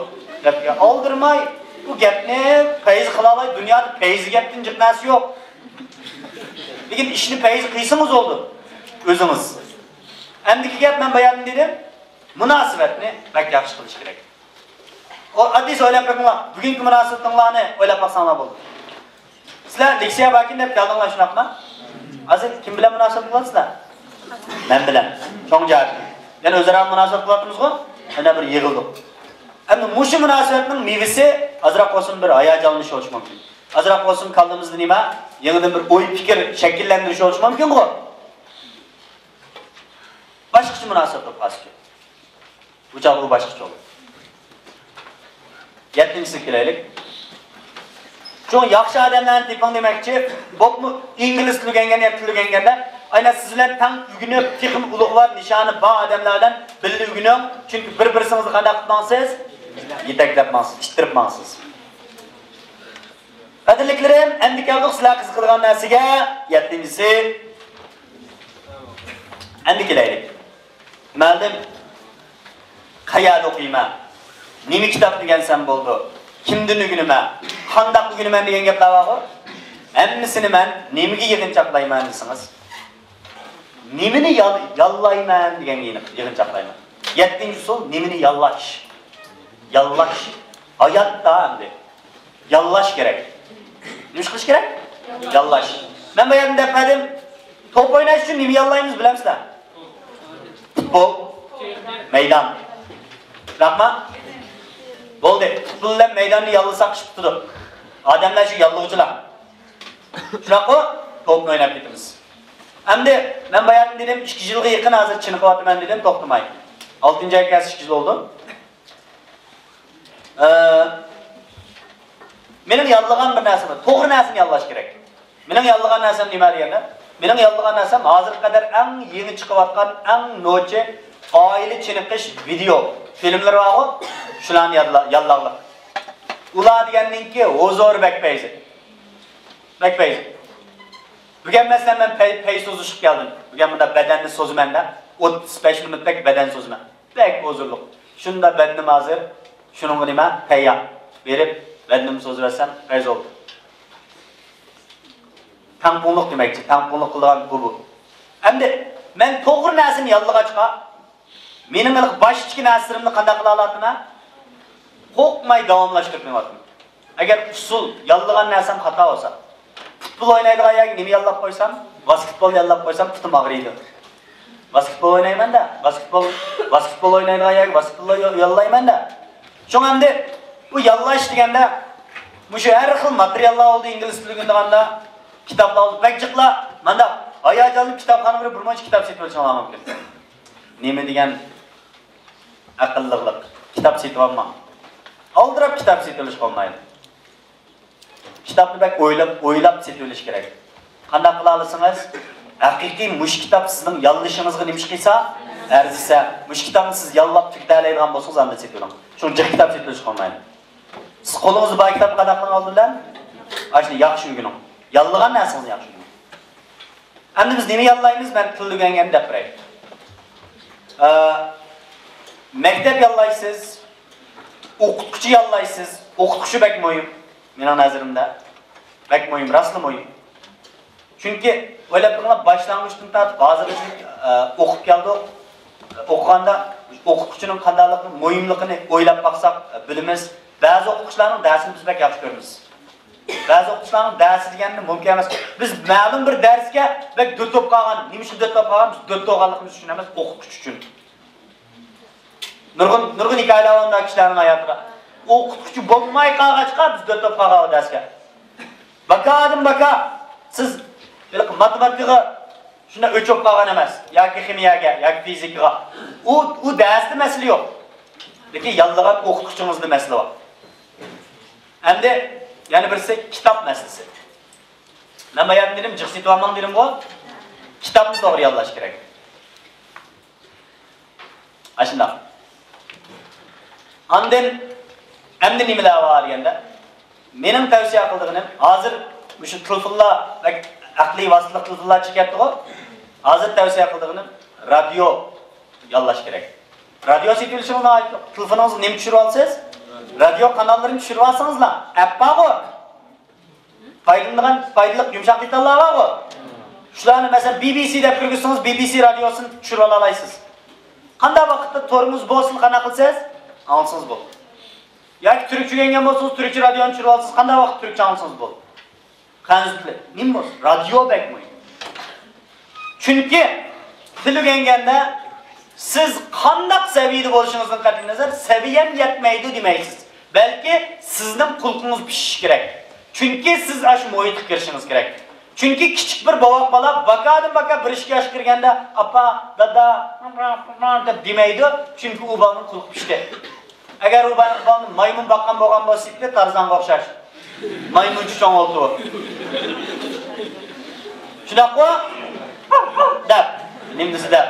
دەپ ئالدىرىماي، بۇ گەپنى پەيزى قىلالاي، دۇنيادا پەيزى گەپتىن جىق نەرسە يوق. لېكىن ئىشنى پەيزى قىلسىڭىز بولدى، ئۆزىڭىز. ئەمدىكى گەپ، مەن باياتىن دېدىم، مۇناسىۋەتنى بەك ياخشى قىلىش كېرەك. ئۇ ئاددىيسى ئويلاپ بېقىڭلار، بۈگۈنكى مۇناسىۋىتىڭلارنى ئويلاپ باقساڭلار بولدى. سىلەر لېكسىيە باركەن دەپ كەلدىڭلار، شۇنداقمۇ؟ ھازىر كىم بىلەن مۇناسىۋەت قىلىۋاتىسىلەر؟ مەن بىلەن. چوڭ جەھەتتىن. يەنە ئۆزئارا مۇناسىۋەت قىلىۋاتىمىزغۇ؟ يەنە بىر يىغىلدۇق. ئەمدى مۇشۇ مۇناسىۋەتنىڭ مېۋىسى ئازراق بولسۇن بىر ھاياجانلىنىش بولۇشى مۇمكىن. ئازراق بولسۇن كاللىمىزدا نېمە؟ يېڭىدىن بىر ئوي-پىكىر شەكىللەندۈرۈش بولۇشى مۇمكىنغۇ؟ باشقىچە مۇناسىۋەت بولۇپ قالسىكەن. بۇ چاغدا ئۇ باشقىچە بولدى. يەتتىنچىسىگە كېلەيلىك. شۇڭا ياخشى ئادەملەرنى تېپىڭ دېمەكچى. بولۇپمۇ ئىنگلىز تىلى ئۆگەنگەن يا تىل ئۆگەنگەندە، ئاينا سىز بىلەن تەڭ ئۆگىنىپ، تېخىمۇ ئۇلۇغۋار نىشانى بار ئادەملەر بىلەن بىللە ئۆگىنىڭ. چۈنكى بىر-بىرسىڭىزنى قانداق قىلىپ ماڭىسىز؟ يېتەكلەپ ماڭىسىز، ئىتتىرىپ ماڭىسىز. قەدىرلىكلىرىم، ئەمدى كەلدۇق سىلەر قىزىقىدىغان نەرسىگە. يەتتىنچىسى. ئەمدى كېلەيلىك. مەلۇم، قەيەردە ئوقۇيمەن؟ نېمە كىتابنى ئۆگەنسەم بولىدۇ؟ كىمدىن ئۆگىنىمەن؟ قانداق ئۆگىنىمەن دېگەن گەپلەر بارغۇ؟ ھەممىسىنى مەن نېمىگە يىغىنچاقلايمەن دېسىڭىز، نېمىنى يال-، ياللايمەن دېگەنگە يىغىن-، يىغىنچاقلايمەن. يەتتىنچى ئۇسۇل، نېمىنى ياللاش؟ ياللاش. ھاياتتا ئەمدى. ياللاش كېرەك. نېمە ئىش قىلىش كېرەك؟ ياللاش. مەن بۇ يەردىن دەپ بەردىم. توپ ئويناش ئۈچۈن نېمە ياللايمىز، بىلەمسىلەر؟ پۇتبول، مەيدان. شۇنداقمۇ؟ بولدى. پۇتبول بىلەن مەيداننى ياللىساق ئىش پۈتىدۇ. ئادەملەر شۇ ياللىغۇچىلار. شۇنداققۇ؟ توپنى ئويناپ كېتىمىز. ئەمدى مەن بۇ يەردىن دېدىم، ئىككى يىلغا يېقىن ھازىر چېنىقىۋاتىمەن دېدىم، توختىماي. ئالتىنچى ئايغا كەلسە ئىككى يىل بولدى. ئە، مېنىڭ ياللىغان بىر نەرسەم بار. توغرا نەرسىنى ياللاش كېرەك. مېنىڭ ياللىغان نەرسەم نېمە دېگەندە، مېنىڭ ياللىغان نەرسەم ھازىرغا قەدەر ئەڭ يېڭى چىقىۋاتقان، ئەڭ نوچى ئائىلە چېنىقىش ۋىدېئو فىلىملىرى بارغۇ، شۇلارنى ياللا-، ياللاڭلار. ئۇلار دېگەننىڭكى ھۇزۇرى بەك پەيزى. بەك پەيزى. بۈگۈن مەسىلەن، مەن پەي، پەي سوزۇشقا كەلدىم. بۈگۈن مۇنداق بەدەننى سوزىمەن دەپ، ئوتتۇز بەش مىنۇت بەك بەدەن سوزىمەن. بەك ھۇزۇرلۇق. شۇنداق بەدىنىم ھازىر. شۇنىڭغا نېمە؟ پەي ياق. بېرىپ، بەدىنىمنى سوزۇۋەتسەم، غەيز بولدى. تەڭپۇڭلۇق دېمەكچى، تەڭپۇڭلۇق قىلىدىغان بۇ، بۇ. ئەمدى مەن توغرا نەرسىنى ياللىغاچقا، مېنىڭ ھېلىقى باشتىكى نەرسىلىرىمنى قانداق قىلالاتىمەن؟ قورقماي داۋاملاشتۇرۇپ مېڭىۋاتىمەن. ئەگەر ئۇسۇل، ياللىغان نەرسەم خاتا بولسا، پۇتبول ئوينايدىغان يەرگە نېمە ياللاپ قويسام، ۋاسكېتبول ياللاپ قويسام، پۇتۇم ئاغرىيدۇ. ۋاسكېتبول ئوينايمەن-دە، ۋاسكېتبول، ۋاسكېتبول ئوينايدىغان يەرگە ۋاسكېتبول ياللايمەن-دە. شۇڭا ئەمدى بۇ ياللاش دېگەندە، مۇشۇ ھەر خىل ماتېرىياللار بولدى، ئىنگلىز تىلى ئۆگىنىدىغاندا، كىتابلار بولدى، بەك جىقلا، مانداق ھاياجانلىنىپ كىتابخانىغا بىر، بىر مۇنچە كىتاب سېتىۋېلىشىڭلار مۇمكىن. نېمە دېگەن ئەقىللىقلىق! كىتاب سېتىۋالماڭ. ئالدىراپ كىتاب سېتىۋېلىشقا بولمايدۇ. كىتابنى بەك ئويلاپ، ئويلاپ سېتىۋېلىش كېرەك. قانداق قىلالىسىڭىز، ھەقىقىي مۇشۇ كىتاب سىزنىڭ ياللىشىڭىزغا نېمە ئىش قىلسا، ئەرزىسە، مۇشۇ كىتابنى سىز ياللاپ تۈگىتەلەيدىغان بولسىڭىز، ئاندىن سېتىۋېلىڭ. شۇڭا جىق كىتاب سېتىۋېلىشقا بولمايدۇ. سىز قولىڭىزدا بار كىتابنى قانداق قىلىڭ ئالدى بىلەن؟ ئاشۇنى ياخشى ئۆگىنىڭ. ياللىغان نەرسىڭىزنى ياخشى ئۆگىنىڭ. ئەمدى بىز نېمە ياللايمىز؟ مەن تىل ئۆگەنگەندە دەپ بېرەي. ئە، مەكتەپ ياللايسىز، ئوقۇتقۇچى ياللايسىز. ئوقۇتقۇچى بەك مۇھىم، مېنىڭ نەزىرىمدە. بەك مۇھىم، راستلا مۇھىم. چۈنكى ئويلاپ بېقىڭلار، باشلانغۇچتىن تارتىپ ھازىرغىچە، ئە، ئوقۇپ كەلدۇق. ئوقۇغاندا ئوقۇتقۇچىنىڭ قانداقلىقىنى، مۇھىملىقىنى ئويلاپ باقساق، ئە، بىلىمىز. بەزى ئوقۇتقۇچىلارنىڭ دەرسىنى بىز بەك ياخشى كۆرىمىز. بەزى ئوقۇتقۇچىلارنىڭ دەرسى دېگەننى مۇمكىن ئەمەس. بىز مەلۇم بىر دەرسكە بەك دۆت بولۇپ قالغان، نېمە ئۈچۈن دۆت بولۇپ قالغان؟ بىز دۆت بولغانلىقىمىز ئۈچۈن ئەمەس، ئوقۇتقۇچى ئۈچۈن. نۇرغۇن، نۇرغۇن ھېكايىلەر بار مۇنداق كىشىلەرنىڭ ھاياتىدا. ئوقۇتقۇچى بولماي قالغاچقا، بىز دۆت بولۇپ قالغان ئۇ دەرسكە. باكادىن باكا، سىز ھېلىقى ماتېماتىكىغا شۇنداق ئۆچۈپ قالغان ئەمەس، ياكى خىمىيەگە، ياكى فىزىكىغا. ئۇ، ئۇ دەرستە مەسىلە يوق. لېكىن ياللىغان ئوقۇتقۇچىڭىزدا مەسىلە بار. ئەمدى يەنە بىرسى كىتاب مەسىلىسى. مەن بايام دېدىم، جىق سېتىۋالماڭ دېدىمغۇ. كىتابنى توغرا ياللاش كېرەك. ئاشۇنداق. ئاندىن ئەمدى نېمىلەر بار دېگەندە، مېنىڭ تەۋسىيە قىلىدىغىنىم، ھازىر مۇشۇ تېلېفونلار ۋە ئەقلىي ۋاسىتىلىق تېلېفونلار چىقىپ كەتتىغۇ. ھازىر تەۋسىيە قىلىدىغىنىم، رادىيو ياللاش كېرەك. رادىيو سېتىۋېلىشىڭىزغا ھاجەت يوق. تېلېفونىڭىزغا نېمە چۈشۈرۈۋالىسىز؟ رادىيو قاناللىرىنى چۈشۈرۈۋالسىڭىزلا، ئەپ بارغۇ. پايدىلىنىدىغان پايدىلىق يۇمشاق دېتاللار بارغۇ. شۇلارنى مەسىلەن، بى بى سى دەپ كىرگۈزسىڭىز، بى بى سى رادىيوسىنى چۈشۈرۈۋالالايسىز. قانداق ۋاقىتتا تورىڭىز بولسىلا قانداق قىلىسىز؟ ئاڭلىسىڭىز بولدى. ياكى تۈركچە ئۆگەنگەن بولسىڭىز، تۈركچە رادىيونى چۈشۈرۈۋالسىڭىز، قانداق ۋاقىتتا تۈركچە ئاڭلىسىڭىز بولدى. خەنزۇ تىلى. نېمە بولسۇن؟ رادىيو بەك مۇھىم. چۈنكى تىل ئۆگەنگەندە سىز قانداق سەۋىيەدە بولۇشىڭىزدىن قەتئىينەزەر، سەۋىيەم يەتمەيدۇ دېمەيسىز. بەلكى سىزنىڭ قۇلىقىڭىز پىشىشى كېرەك. چۈنكى سىز ئاشۇ مۇھىتقا كىرىشىڭىز كېرەك. چۈنكى كىچىك بىر بوۋاق بالا باكادىن باكا بىر ئىككى ياشقا كىرگەندە، «ئاپا، دادا» دەپ دېمەيدۇ، چۈنكى ئۇ بالىنىڭ قۇلىقى پىشتى. ئەگەر ئۇ بالىنى مايمۇن باققان بولغان بولسا، تارزانغا ئوخشاش، مايمۇنچە چوڭ بولدى ئۇ. شۇنداققۇ؟ دەپ، نېمە دېسە دەپ.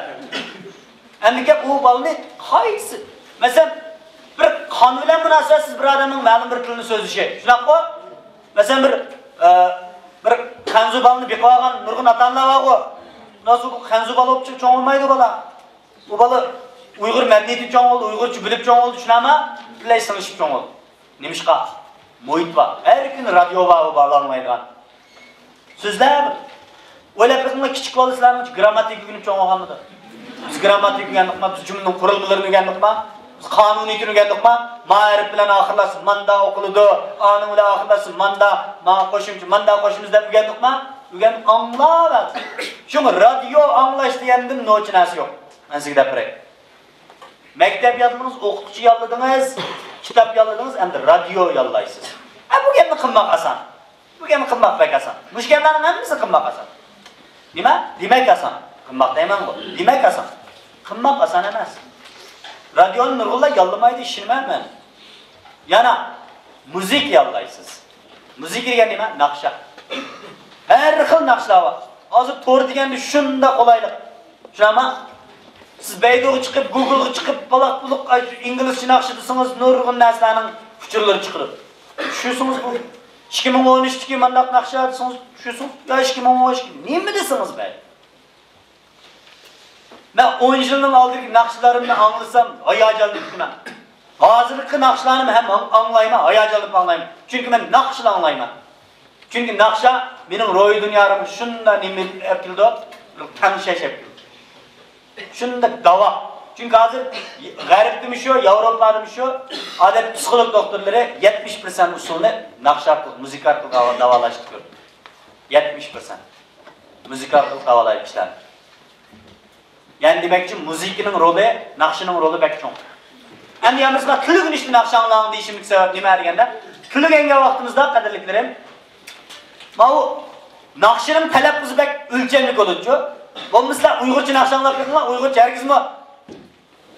ئەمدىكى ئۇ بالىنى قايسى، مەسىلەن، بىر قان بىلەن مۇناسىۋەتسىز بىر ئادەمنىڭ مەلۇم بىر تىلنى سۆزلىشى. شۇنداققۇ؟ مەسىلەن، بىر، ئە، بىر خەنزۇ بالىنى بېقىۋالغان نۇرغۇن ئاتا-ئانىلار بارغۇ. ناسۇ بۇ خەنزۇ بالا بولۇپ چوڭ بولمايدۇ بالا. ئۇ بالا ئۇيغۇر مەدەنىيىتىدە چوڭ بولدى، ئۇيغۇرچە بىلىپ چوڭ بولدى، چۈشىنەما؟ پۈتۈنلەي سىڭىشىپ چوڭ بولدى. نېمىشقا؟ مۇھىت بار. ھەر كۈنى رادىيو بار، ئۇ بالا ئاڭلايدىغان. سۆزلەپ ئويلاپ بېقىڭلار، كىچىك بالىلار سىلەرنىڭچە گىرامماتىكا ئۆگىنىپ چوڭ بولغانمىدى؟ بىز گىرامماتىكا ئۆگەندۇقما؟ بىز جۈملىنىڭ قۇرۇلمىلىرىنى ئۆگەندۇقما؟ بىز قانۇنىيىتىنى ئۆگەندۇقما؟ ما ھەرپ بىلەن ئاخىرلاشسا ماندا ئوقۇلىدۇ، ئانىڭ بىلەن ئاخىرلاشسا ماندا، ما قوشۇمچە ماندا قوشىمىز دەپ ئۆگەندۇقما؟ ئۆگەندۇق، ئاڭلاۋەر. شۇڭا رادىيو ئاڭلاش دېگەندىن نوچە نەرسە يوق. مەن سىزگە دەپ بېرەي. مەكتەپ ياللىدىڭىز، ئوقۇتقۇچى ياللىدىڭىز، كىتاب ياللىدىڭىز، ئەمدى رادىيو ياللايسىز. ئە، بۇ گەپنى قىلماق ئاسان. بۇ گەپنى قىلماق بەك ئاسان. مۇشۇ گەپلەرنىڭ ھەممىسىنى قىلماق ئاسان. نېمە؟ دېمەك ئاسان. قىلماق دەيمەنغۇ. دېمەك ئاسان. قىلماق ئاسان ئەمەس. رادىيونى نۇرغۇنلار ياللىمايدۇ، ئىشىنىمەن مەن. يەنە مۇزىكا ياللايسىز. مۇزىكا دېگەن نېمە؟ ناخشا. ھەر خىل ناخشىلار بار. ھازىر تور دېگەندە شۇنداق قولايلىق. شۇنداقمۇ؟ سىز بەيدۇغا چىقىپ، گۇگلغا چىقىپ، بالاق بۇلۇق، ئاي، ئىنگلىزچە ناخشا دېسىڭىز، نۇرغۇن نەرسىلەرنىڭ ئۇچۇرلىرى چىقىدۇ. چۈشۈرسىڭىز بولدى. ئىككى مىڭ ئون ئۈچتىكى مانداق ناخشا دېسىڭىز، چۈشىسىڭىز، يا ئىككى مىڭ ئون ئىككى، نېمە دېسىڭىز مەيلى. مەن ئون يىلنىڭ ئالدىدىكى ناخشىلىرىمنى ئاڭلىسام، ھاياجانلىنىپ كېتىمەن. ھازىرقى ناخشىلارنىمۇ ھەم ئاڭ-، ئاڭلايمەن، ھاياجانلىنىپ ئاڭلايمەن. چۈنكى مەن ناخشىلا ئاڭلايمەن. چۈنكى ناخشا مېنىڭ روھىي دۇنيامغا شۇنداق نېمە ئەپ كېلىدۇ، بىر تەڭشەش ئەپ كېلىدۇ. شۇنداق داۋا. چۈنكى ھازىر غەربتىمۇ شۇ، ياۋروپادىمۇ شۇ، ئادەت پسىخولوگ دوختۇرلىرى يەتمىش پىرسەنت ئۇسۇلنى ناخشا ئارقىلىق، مۇزىكا ئارقىلىق داۋا-، داۋالاشنى كۆردۈم. يەتمىش پىرسەنت. مۇزىكا ئارقىلىق داۋالايدۇ كىشىلەرنى. يەنى دېمەكچى، مۇزىكىنىڭ رولى، ناخشىنىڭ رولى بەك چوڭ. ئەمدى يەنە بىر تىل ئۆگىنىشتە ناخشا ئاڭلاڭ دېيىشىمدىكى سەۋەب نېمە دېگەندە، تىل ئۆگەنگەن ۋاقتىمىزدا، قەدىرلىكلىرىم، ماۋۇ ناخشىنىڭ تەلەپپۇزى بەك ئۆلچەملىك بولىدۇچۇ. بولمىسىلا ئۇيغۇرچە ناخشا ئاڭلاپ بېقىڭلار، ئۇيغۇرچە ھەرگىزمۇ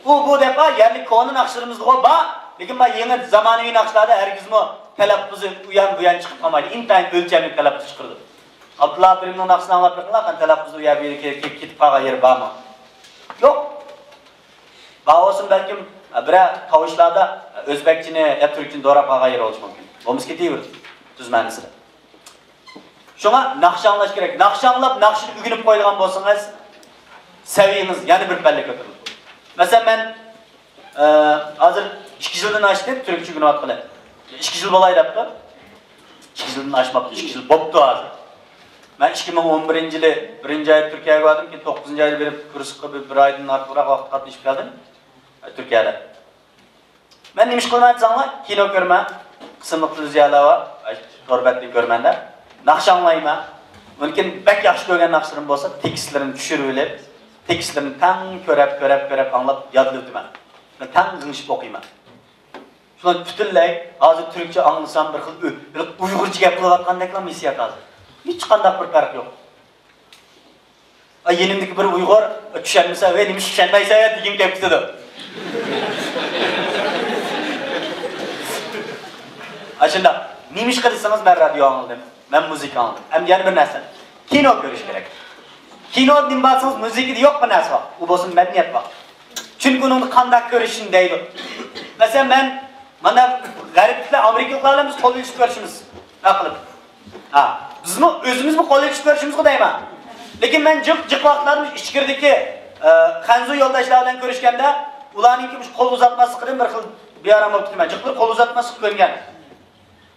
ئۇ، بۇ دەپ، ھا، يەرلىك كونا ناخشىلىرىمىزدىغۇ بار، لېكىن مانا يېڭى زامانىۋى ناخشىلاردا ھەرگىزمۇ تەلەپپۇزى ئۇ يان، بۇ يان چىقىپ قالمايدۇ. ئىنتايىن ئۆلچەملىك تەلەپپۇز چىقىرىدۇ. ئابدۇللا ئابدۇرېھىمنىڭ ناخشىسىنى ئاڭلاپ بېقىڭلار، قېنى تەلەپپۇزدا ئۇ يەر، بۇ يەرگە كېلىپ، كېلىپ، كېتىپ قالغان يېرى بارمۇ؟ يوق. بار بولسىمۇ بەلكىم بىرەر تاۋۇشلاردا ئۆزبەكچىنى يا تۈركچىنى دوراپ قالغان يېرى بولۇشى مۇمكىن. بولمىسا كېتىۋېرىدۇ تۈز مەنىسىدە. شۇڭا ناخشا ئاڭلاش كېرەك. ناخشا ئاڭلاپ، ناخشىنى ئۆگىنىپ قويىدىغان بولسىڭىز، سەۋىيىڭىز يەنە بىر پەللە كۆتۈرۈلىدۇ. مەسىلەن، مەن، ئە، ھازىر ئىككى يىلدىن ئاشتى تۈركچە ئۆگىنىۋاتقىلى. ئىككى يىل بولاي دەپتۇ. ئىككى يىلدىن ئاشماپتۇ، ئىككى يىل بوپتۇ ھازىر. مەن ئىككى مىڭ ئون بىرىنچى يىلى بىرىنچى ئايدا تۈركىيەگە باردىم، كېيىن توققۇزىنچى ئايدا بېرىپ، كۇرسقا بىر، بىر ئايدىن ئارتۇقراق ۋاقىت قاتنىشىپ كەلدىم، ئە، تۈركىيەدە. مەن نېمە ئىش قىلىمەن دېسەڭلار، كىنو كۆرىمەن، قىسىملىق تېلېۋىزىيەلەر بار، تور بەتنى كۆرىمەن-دە، ناخشا ئاڭلايمەن. ئۇنىڭ كېيىن بەك ياخشى كۆرگەن ناخشىلىرىم بولسا، تېكىستلىرىنى چۈشۈرۈۋېلىپ، تېكىستلىرىنى تەڭ كۆرەپ، كۆرەپ، كۆرەپ ئاڭلاپ يادلىۋېتىمەن. تەڭ غىڭشىپ ئوقۇيمەن. شۇلار پۈتۈنلەي، ھازىر تۈركچە ئاڭلىسام، بىر خىل ئۆ-، بىر ئۇيغۇرچە گەپ قىلىۋاتقاندەكلا ھېسسىيات ھازىر. ھېچقانداق بىر پەرق يوق. ئا، يېنىمدىكى بىر ئۇيغۇر، چۈشەنمىسە، ۋەي، نېمىشقا چۈشەنمەيسەن دېگۈم كېلىپ كېتىدۇ. ئاشۇنداق. نېمىشقا دېسىڭىز، مەن رادىيو ئاڭلىدىم، مەن مۇزىكا ئاڭلىدىم. ئەمدى يەنە بىر نەرسە. كىنو كۆرۈش كېرەك. كىنو نېمە بارسىڭىز، مۇزىكىدا يوق بىر نەرسە بار. ئۇ بولسا مەدەنىيەت بار. چۈنكى ئۇنىڭدا قانداق كۆرۈشنى دەيدۇ. مەسىلەن، مەن مانا غەربلىكلەر، ئامېرىكىلىقلار بىلەن بىز قول ئېلىشىپ كۆرۈشىمىز. نېمە قىلىپ؟ ھا، بىزمۇ ئۆزىمىزمۇ قول ئېلىشىپ كۆرۈشىمىزغۇ دەيمەن. لېكىن مەن جىق، جىق ۋاقىتلاردا ئىچكىرىدىكى، ئە، خەنزۇ يولداشلار بىلەن كۆرۈشكەندە، ئۇلارنىڭكى مۇشۇ قول ئۇزاتماسلىقىدىن بىر خىل بىئارام بولۇپ كېتىمەن. جىقلىرى قول ئۇزاتماسلىق كۆرگەن.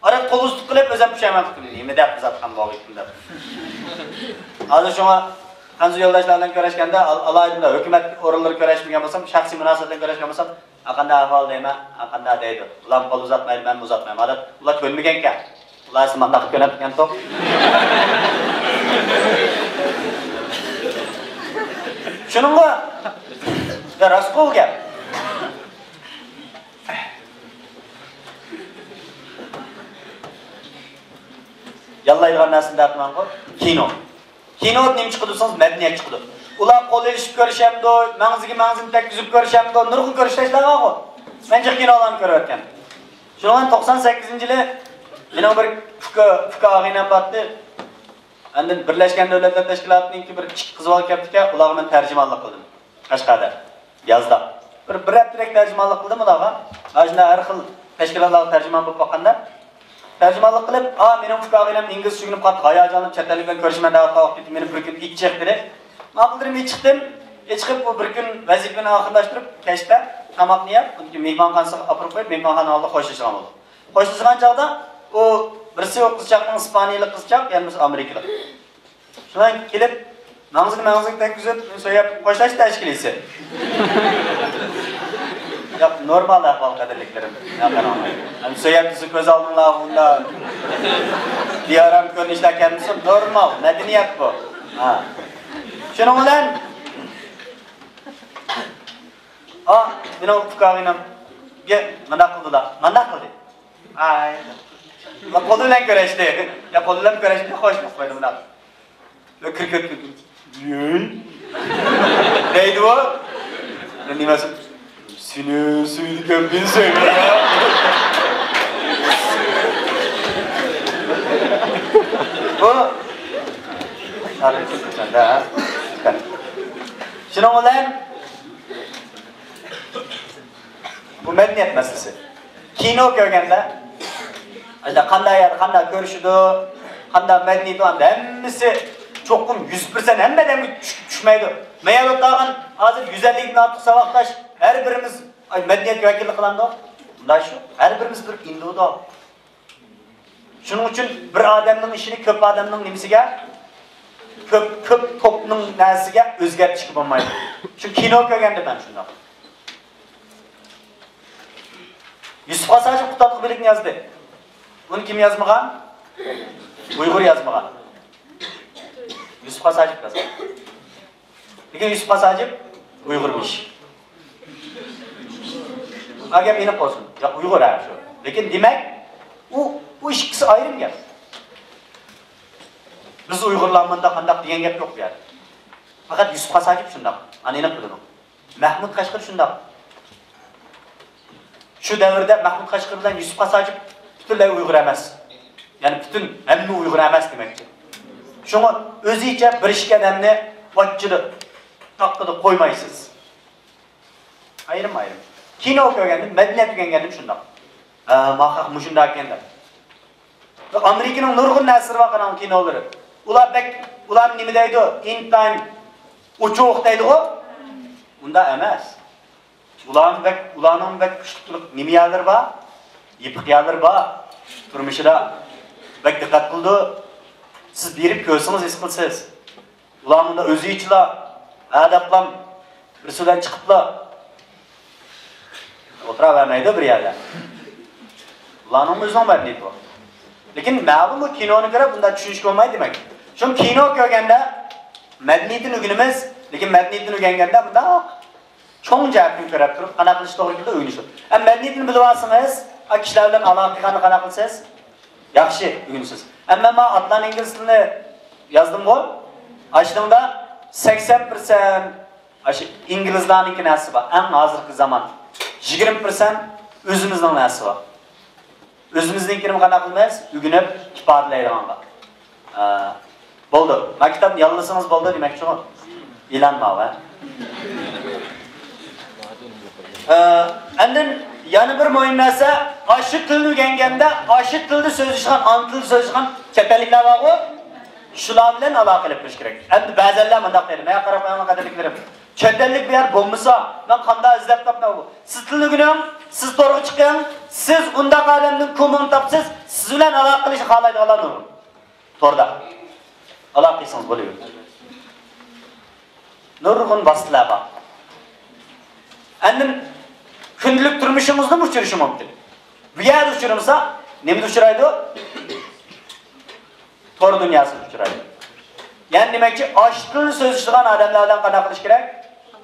ئاران قول ئۇزىتىپ قېلىپ، ئۆزۈم پۇشايمان قىلدىم، نېمە دەپ ئۇزاتقان بولغىيتتىم دەپ. ھازىر شۇڭا خەنزۇ يولداشلار بىلەن كۆرۈشكەندە، ئال-، ئالايىتىمدا ھۆكۈمەت ئورۇنلىرى كۆرۈشمىگەن بولسام، شەخسىي مۇناسىۋەت بىلەن كۆرۈشكەن بولسام، ھەققانداق ئەھۋال دەيمەن، ھەققانداق دەيدۇ. ئۇلار قول ئۇزاتمايدۇ، مەنمۇ ئۇزاتمايمەن. ئادەت ئۇلار كۆنمىگەنكەن. ئۇلار ئەسلى مانداق كۆنەپتىكەنتۇق. شۇنىڭغا، يا، راستقۇ گەپ. ياللايدىغان نەرسىنى دەپمەنغۇ، كىنو. كىنو نېمە چىقىدۇ دېسىڭىز، مەدەنىيەت چىقىدۇ. ئۇلار قول ئېلىشىپ كۆرۈشەمدۇ، مەڭزىگە مەڭزىنى تەگكۈزۈپ كۆرۈشەمدۇ، نۇرغۇن كۆرۈشتەشلەر بارغۇ. مەن جىق كىنولارنى كۆرۈۋەتكەن. شۇنىڭ بىلەن توقسان سەككىزىنچى يىلى مېنىڭ بىر ئۇكا، ئۇكا ئاغىنەم بارتتى. ئاندىن بىرلەشكەن دۆلەتلەر تەشكىلاتىنىڭكى بىر ئىككى قىز بالا كەپتىكەن، ئۇلارغا مەن تەرجىمانلىق قىلدىم. قەشقەردە. يازدا. بىر، بىر ھەپتىدەك تەرجىمانلىق قىلدىم ئۇلارغا. ئاشۇنداق ھەر خىل تەشكىلاتلارغا تەرجىمان بولۇپ باققاندا، تەرجىمانلىق قىلىپ، ئا، مېنىڭ ئۇكا ئاغىنەم ئىنگلىزچە ئۆگىنىپ قاتتىق ھاياجانلىنىپ، چەت ئەللىك بىلەن كۆرۈشىمەن دەۋاتقان ۋاقىت كېتىپ، مېنى بىر كۈن ئېيتچىق دېدى. ماقۇل دېدىم، ئېيتچىقتىم. ئېيتچىقىپ، بۇ بىر كۈن ۋەزىپىنى ئاخىرلاشتۇرۇپ، كەچتە تاماقنى يەپ، مېھمانخانىسىغا ئاپىرىپ قويۇپ، مېھمانخانا ئالدىدا خوشلىشىدىغان بولدۇق. خوشلىشىدىغان چاغدا ئۇ بىرسى ئۇ قىزچاقنىڭ ئىسپانىيىلىق قىزچاق، يەنە بىرسى ئامېرىكىلىق. شۇنىڭ كېلىپ، ماڭزىنى ماڭزىغا تەگكۈزۈپ، سۆيەپ خوشلاشتى ئەشكىلىسى. ياق، نورمال ئەھۋال، قەدىرلىكلىرىم. ياق، قاراڭلار. ھەم سۆيەپ دېسە كۆز ئالدىڭلارغا ئۇنداق بىئارام كۆرۈنۈشلەر كەلمىسۇن، نورمال، مەدەنىيەت بۇ. ھا. شۇنىڭ بىلەن، ھا، مېنىڭ ئۇكا ئاغىنەم مانداق قىلدىلا، مانداق قىلدى. ئاي. قولى بىلەن كۆرۈشتى. يا، قولى بىلەن كۆرۈشتى، خوش قىلىپ قويدى مۇنداق. كىرىپ كەتتى. يەي. دەيدىغۇ. نېمە دېسۇن؟ سېنى سۆيىدىكەن، مېنى سۆيمەيدۇ. بۇ. شۇنىڭ بىلەن بۇ مەدەنىيەت مەسىلىسى. كىنو كۆرگەندە ئەمدى قانداق يەردە قانداق كۆرۈشىدۇ، قانداق مەدەنىيىتى، ئەمدى ھەممىسى چوقۇم يۈز پىرسەنت ھەممە ئادەمگە چۈش-، چۈشمەيدۇ. مەن يەنە ئوتتۇرغان ھازىر يۈز ئەللىكتىن ئارتۇق ساۋاقداش، ھەر بىرىمىز، ئاي، مەدەنىيەتكە ۋەكىللىك قىلامدۇ؟ ئۇنداق شۇ. ھەر بىرىمىز بىر ئىندىۋىدۇئال. شۇنىڭ ئۈچۈن بىر ئادەمنىڭ ئىشىنى كۆپ ئادەمنىڭ نېمىسىگە، كۆپ، كۆپ توپنىڭ نەرسىسىگە ئۆزگەرتىشكە بولمايدۇ. شۇ كىنو كۆرگەندە مەن شۇنداق. يۈسۈپ خاس ھاجىپ قۇتادغۇ بۆلەكنى يازدى. بۇنى كىم يازمىغان؟ ئۇيغۇر يازمىغان. يۈسۈپ خاس ھاجىپ يازغان. لېكىن يۈسۈپ خاس ھاجىپ ئۇيغۇرمىش. ھا، گەپ ئېنىق بولسۇن. ياق، ئۇيغۇر ھە شۇ. لېكىن دېمەك، ئۇ، ئۇ ئىككىسى ئايرىم گەپ. بىز ئۇيغۇرلار مۇنداق قانداق دېگەن گەپ يوق بۇ يەردە. پەقەت يۈسۈپ خاس ھاجىپ شۇنداق. ئانا ئېنىق بىلىدۇ. مەھمۇد قەشقىرى شۇنداق. شۇ دەۋردە مەھمۇد قەشقىرى بىلەن يۈسۈپ خاس ھاجىپ پۈتۈنلەي ئۇيغۇر ئەمەس. يەنى پۈتۈن ھەممە ئۇيغۇر ئەمەس دېمەكچى. شۇڭا ئۆزىچە بىر ئىككى ئادەمنى ۋاچچىدا، تاققىدا قويمايسىز. ئايرىم-ئايرىم. كىنو كۆرگەندىم، مەدەنىيەت ئۆگەنگەندىم شۇنداق. ھە، ما خەق مۇشۇنداق ئىكەن دەپ. ئامېرىكىنىڭ نۇرغۇن نەرسىلىرى بار قاراڭ كىنولىرى. ئۇلار بەك، ئۇلار نېمە دەيدۇ؟ ئىنتايىن ئوچۇق دەيدىغۇ؟ ئۇنداق ئەمەس. ئۇلارنىڭ بەك، ئۇلارنىڭ بەك كۈچلۈك نېمە يەرلىرى بار؟ يېپىق يەرلىرى بار. تۇرمۇشىدا بەك دىققەت قىلىدۇ. سىز بېرىپ كۆرسىڭىز ھېس قىلىسىز. ئۇلار مۇنداق ئۆزىچىلا، ھە دەپلا، بىرسى بىلەن چىقىپلا ئولتۇراۋەرمەيدۇ بىر يەردە. ئۇلارنىڭ ئۆزىنىڭ مەدەنىيىتى بار. لېكىن مەلۇم بۇ كىنونى كۆرۈپ بۇنداق چۈشىنىشكە بولمايدۇ دېمەك. شۇ كىنو كۆرگەندە مەدەنىيىتىنى ئۆگىنىمىز، لېكىن مەدەنىيىتىنى ئۆگەنگەندە بۇنداق چوڭ جەھەتتىن كۆرۈپ تۇرۇپ، قانداق قىلىش توغرا كېلىدۇ ئۆگىنىش. ئەمما مەدەنىيىتىنى بىلىۋالسىڭىز، ئا، كىشىلەر بىلەن ئالاقە قىلغاندا قانداق قىلىسىز؟ ياخشى ئۆگىنىسىز. ئەمما مەن ئاتلان ئىنگلىز تىلىنى يازدىمغۇ، ئاشۇنىڭدا سەكسەن پىرسەنت ئاشۇ ئىنگلىزلارنىڭكى نەرسىسى بار، ئەڭ ھازىرقى زامان. يىگىرمە پىرسەنت ئۆزىمىزنىڭ نەرسىسى بار. ئۆزىمىزنىڭكىنى قانداق قىلىمىز؟ ئۆگىنىپ ئىپادىلەيدىغانغا. ئە، بولدى. ما كىتابنى ياللىسىڭىز بولدى دېمەكچىغۇ. ئېلان ماۋۇ، ھە؟ ئە، ئاندىن يەنە بىر مۇھىم نەرسە، ئاشۇ تىلنى ئۆگەنگەندە، ئاشۇ تىلدا سۆزلىشىدىغان، ئانا تىلدا سۆزلىشىدىغان چەت ئەللىكلەر بارغۇ، شۇلار بىلەن ئالاقە ئېلىپ بېرىش كېرەك. ئەمدى بەزەنلەر مۇنداق دەيدۇ، ماڭا قاراپ قويۇڭلار قەدىرلىكلىرىم. چەت ئەللىك بۇ يەر بولمىسا، مەن قانداق ئىزدەپ تاپىمەن بۇ؟ سىز تىلنى ئۆگىنىڭ، سىز تورغا چىقىڭ، سىز ئۇنداق ئادەمدىن كومىڭ تاپسىز، سىز بىلەن ئالاقە قىلىشنى خالايدىغانلار نۇرغۇن. توردا. ئالاقە قىلسىڭىز بولىۋېرىدۇ. نۇرغۇن ۋاسىتىلەر بار. ئاندىن كۈندىلىك تۇرمۇشىڭىزدىمۇ ئۇچرىشى مۇمكىن. بۇ يەردە ئۇچرىمىسا، نېمىدە ئۇچرايدۇ؟ تور دۇنياسىدا ئۇچرايدۇ. يەنى دېمەكچى، ئاشۇ تىلنى سۆزلىشىدىغان ئادەملەر بىلەن قانداق قىلىش كېرەك؟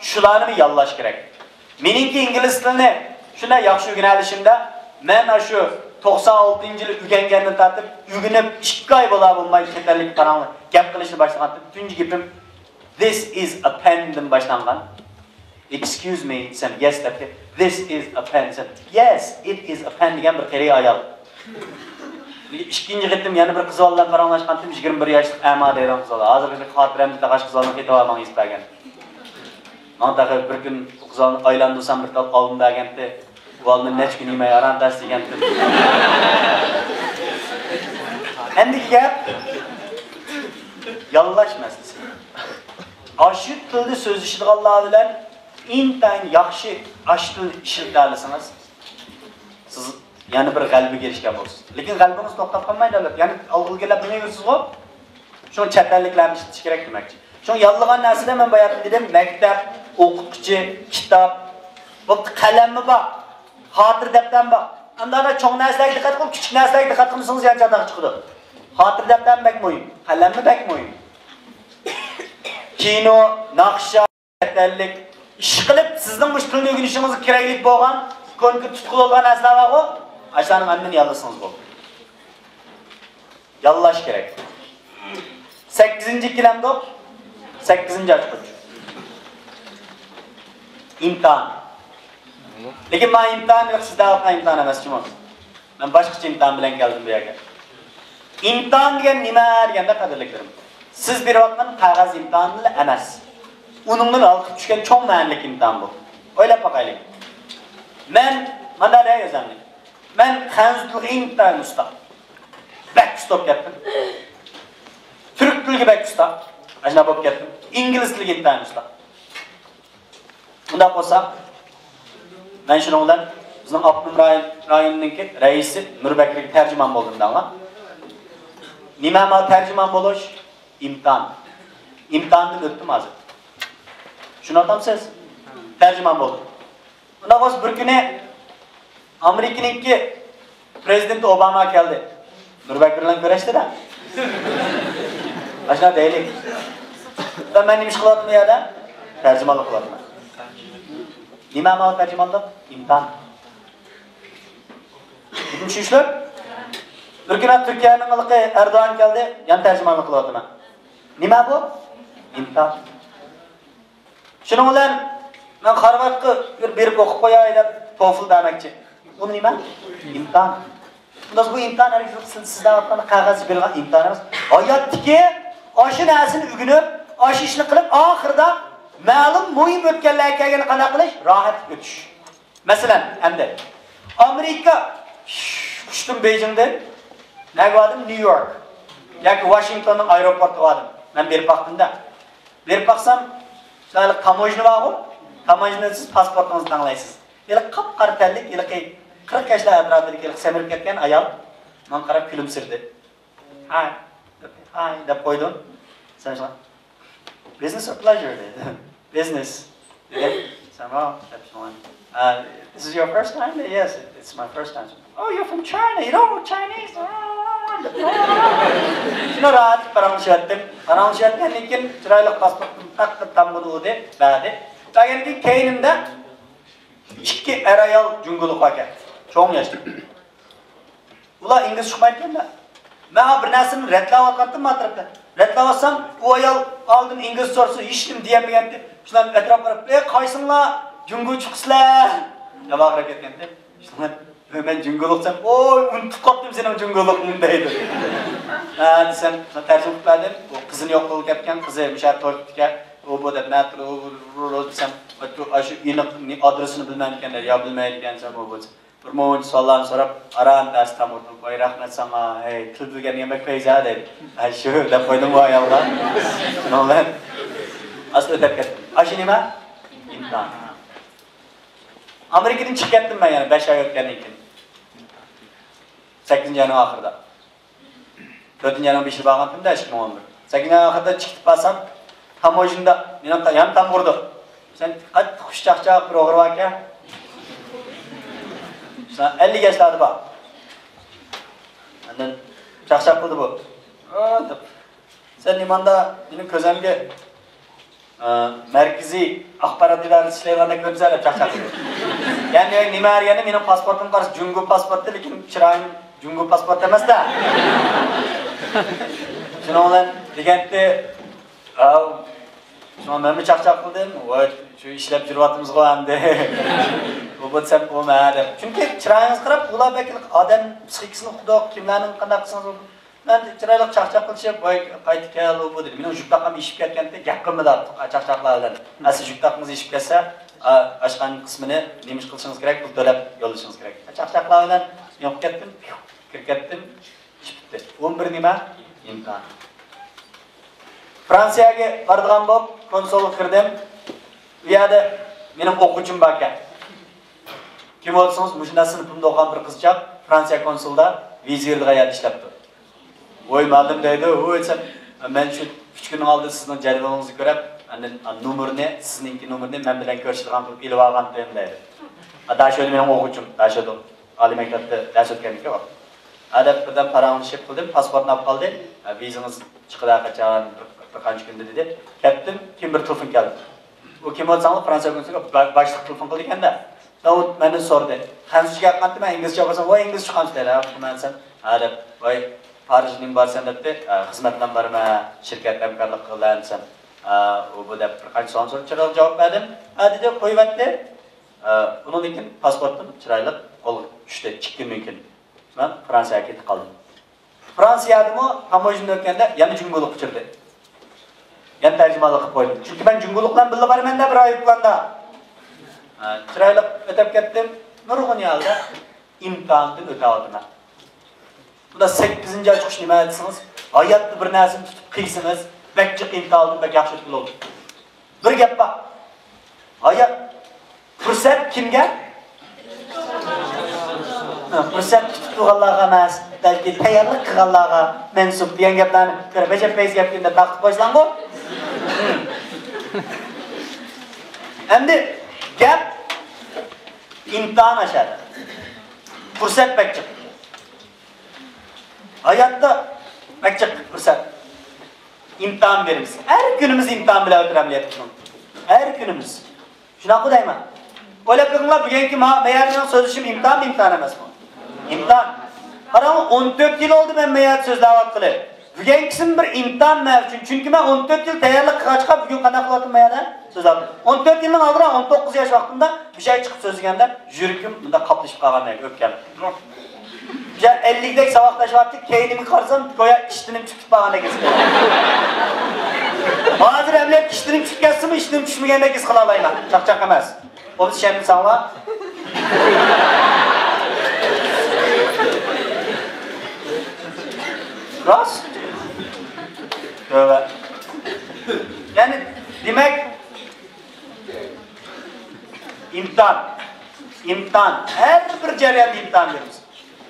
شۇلارنىمۇ ياللاش كېرەك. مېنىڭكى ئىنگلىز تىلىنى شۇنداق ياخشى ئۆگىنەلىشىمدە، مەن ئاشۇ توقسان ئالتىنچى يىلى ئۆگەنگەندىن تارتىپ، ئۆگىنىپ ئىككى ئاي بولا بولماي چەت ئەللىك پاراڭلار گەپ قىلىشنى باشلىغانتىم، تۇنجى گېپىم، "This is a pen" دىن باشلانغان. "Excuse me" دېسەم، "Yes" دەپتۇ. "This is a pen" دېسەم، "Yes, it is a pen" دېگەن بىر قېرى ئايال. ئىككىنچى قېتىم يەنە بىر قىز بالا بىلەن پاراڭلاشقانتىم، يىگىرمە بىر ياشلىق ئەما دەيدىغان قىز بالا. ھازىرغىچە خاتىرەمدە تېخى ئاشۇ قىز بالىنى قېتىۋالماڭ يېزىپ بەرگەن. ماڭا تېخى بىر كۈن ئۇ قىز بالىنى ئايلاندۇرسام بىر تال ئالما بەرگەنتى. ئۇ ئالمىنى نەچچە كۈن يېمەي ئاران تاشلىگەنتىم. ئەمدىكى گەپ ياللاش مەسىلىسى. ئاشۇ تىلدا سۆزلىشىدىغانلار بىلەن ئىنتايىن ياخشى ئاشۇ تىلنى ئىشلىتەلىسىڭىز، سىز يەنە بىر غەلىبىگە ئېرىشكەن بولىسىز. لېكىن غەلىبىڭىز توختاپ قالمايدۇ، ئەلۋەتتە. يەنە ئالغا ئىلگىرىلەپ مېڭىۋېرىسىزغۇ. شۇڭا چەت ئەللىكلەرنى ئىشلىتىش كېرەك دېمەكچى. شۇڭا ياللىغان نەرسىدە مەن باياتىن دېدىم، مەكتەپ، ئوقۇتقۇچى، كىتاب، بوپتۇ، قەلەممۇ بار، خاتىرە دەپتەرمۇ بار. ئەمدى ئانا چوڭ نەرسىلەرگە دىققەت قىلىپ، كىچىك نەرسىلەرگە دىققەت قىلمىسىڭىز يەنە چاتاق چىقىدۇ. خاتىرە دەپتەرمۇ بەك مۇھىم، قەلەممۇ بەك مۇھىم. كىنو، ناخشا، چەت ئەللىك ئىشقىلىپ سىزنىڭ مۇشۇ تىلنى ئۆگىنىشىڭىزگە كېرەكلىك بولغان كونكرېت تۇتقا بولغان نەرسىلەر بارغۇ، ئاشۇلارنىڭ ھەممىنى ياللىسىڭىز بولدى. ياللاش كېرەك. سەككىزىنچى كېلەمدۇق؟ سەككىزىنچى ئاچقۇچ. ئىمتىھان. لېكىن مانا ئىمتىھان يوق، سىز دەۋاتقان ئىمتىھان ئەمەس جۇمۇ. مەن باشقىچە ئىمتىھان بىلەن كەلدىم بۇ يەرگە. ئىمتىھان دېگەن نېمە دېگەندە، قەدىرلىكلىرىم، سىز بېرىۋاتقان قەغەز ئىمتىھانىلا ئەمەس. ئۇنىڭدىن ھالقىپ چۈشكەن چوڭ مەنىلىك ئىمتىھان بۇ. ئويلاپ باقايلى. مەن مانا دەي ئۆزۈمنى. مەن خەنزۇ تىلىغا ئىنتايىن ئۇستا. بولۇپ كەتتىم. تۈرك تىلىگە بەك ئۇستا. ئاشۇنداق بولۇپ كەتتىم. ئىنگلىز تىلىگە ئىنتايىن ئۇستا. ئۇنداق بولسا، مەن شۇنىڭ بىلەن بىزنىڭ ئاپتونوم رايون، رايوننىڭكى رەئىسى نۇربەكرىگە تەرجىمان بولدۇم دەڭلار. نېمە مانا تەرجىمان بولۇش؟ ئىمتىھان. ئىمتىھاندىن ئۆتتۈم ھازىر. چۈشىنىۋاتامسىز؟ تەرجىمان بولدۇم. ئۇنداق بولسا بىر كۈنى ئامېرىكىنىڭكى پرېزىدېنتى ئوباما كەلدى. نۇربەكرى بىلەن كۆرۈشتى-دە. ئاشۇنداق دەيلى. مەن نېمە ئىش قىلىۋاتىمەن بۇ يەردە؟ تەرجىمانلىق قىلىۋاتىمەن. نېمە مانا تەرجىمانلىق؟ ئىمتىھان. چۈشىنىشلىك؟ بىر كۈنى تۈركىيەنىڭ ھېلىقى ئەردوغان كەلدى، يەنە تەرجىمانلىق قىلىۋاتىمەن. نېمە بۇ؟ ئىمتىھان. شۇنىڭ بىلەن مەن خارۋاردقا بىر بېرىپ ئوقۇپ قوياي دەپ توفل بەرمەكچى. بۇ نېمە؟ ئىمتىھان. ئۇنداق بۇ ئىمتىھان ھەرگىز سىز، سىز دەۋاتقان قەغەزگە بېرىلغان ئىمتىھان ئەمەس. ھاياتتىكى ئاشۇ نەرسىنى ئۆگىنىپ، ئاشۇ ئىشنى قىلىپ، ئاخىرىدا مەلۇم مۇھىم ئۆتكەللەرگە كەلگەندە قانداق قىلىش؟ راھەت ئۆتۈش. مەسىلەن، ئەمدى ئامېرىكا ئۇچتۇم بېيجىڭدىن. نەگە باردىم؟ نيۇ يورك ياكى ۋاشىنگتوننىڭ ئايروپورتىغا باردىم. مەن بېرىپ باقتىم-دە. بېرىپ باقسام، شۇ ھېلىقى تاموژنا بارغۇ، تاموژنىدا سىز پاسپورتىڭىزنى تەڭلەيسىز. ھېلىقى قاپقارا تەنلىك، ھېلىقى قىرىق ياشلار ئەتراپىدىكى ھېلىقى سەمرىپ كەتكەن ئايال ماڭا قاراپ كۈلۈمسىرىدى. ھاي، ھاي دەپ قويدۇم. سەن شۇڭا، بىزنېس ئور پلېژىر دېدى. بىزنېس دېگەن. سەن ماڭا دەپ شۇڭا، This is your first time? Yes, it's my first time. Oh, you're from China, you don't know Chinese? شۇنداق راھەتلىك پاراڭلىشىۋەتتىم. پاراڭلىشىۋەتكەندىن كېيىن چىرايلىق پاسپورتۇمنى تەققىت تامغىنى ئۇردى، بەردى. بەرگەندىن كېيىن كەينىمدە ئىككى ئەر-ئايال جۇڭگولۇق باركەن. چوڭ ياشتا. ئۇلار ئىنگلىزچە ئۇقمايدىكەن-دە. مەن بىر نەرسىنى رەتلەۋاتقانتىم ما تەرەپتە. رەتلەۋاتسام، ئۇ ئايال ئالدىن ئىنگلىزچە سورىسا، ھېچنېمە دېيەلمىگەنتى. شۇلار ئەتراپقا قاراپ، «ئەي، قايسىڭلار جۇڭگو چىقىسىلەر؟» دەپ ۋارقىراپ كەتكەنتى. شۇڭا، «مەن جۇڭگولۇق» دېسەم، «ئوي، ئۇنتۇپ قاپتىم سېنىڭ جۇڭگولۇقۇڭنى» دەيدۇ. ھە دېسەم، تەرجىمە قىلىپ بەردىم. ئۇ قىزىنى يوقلىغىلى كەپتىكەن، قىزى مۇشۇ يەردە توي قىپتىكەن. ئۇ بۇ دەپ، مەن تۇرۇپ، ئۇ، ئۇ، ئۇ، ئۇ دېسەم، ئاشۇ ئېنىق ئادرېسىنى بىلمەيدىكەن، يا بىلمەيدىكەن دېسەم، ئۇ بۇ. بىر مۇنچە سوئاللارنى سوراپ، ئاران دەرس تامغا ئۇرۇپ، ۋاي، رەھمەت ساڭا، ھەي، تىل بىلگەن دېگەن بەك پەيزى ھە دەيدۇ. ھە، شۇ دەپ قويدۇم بۇ ئايالغا. شۇنىڭ بىلەن ئاز ئۆتۈپ كەتتىم. ئاشۇ نېمە؟ ئىمتىھان. ئامېرىكىدىن چىقىپ كەتتىم مەن يەنە بەش ئاي ئۆتكەندىن كېيىن. سەككىزىنچى ئاينىڭ ئاخىرىدا. تۆتىنچى ئاينىڭ بېشىدا بارغانتىم-دە، ئىككى مىڭ ئون بىر. سەككىزىنچى ئاينىڭ ئاخىرىدا چىقىپ بارسام، تاموژنىدا مېنىڭ تا-، يان تامغا ئۇردى. سەن قاتتىق خۇش چاقچاق بىر ئوغرى باركەن. شۇ ئەللىك ياشلاردا بار. ئاندىن چاقچاق قىلدى بۇ. «ئا» دەپ. «سەن نېمانداق مېنىڭ كۆزۈمگە، ئا، مەركىزىي ئاخبارات ئىدارىسى ئىشلەيدىغاندەك كۆرۈنسەن» دەپ چاقچاق قىلدى. يەنى نېمە دېگەندە، مېنىڭ پاسپورتۇمغا قارىسا جۇڭگو پاسپورتى، لېكىن چىرايىم جۇڭگو پاسپورتى ئەمەس-دە. شۇنىڭ بىلەن دېگەنتى، ئاۋۇ، شۇڭا مەنمۇ چاقچاق قىلدىم. ۋاي، شۇ ئىشلەپ يۈرۈۋاتىمىزغۇ ئەمدى. ئۇ بولسام ئۇ مەن دەپ. چۈنكى چىرايىڭىزغا قاراپ، ئۇلار بەك ئادەم پسىخىكىسىنى ئۇقىدۇ، كىملەرنىڭ قانداق قىلسىڭىز بولىدۇ. مەن چىرايلىق چاقچاق قىلىشىپ، ۋاي، قايتا كەل، ئۇ بۇ دېدى. مېنىڭ يۈك تاقام ئېشىپ كەتكەنتى، گەپ قىلمىدى ئارتۇق، چاقچاقلار بىلەن. ئەسلى يۈك تاقىڭىز ئېشىپ كەتسە، ئا، ئاشقان قىسمىنى نېمە ئىش قىلىشىڭىز كېرەك؟ پۇل تۆلەپ يوللىشىڭىز كېرەك. چاقچاقلار بىلەن يوق كەتتىم، كىرىپ كەتتىم. ئىش پۈتتى. ئون بىر نېمە؟ ئىمتىھان. فرانسىيەگە بارىدىغان بولۇپ، كونسۇلغا كىردىم. ئۇ يەردە مېنىڭ ئوقۇغۇچىم باركەن. كىم بولسىڭىز، مۇشۇنداق سىنىپىمدا ئوقۇغان بىر قىزچاق فرانسىيە كونسۇلىدا ۋىزا بېرىدىغان يەردە ئىشلەپتۇ. ۋوي مۇئەللىم دەيدۇ، ۋوي دېسەم، مەن شۇ ئۈچ كۈننىڭ ئالدىدا سىزنىڭ جەدۋىلىڭىزنى كۆرۈپ، ئاندىن نومۇرنى، سىزنىڭكى نومۇرنى مەن بىلەن كۆرۈشىدىغان قىلىپ ئېلىۋالغانتىم دەيدۇ. داشۆدە مېنىڭ ئوقۇغۇچىم، داشۆدە ئالىي مەكتەپتە دەرس ئۆتكەندىكى ۋاقىت. ھە دەپ بىردەم پاراڭلىشىپ قىلدىم، پاسپورتنى ئاپ قالدى. ھە، ۋىزىڭىز چىقىدۇ قاچان، بىر، بىر قانچە كۈندە دېدى. كەتتىم، كېيىن بىر تېلېفون كەلدى. ئۇ كىم بولساڭلار، فرانسىيە كونسۇلىغا با-، باشلىق تېلېفون قىلىدىكەن-دە. داۋۇت مەندىن سورىدى. خەنزۇچە گەپ قىلاتتىم، مەن ئىنگلىزچە ئوقۇسام، ۋاي ئىنگلىزچە ئۇقامسىز دەيدۇ. ھە، مەن دېسەم، ھە دەپ، ۋاي پارىژ نېمە بارسەن دەپتۇ. ھە، خىزمەت بىلەن بارىمەن، شىركەت ھەمكارلىق قىلىمەن دېسەم، ھە، ئۇ بۇ دەپ بىر قانچە سوئال سوراپ چىرايلىق جاۋاب بەردىم. ھە دېدى، قويۇۋەتتى. ھە، ئۇنىڭدىن كېيىن پاسپورتۇم چىرايلىق قولغا چۈشتى، ئىككى كۈندىن كېيىن. مەن فرانسىيەگە كېتىپ قالدىم. فرانسىيەدىمۇ تاموژنىدىن ئۆتكەندە يەنە جۇڭگولۇققا ئۇچرىدى. يەنە تەرجىمانلىق قىلىپ قويدۇم. چۈنكى مەن جۇڭگولۇق بىلەن بىللە بارىمەن دەپ رايوپلاندا. ھە، چىرايلىق ئۆتۈپ كەتتىم. نۇرغۇن ھالدا ئىمتىھاندىن ئۆتەۋاتىمەن. بۇندا سەككىزىنچى ئاچقۇچ نېمە دېسىڭىز، ھاياتتا بىر نەرسىنى تۇتۇپ قىلسىڭىز، بەك جىق ئىمتىھاندىن بەك ياخشى ئۆتكىلى بولىدۇ. بىر گەپ بار. ھايات، پۇرسەت كىمگە؟ ھە، پۇرسەت كۈتۈپ تۇرغانلارغا ئەمەس، بەلكى تەييارلىق قىلغانلارغا مەنسۇپ دېگەن گەپلەرنى كۆرۈپ، ئەجەب پەيز گەپكىن دەپ تارقىتىپ قويسىلاڭغۇ. ئەمدى گەپ ئىمتىھان ئاشۇ يەردە. پۇرسەت بەك جىق. ھاياتتا بەك جىق پۇرسەت. ئىمتىھان بېرىمىز. ھەر كۈنىمىز ئىمتىھان بىلەن ئۆتىدۇ ئەمەلىيەتتە. ھەر كۈنىمىز. شۇنداققۇ دەيمەن. ئويلاپ بېقىڭلار، بۈگۈنكى ما-، مەيەردە مېنىڭ سۆزلىشىم ئىمتىھان، ئىمتىھان ئەمەسمۇ؟ ئىمتىھان. قاراڭ، ئون تۆت يىل بولدى مەن مەيەردە سۆزلەۋاتقىلى. بۈگۈنكىسىمۇ بىر ئىمتىھان مەن ئۈچۈن. چۈنكى مەن ئون تۆت يىل تەييارلىق قىلغاچقا، بۈگۈن قانداق قىلىۋاتىمەن مەيەردە سۆزلەۋاتىمەن. ئون تۆت يىلنىڭ ئالدىدا ئون توققۇز ياش ۋاقتىمدا بىر شەي چىقىپ سۆزلىگەندە، يۈرىكىم مۇنداق قاپلىشىپ قالغان مەن، ئۆپكەم. يا ئەللىكتەك ساۋاقداش بارتى، كەينىمگە قارىسام، گويا ئىشتىنىم چۈشۈپ كېتىپ قالغاندەك ھېس قىلىمەن. ھازىر ئەمەلىيەتتە ئىشتىنىم چۈشۈپ كەتسىمۇ، ئىشتىنىم چۈشمىگەندەك ھېس قىلالايمەن. چاقچاق ئەمەس. بولمىسا ئىشەنمىسەڭلار. راست. تۆۋە. يەنى، دېمەك، ئىمتىھان. ئىمتىھان. ھەر بىر جەرياندا ئىمتىھان بېرىمىز.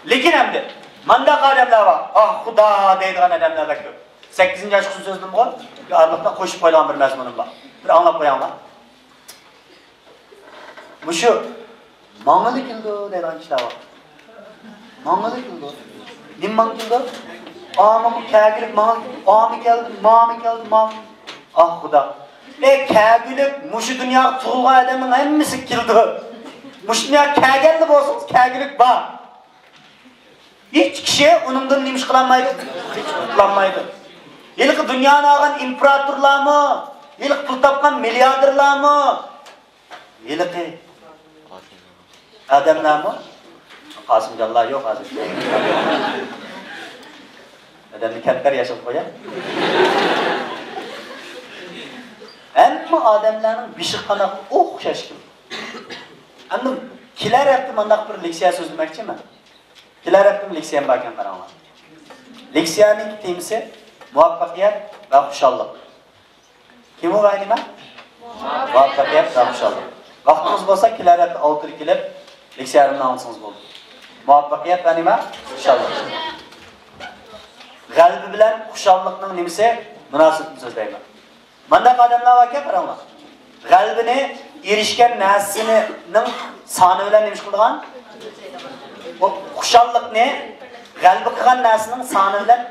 لېكىن ئەمدى مانداق ئادەملەر بار، ئاھ خۇدا دەيدىغان ئادەملەر بەك كۆپ. سەككىزىنچى ئاچقۇچنى سۆزلىدىمغۇ، بۇ ئارىلىقتا قوشۇپ قويىدىغان بىر مەزمۇنۇم بار. بىر ئاڭلاپ قويۇڭلار. مۇشۇ ماڭىلا كېلىدۇ دەيدىغان كىشىلەر بار. ماڭىلا كېلىدۇ. نېمە ماڭا كېلىدۇ؟ ئامىغۇ كەگۈلۈك ماڭا، ئامى كەلدى، مامى كەلدى، مام. ئاھ خۇدا. ئەي كەگۈلۈك مۇشۇ دۇنياغا تۇغۇلغان ئادەمنىڭ ھەممىسىگە كېلىدۇ. مۇشۇ دۇنياغا كەلگەنلا بولسىڭىز كەگۈلۈك بار. ھېچ كىشى ئۇنىڭدىن نېمە ئىش قىلالمايدۇ؟ ھېچ قۇتۇلالمايدۇ. ھېلىقى دۇنيانى ئالغان ئىمپېراتورلارمۇ، ھېلىقى پۇل تاپقان مىلياردېرلارمۇ، ھېلىقى ئادەملەرمۇ، قاسىمجانلار يوق ھازىر. ئادەمنى كەتتەر ياشىلىپ قويا. ھەممە ئادەملەرنىڭ بېشى قاناق ئوخشاش. ئەمدى كېلەر ھەپتە مۇنداق بىر لېكسىيە سۆزلىمەكچىمەن. كېلەر ھەپتىمۇ لېكسىيەم باركەن، قاراڭلار. لېكسىيەنىڭ تېمىسى مۇۋەپپەقىيەت ۋە خۇشاللىق. كېمۇ ۋە نېمە؟ مۇۋەپپەقىيەت ۋە خۇشاللىق. ۋاقتىڭىز بولسا، كېلەر ھەپتە ئالتىدا كېلىپ، لېكسىيەمنى ئاڭلىسىڭىز بولىدۇ. مۇۋەپپەقىيەت ۋە نېمە؟ خۇشاللىق. غەلىبە بىلەن خۇشاللىقنىڭ نېمىسى؟ مۇناسىۋىتىنى سۆزلەيمەن. مانداق ئادەملەر باركەن، قاراڭلار. غەلىبىنى ئېرىشكەن نەرسىنىڭ سانى بىلەن نېمە ئىش قىلىدىغان؟ ئۇ خۇشاللىقنى غەلىبە قىلغان نەرسىنىڭ سانى بىلەن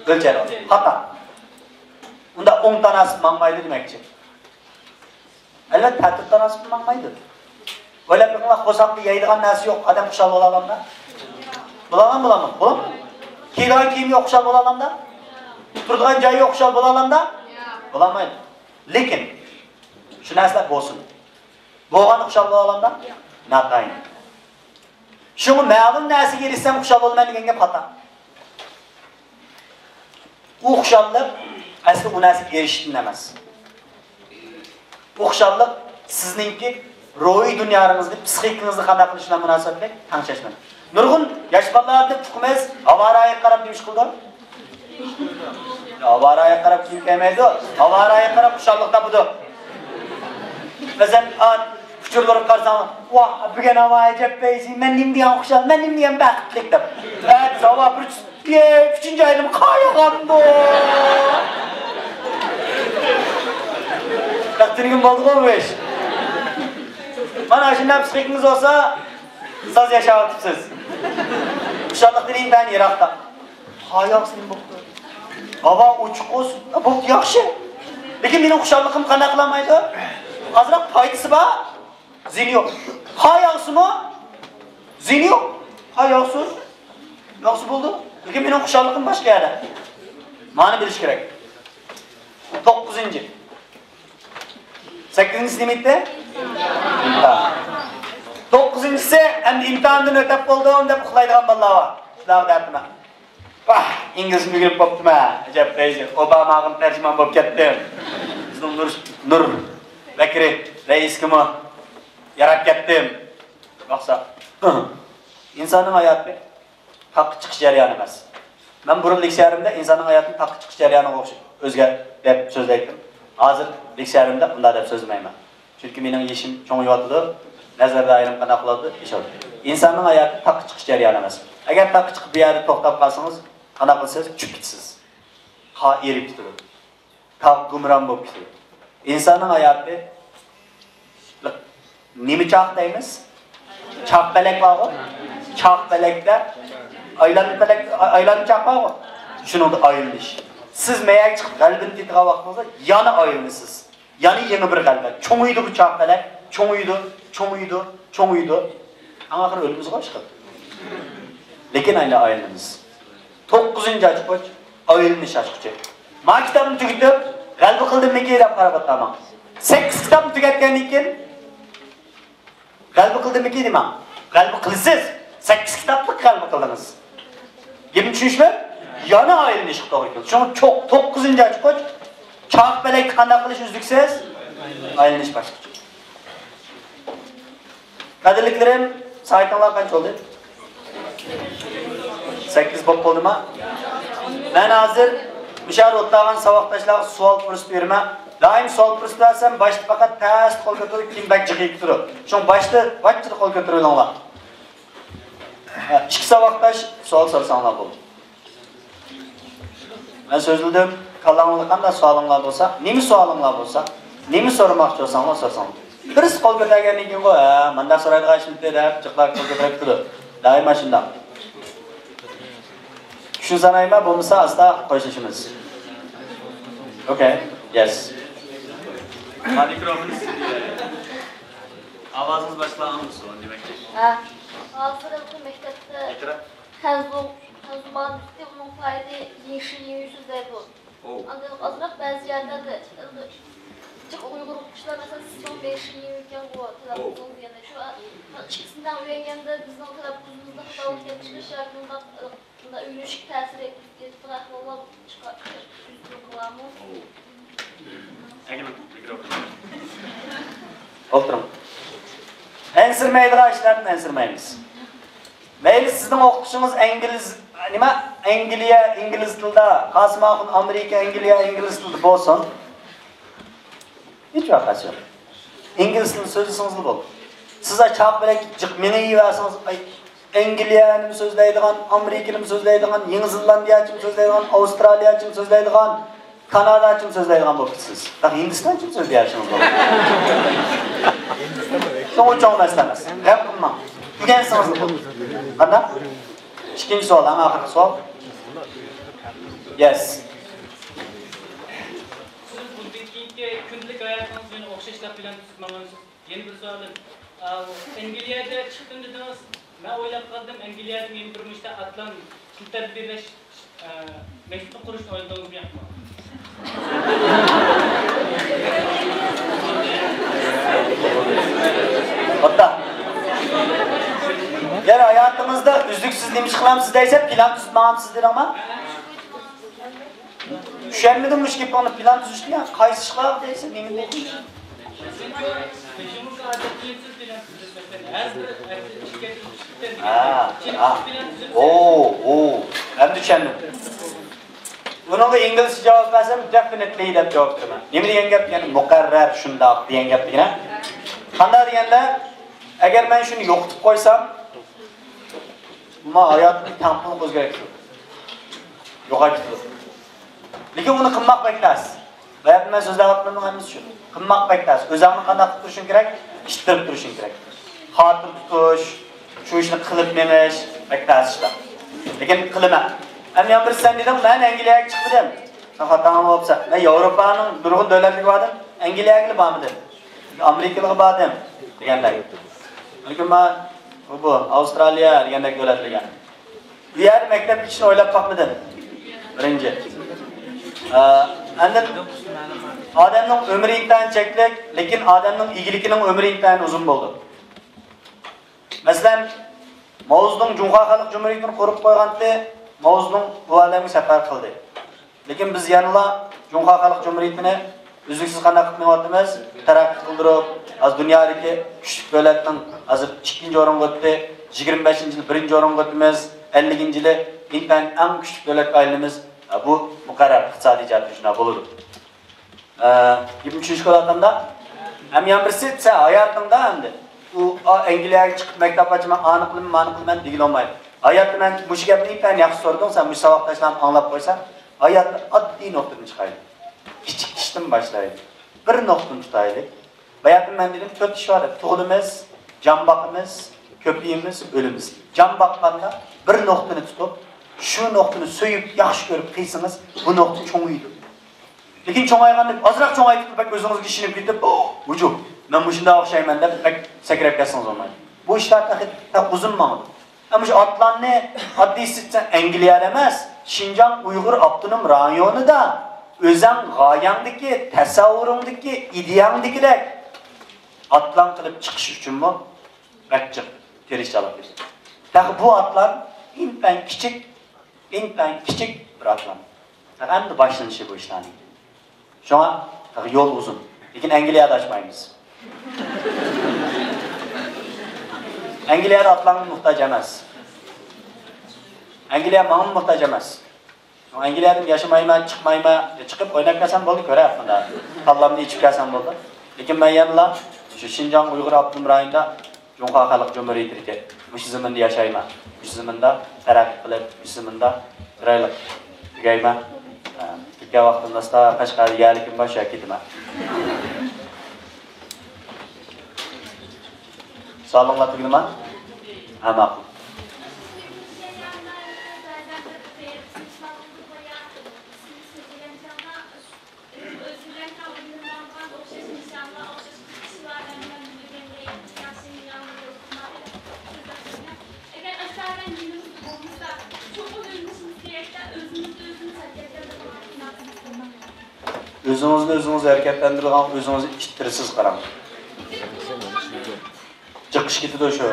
ئۆلچەيدىغان. خاتا. ئۇندا ئوڭ تاناسىپ ماڭمايدۇ دېمەكچى. ئەلۋەتتە، تەتۈر تاناسىپ ماڭمايدۇ. ئويلاپ بېقىڭلار، قورساقتا يەيدىغان نەرسە يوق، ئادەم خۇشال بولالامدا؟ بولالام، بولالام، بولالام. كىيىدىغان كىيىم يوق، خۇشال بولالامدا؟ تۇرىدىغان جاي يوق، خۇشال بولالامدا؟ بولالمايدۇ. لېكىن شۇ نەرسىلەر بولسۇن. بولغاندا خۇشال بولالامدا؟ ناتايىن. شۇڭا مەلۇم نەرسىگە ئېرىشسەم خۇشال بولىمەن دېگەن گەپ خاتا. ئۇ خۇشاللىق ئەسلى ئۇ نەرسىگە ئېرىشىشتىن ئەمەس. ئۇ خۇشاللىق سىزنىڭكى روھىي دۇنيانىڭىزنى، پسىخىكىڭىزنى قانداق قىلىشى بىلەن مۇناسىۋەتلىك تەڭشەشمەن. نۇرغۇن ياش بالىلار ئۇقىمىز ھاۋا رايىغا قاراپ نېمە ئىش قىلىدۇ؟ ھاۋا رايىغا قاراپ كىيىم كىيمەيدۇ. ھاۋا رايىغا قاراپ خۇشاللىق تاپىدۇ. مەسىلەن، ئۇچۇرلارغا قارىساڭ، ۋاھ، بۈگۈن ھاۋا ئەجەب پەيزى، مەن نېمە دېگەن خۇشال، مەن نېمە دېگەن بەختلىك دەپ. ئەتىسى ھاۋا بىر ئۈچىنچى ئايدىن قار ياغامدۇ؟ بەختىنىڭ بولدىغۇ بۇ ئىش. مانا شۇنداق پسىخىكىڭىز بولسا، ساز ياشاۋاتىپسىز. خۇشاللىقتىن ئىنتايىن يىراقتا. قار ياغسا نېمە بوپتۇ؟ ھاۋا ئوچۇق بولسۇن. بوپتۇ، ياخشى. لېكىن مېنىڭ خۇشاللىقىمنى قانداق قىلالمايدۇ؟ ئازراق پايدىسى بار. زىيىنى يوق. قار ياغسىمۇ زىيىنى يوق. قار ياغسۇن. ياغسا بولدى. لېكىن مېنىڭ خۇشاللىقىم باشقا يەردە. مانا بىلىش كېرەك. توققۇزىنچى. سەككىزىنچىسى نېمە ئىدى؟ ئىمتىھان. توققۇزىنچىسى، ئەمدى ئىمتىھاندىن ئۆتەپ بولدۇم دەپ ئۇخلايدىغان بالىلار بار. شۇلارغا دەۋاتىمەن. ۋاھ، ئىنگلىزچە ئۆگىنىپ بوپتىمەن. ئەجەب دەرىجە. ئوباماغىمۇ تەرجىمان بولۇپ كەتتىم. بىزنىڭ نۇر، نۇر بەكرى رەئىسكىمۇ ياراپ كەتتىم. باقسا، ئىنساننىڭ ھاياتى تاغقا چىقىش جەريانى ئەمەس. مەن بۇرۇن لېكسىيەلىرىمدە ئىنساننىڭ ھاياتىنى تاغقا چىقىش جەريانىغا ئوخشاش ئۆزگە دەپ سۆزلەيتتىم. ھازىر لېكسىيەلىرىمدە ئۇنداق دەپ سۆزلىمەيمەن. چۈنكى مېنىڭ يېشىم چوڭىيىۋاتىدۇ، نەزەر دائىرەم قانداق بولىدۇ؟ ئېشىۋاتىدۇ. ئىنساننىڭ ھاياتى تاغقا چىقىش جەريانى ئەمەس. ئەگەر تاغقا چىقىپ بۇ يەردە توختاپ قالسىڭىز، قانداق قىلىسىز؟ چۈشۈپ كېتىسىز. قار ئېرىپ كېتىدۇ. تاغ گۇمران بولۇپ كېتىدۇ. ئىنساننىڭ ھاياتى نېمە چاق دەيمىز؟ چاقپەلەك بارغۇ؟ چاقپەلەكتە ئايلانما پەلەك، ئايلانما چاق بارغۇ؟ شۇنىڭدا ئايلىنىش. سىز مەيەگە چىقىپ غەلىبىنى تېتىغان ۋاقتىڭىزدا يەنە ئايلىنىسىز. يەنە يېڭى بىر غەلىبە. چوڭىيىدۇ بۇ چاقپەلەك. چوڭىيىدۇ، چوڭىيىدۇ، چوڭىيىدۇ. ئەڭ ئاخىرى ئۆلىمىزغۇ ئىشقىلىپ. لېكىن ئەنە ئايلىنىمىز. توققۇزىنچى ئاچقۇچ، ئايلىنىش ئاچقۇچى. ما كىتابنى تۈگىتىپ، غەلىبە قىلدىممىكى دەپ قاراپ ئولتۇرماڭ. سەككىز كىتابنى تۈگەتكەندىن كېيىن، غەلىبە قىلدىممىكى دېمەڭ. غەلىبە قىلىسىز. سەككىز كىتابلىق غەلىبە قىلدىڭىز. گېپىمنى چۈشىنىشلەر؟ يەنە ئايلىنىشقا توغرا كېلىدۇ. شۇڭا چوق-، توققۇزىنچى ئاچقۇچ، چاقپەلەككە قانداق قىلىش ئۈزلۈكسىز؟ ئايلىنىش باسقۇچى. قەدىرلىكلىرىم، سائىتىڭلار قانچە بولدى؟ سەككىز بولۇپ بولدىما؟ مەن ھازىر مۇشۇ يەردە ئولتۇرغان ساۋاقداشلارغا سوئال پۇرسىتى بېرىمەن. دائىم سوئال پۇرسىتى بەرسەم، باشتا پەقەت تەستە قول كۆتۈرىدۇ، كېيىن بەك جىق يېگىپ تۇرىدۇ. شۇڭا باشتا ۋاججىدا قول كۆتۈرۈۋېلىڭلار. ئىككى ساۋاقداش سوئال سورىساڭلار بولدى. مەن سۆزلىدىم. كاللاڭلاردا قانداق سوئالىڭلار بولسا، نېمە سوئالىڭلار بولسا، نېمە سورىماقچى بولساڭلار سورىساڭلار. بىرسى قول كۆتەرگەندىن كېيىنغۇ، ھە، مانداق سورايدىغان ئىشمىتى دەپ جىقلاپ قول كۆتۈرۈپ تۇرىدۇ. دائىم ئاشۇنداق. چۈشىنىپ سانايمەن، بولمىسا ئاستا قوشۇلۇشىمىز. ئوكەي. يەس. مىكروفون ئاۋازىڭىز باشقىلار ئاڭلىسۇن دېمەكچى. ھە. ھازىر مەكتەپتە خەنزۇ، خەنزۇ مائارىپى، ئۇنىڭ پائىلى لىشىيۈ سۆزلەيدۇ. ئاندىن ئازراق بەزى يەرلەردە جىق ئۇيغۇر ئوقۇغۇچىلار، مەسىلەن، سىزنىڭ لىشىيۈكەنغۇ تەلەپپۇزىڭىز دېگەندەك. شۇ ئىككىسىنى ئۆگەنگەندە بىزنىڭ تەلەپپۇزىمىزدا خاتالىق كېلىپ چىقىش ياكى مۇنداق، مۇنداق ئۆگىنىشكە تەسىر يەتكۈزىدىغان ئەھۋاللار چىقىپ، يۈز بېرىپ قالارمۇ؟ ئولتۇرۇڭ. ئەنسىرىمەيدىغان ئىشلاردىن ئەنسىرىمەيمىز. مەيلى، سىزنىڭ ئوقۇتقۇچىڭىز ئىنگلىز، نېمە، ئەنگلىيە ئىنگلىز تىلىدا، قاسىم ئاخۇن ئامېرىكا ئەنگلىيە ئىنگلىز تىلىدا بولسۇن. ھېچ ۋەقەسى يوق. ئىنگلىز تىلىدا سۆزلىسىڭىزلا بولدى. سىز چاقپەلەك جىق مېڭىۋەرسىڭىز، ئاي، ئەنگلىيەنىمۇ سۆزلەيدىغان، ئامېرىكىنىمۇ سۆزلەيدىغان، يېڭى زېلاندىيەچىمۇ سۆزلەيدىغان، ئاۋسترالىيەچىمۇ سۆزلەيدىغان، كاناداچىمۇ سۆزلەيدىغان بولۇپ كېتىسىز. بەك ھىندىستانچىمۇ سۆزلىيەلىشىڭىز مۇمكىن. شۇڭا چوڭ مەسىلە ئەمەس. غەم قىلماڭ. ئۆگەنسىڭىزلا بولدى. قانداق؟ ئىككىنچى سوئال، ئەڭ ئاخىرقى سوئال. يەس. سىز بۇندىن كېيىنكى كۈندىلىك ھاياتىڭىز بىلەن ئوخشاشلا پىلان تۈزۈپ ماڭىسىز. يەنە بىر سوئالىم. ئا، ئەنگلىيەدە چىقتىم دېدىڭىز. مەن ئويلاپ قالدىم، ئەنگلىيەدە يەنە بىر مۇشتا ئاتلان تەربىيەلەش، ئا، مەكتىپى قۇرۇشنى ئويلىدىڭىزمۇ ياقمۇ؟ ئوتتا. يەنە ھاياتىڭىزدا ئۈزلۈكسىز نېمە ئىش قىلامسىز دەيسە، پىلان تۈزۈپ ماڭامسىز دېدىڭما؟ چۈشەنمىدىم مۇشۇ گېپىڭنى، پىلان تۈزۈشنى. قايسى ئىشقا دەيسەن، نېمە دەيسەن؟ ھە، ھە. ئو، ئو. ئەمدى چۈشەندىم. بۇنىڭغا ئىنگلىزچە جاۋاب بەرسەم، definitely دەپ جاۋاب بېرىمەن. نېمە دېگەن گەپ؟ يەنى مۇقەررەر، شۇنداق دېگەن گەپ دېگىنە. قانداق دېگەندە، ئەگەر مەن شۇنى يوقىتىپ قويسام، ما ھاياتىمنى تەڭپۇڭلۇق ئۆزگەرتىدۇ. يوقاپ كېتىدۇ. لېكىن ئۇنى قىلماق بەك تەس. باياتىن مەن سۆزلەۋاتقىنىمنىڭ ھەممىسى شۇ. قىلماق بەك تەس. ئۆزۈڭنى قانداق قىلىپ تۇرۇشۇڭ كېرەك؟ ئىتتىرىپ تۇرۇشۇڭ كېرەك. خاتىرە تۇتۇش، شۇ ئىشنى قىلىپ مېڭىش بەك تەس ئىشلار. لېكىن قىلىمەن. ئەمدى يەنە بىرسى سەن دېدىڭ، مەن ئەنگلىيەگە چىقمىدىم. سەن خاتاڭ بولۇپسەن. مەن ياۋروپانىڭ نۇرغۇن دۆلەتلىرىگە باردىم، ئەنگلىيەگىلا بارمىدىم. ئامېرىكىلارغا باردىم دېگەندەك. لېكىن مەن بۇ، بۇ ئاۋسترالىيە دېگەندەك دۆلەتلەرگە. بۇ يەردە مەكتەپ پۈتۈشنى ئويلاپ باقمىدىم. بىرىنچى. ئە، ئاندىن ئادەمنىڭ ئۆمرى ئىنتايىن چەكلىك، لېكىن ئادەمنىڭ ئىگىلىكىنىڭ ئۆمرى ئىنتايىن ئۇزۇن بولىدۇ. مەسىلەن، ماۋزېدۇڭ جۇڭخۇا خەلق جۇمھۇرىيىتىنى قۇرۇپ قويغانتى، ماۋزېدۇڭ بۇ ئالەمگە سەپەر قىلدى. لېكىن بىز يەنىلا جۇڭخۇا خەلق جۇمھۇرىيىتىنى ئۈزلۈكسىز قانداق قىلىپ مېڭىۋاتىمىز؟ تەرەققىي قىلدۇرۇپ، ھازىر دۇنيادىكى كۈچلۈك دۆلەتنىڭ ھازىر ئىككىنچى ئورۇنغا ئۆتتى، يىگىرمە بەشىنچى يىل بىرىنچى ئورۇنغا ئۆتىمىز. ئەللىكىنچى يىلى ئىنتايىن ئەڭ كۈچلۈك دۆلەتكە ئايلىنىمىز. بۇ مۇقەررەر ئىقتىسادىي جەھەتتىن شۇنداق بولىدۇ. ئە، گېپىمنى چۈشىنىشكە بولاتامدا؟ ھەم يەنە بىرسى، سەن ھاياتىڭدا ئەمدى ئۇ، ئا، ئەنگلىيەگە چىقىپ مەكتەپ ئاچىمەن، ئانى قىلىمەن، مانى قىلىمەن دېگىلى بولمايدۇ. ھاياتتا مەن مۇشۇ گەپنى ئىنتايىن ياخشى سورىدىڭ، سەن مۇشۇ ساۋاقداشلارنى ئاڭلاپ قويسا، ھاياتتا ئاددىي نۇقتىدىن چىقايلى. كىچىك ئىشتىن باشلايلى. بىر نۇقتىنى تۇتايلى. باياتىن مەن دېدىم، تۆت ئىش بار دەپ. تۇغۇلىمىز، جان باقىمىز، كۆپىيىمىز، ئۆلىمىز. جان باققاندا بىر نۇقتىنى تۇتۇپ، شۇ نۇقتىنى سۆيۈپ، ياخشى كۆرۈپ قىلسىڭىز، بۇ نۇقتا چوڭىيىدۇ. لېكىن چوڭايغاندا ئازراق چوڭايتىپ، بەك ئۆزىڭىزگە ئىشىنىپ كېتىپ، ھۇجۇم، مەن مۇشۇنداق ئوخشايمەن دەپ بەك سەكرەپ كەتسىڭىز بولمايدۇ. بۇ ئىشلار تېخى، تېخى ئۇزۇن ماڭىدۇ. ئەمما شۇ ئاتلارنى ئاددىيسى ئېيتساق ئەنگلىيەدە ئەمەس، شىنجاڭ ئۇيغۇر ئاپتونوم رايونىدا ئۆزەڭ غايەڭدىكى، تەسەۋۋۇرۇڭدىكى، ئىدىيەڭدىكىدەك ئاتلان قىلىپ چىقىش ئۈچۈنمۇ بەك جىق تىرىشچانلىق كېرەك. تېخى بۇ ئاتلان ئىنتايىن كىچىك، ئىنتايىن كىچىك بىر ئاتلان. تېخى ئەمدى باشلىنىشى بۇ ئىشلارنىڭ. شۇڭا تېخى يول ئۇزۇن. لېكىن ئەنگلىيەدە ئاچمايمىز. ئەنگلىيەدە ئاتلانغا موھتاج ئەمەس. ئەنگلىيە ماڭىمۇ موھتاج ئەمەس. ئەنگلىيەدىن ياشىمايمەن، چىقمايمەن، چىقىپ ئويناپ كەلسەم بولدى، كۆرەپ مۇندا. كاللامنى ئېچىپ كەلسەم بولدى. لېكىن مەن يەنىلا شۇ شىنجاڭ ئۇيغۇر ئاپتونوم رايونىدا جۇڭخۇا خەلق جۇمھۇرىيىتىدىكى مۇشۇ زېمىندا ياشايمەن. مۇشۇ زېمىندا تەرەققىي قىلىپ، مۇشۇ زېمىندا چىرايلىق تۈگەيمەن. ھە، كەتكەن ۋاقتىمدا ئاستا قەشقەردە يەرلىكىم بار، شۇ يەرگە كېتىمەن. سوئالىڭلار تۈگىدىما؟ ھە، ماقۇل. ئۆزىڭىزنى ئۆزىڭىز ھەرىكەتلەندۈرىدىغان، ئۆزىڭىزنى ئىتتىرىسىز، قاراڭ. جىقىشىپ كېتىدۇ شۇ.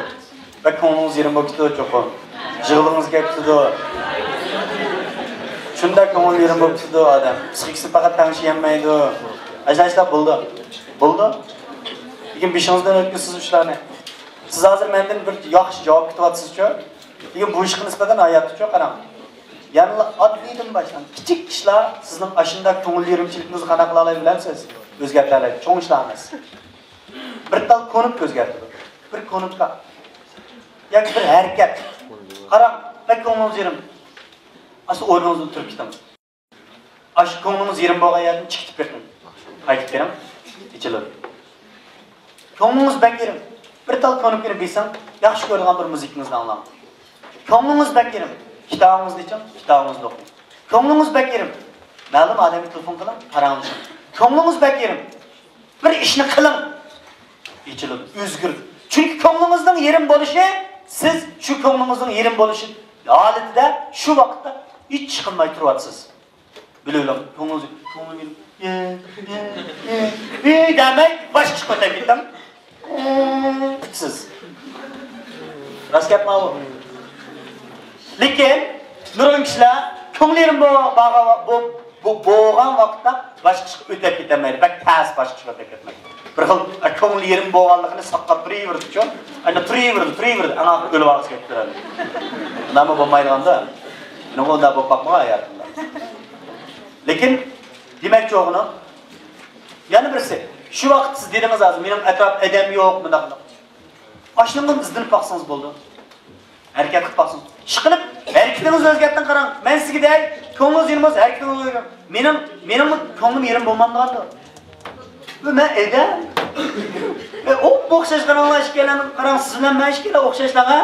بەك كۆڭلىڭىز يېرىم بولۇپ كېتىدۇ چوقۇم. يىغلىغىڭىز كېلىپ كېتىدۇ. شۇنداق كۆڭۈل يېرىم بولۇپ كېتىدۇ ئادەم. پسىخىكىسى پەقەت تەڭشىيەلمەيدۇ. ئاشۇنداق ئىشلار بولىدۇ. بولىدۇ. لېكىن بېشىڭىزدىن ئۆتكۈزسىز شۇلارنى. سىز ھازىر مەندىن بىر ياخشى جاۋاب كۈتۈۋاتىسىزچۇ؟ لېكىن بۇ ئىشقا نىسبەتەن ھاياتتىچۇ قاراڭ. يەنىلا ئاددىيدىن باشلاڭ. كىچىك ئىشلار سىزنىڭ ئاشۇنداق كۆڭۈل يېرىمچىلىكىڭىزنى قانداق قىلالايدۇ بىلەمسىز؟ ئۆزگەرتەلەيدۇ. چوڭ ئىشلار ئەمەس. بىر تال كۇنۇپكا ئۆزگەرتىدۇ. بىر كۇنۇپكا. ياكى بىر ھەرىكەت. قاراڭ، بەك كۆڭلىڭىز يېرىم. ئاستا ئورنىڭىزدىن تۇرۇپ كېتىڭ. ئاشۇ كۆڭلىڭىز يېرىم بولغان يەردىن چىقىپ كېتىڭ. قايتىپ كىرىڭ. ئېچىلىدۇ. كۆڭلىڭىز بەك يېرىم. بىر تال كۇنۇپكىنى بېسىڭ، ياخشى كۆرىدىغان بىر مۇزىكىڭىزنى ئاڭلاڭ. كۆڭلىڭىز بەك يېرىم. كىتابىڭىزنى ئېچىڭ، كىتابىڭىزنى ئوقۇڭ. كۆڭلىڭىز بەك يېرىم. مەلۇم ئادەمگە تېلېفون قىلىڭ، پاراڭلىشىڭ. كۆڭلىڭىز بەك يېرىم. بىر ئىشنى قىلىڭ. ئېچىلىدۇ، ئۆزگىرىدۇ. چۈنكى كۆڭلىڭىزنىڭ يېرىم بولۇشى، سىز شۇ كۆڭلىڭىزنىڭ يېرىم بولۇشى ھالىتىدە شۇ ۋاقىتتا ھېچ ئىش قىلماي تۇرۇۋاتىسىز. بىلىۋېلىڭ، كۆڭلىڭىز، كۆڭلۈم يېرىم، يە، يە، يە، يە دەمەي، باشقا ئىشقا ئۆتۈپ كېتىڭ. ئە، سىز. راست گەپ ماۋۇ. لېكىن نۇرغۇن كىشىلەر كۆڭلى يېرىم بو-، بارغان ۋا-، بو-، بو-، بولغان ۋاقىتتا باشقا ئىشقا ئۆتۈپ كېتەلمەيدۇ. بەك تەس باشقا ئىشقا ئۆتۈپ كەتمەك. بىر خىل، ئە، كۆڭلى يېرىم بولغانلىقىنى ساقلاپ تۇرۇۋېرىدىچۇ. ئەنە تۇرۇۋېرىدۇ، تۇرۇۋېرىدۇ. ئەڭ ئاخىرى ئۆلۈپ ئالغۇسى كېلىپ تۇرىدۇ. ئۇنداقمۇ بولمايدىغاندا. مېنىڭ ئۇنداق بولۇپ باقمىغان ھاياتىمدا. لېكىن دېمەكچى بولغىنىم، يەنە بىرسى، شۇ ۋاقىت سىز دېدىڭىز ھازىر، مېنىڭ ئەتراپىمدا ئادەم يوق، مۇنداق، مۇنداق. ئاشۇنىڭدىن ئىزدىنىپ باقسىڭىز بولىدۇ. ھەرىكەت قىلىپ باقسىڭىز. ئىشقىلىپ، ھەرىكىتىڭىزنى ئۆزگەرتىڭ، قاراڭ. مەن سىزگە دەي، كۆڭلىڭىز يېرىم بولسا، ھەرىكىتىڭىز ئۆزگەر. مېنىڭ، مېنىڭمۇ كۆڭلۈم يېرىم بولمامدىغاندۇ؟ بۇ مەن ئادەم. ئە، ئوپپا ئوخشاش قاراڭلار، ئىككىيلەن قاراڭ، سىز بىلەن مەن ئىككىيلەن ئوخشاشلار، ھە؟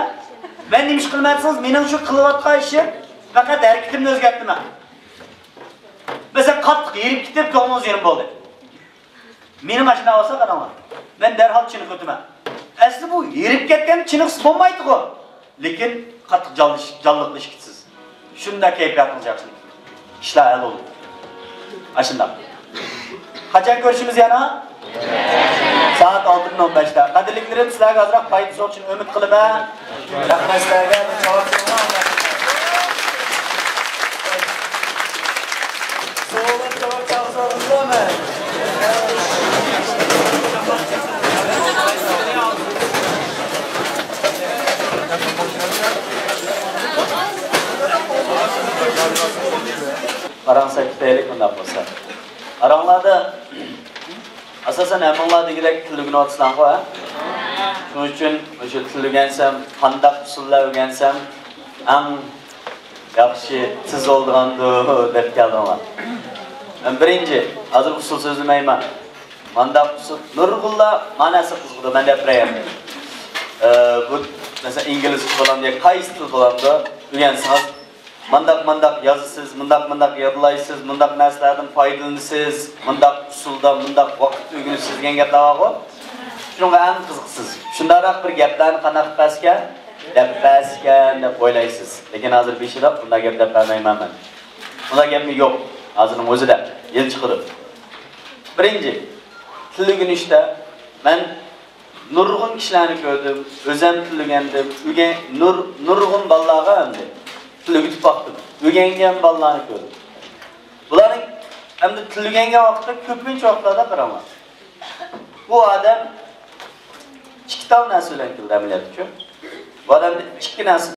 مەن نېمە ئىش قىلىمەن دېسىڭىز، مېنىڭ شۇ قىلىۋاتقان ئىشىم پەقەت ھەرىكىتىمنى ئۆزگەرتىمەن. مەسىلەن، قاتتىق ھېرىپ كېتىپ، كۆڭلىڭىز يېرىم بولدى. مېنىڭ ئاشۇنداق بولسا، قاراڭلار. مەن دەرھال چېنىقىۋېتىمەن. ئەسلى بۇ ھېرىپ كەتكەندە چېنىقسا بولمايدىغۇ. لېكىن قاتتىق جانلىش-، جانلىقلىشىپ كېتىسىز. شۇنداق كەيپىياتىڭىز ياخشى. ئىشلار ھەل بولىدۇ. ئاشۇنداق. قاچان كۆرۈشىمىز يەنە؟ سائەت ئالتىدىن ئون بەشتە. قەدىرلىكلىرىم، سىلەرگە ئازراق پايدىسى بولۇشىنى ئۈمىد قىلىمەن. رەھمەت سىلەرگە. سوئاللار جاۋاب چاغىسىڭىزلارمۇ؟ پاراڭ سەكرىتەيلىك ئۇنداق بولسا. ئاراڭلاردا ئاساسەن ھەممىڭلار دېگۈدەك تىل ئۆگىنىۋاتىسىلەرغۇ، ھە؟ شۇنىڭ ئۈچۈن مۇشۇ تىل ئۆگەنسەم، قانداق ئۇسۇللار ئۆگەنسەم ئەڭ ياخشى، تېز بولىدىغاندۇ دەپ كەلدىڭلار. مەن بىرىنچى، ھازىر ئۇسۇل سۆزلىمەيمەن. مانداق ئۇسۇل، نۇرغۇنلار مانا نەرسە قىزىقىدۇ، مەن دەپ بېرەي ئەمدى. ئە، بۇ، مەسىلەن، ئىنگلىزچە بولامدۇ، قايسى تىل بولامدۇ، ئۆگەنسىڭىز، مانداق، مانداق يازىسىز، مۇنداق، مۇنداق يادلايسىز، مۇنداق نەرسىلەردىن پايدىلىنىسىز، مۇنداق ئۇسۇلدا، مۇنداق ۋاقىتتا ئۆگىنىسىز دېگەن گەپلەر بارغۇ. شۇنىڭغا ئەڭ قىزىقسىز. شۇنداقراق بىر گەپلەرنى قانداق قىلىپ بەرسىكەن، دەپ بەرسىكەن دەپ ئويلايسىز. لېكىن ھازىر بېشىدا بۇنداق گەپ دەپ بەرمەيمەن مەن. بۇنداق گەپمۇ يوق. ھازىرنىڭ ئۆزىدە يىل چىقىدۇ. بىرىنچى، تىل ئۆگىنىشتە مەن نۇرغۇن كىشىلەرنى كۆردۈم، ئۆزۈم تىل ئۆگەندىم، ئۆگەن-، نۇر-، نۇرغۇن بالىلارغا ئەمدى تىل ئۆگىتىپ باقتىم. ئۆگەنگەن بالىلارنى كۆردۈم. بۇلارنىڭ ئەمدى تىل ئۆگەنگەن ۋاقىتتا كۆپىنچە ۋاقىتلاردا قاراڭلار. بۇ ئادەم ئىككى تال نەرسە بىلەن كېلىدۇ ئەمەلىيەتتە، شۇ. بۇ ئادەمدە ئىككى نەرسە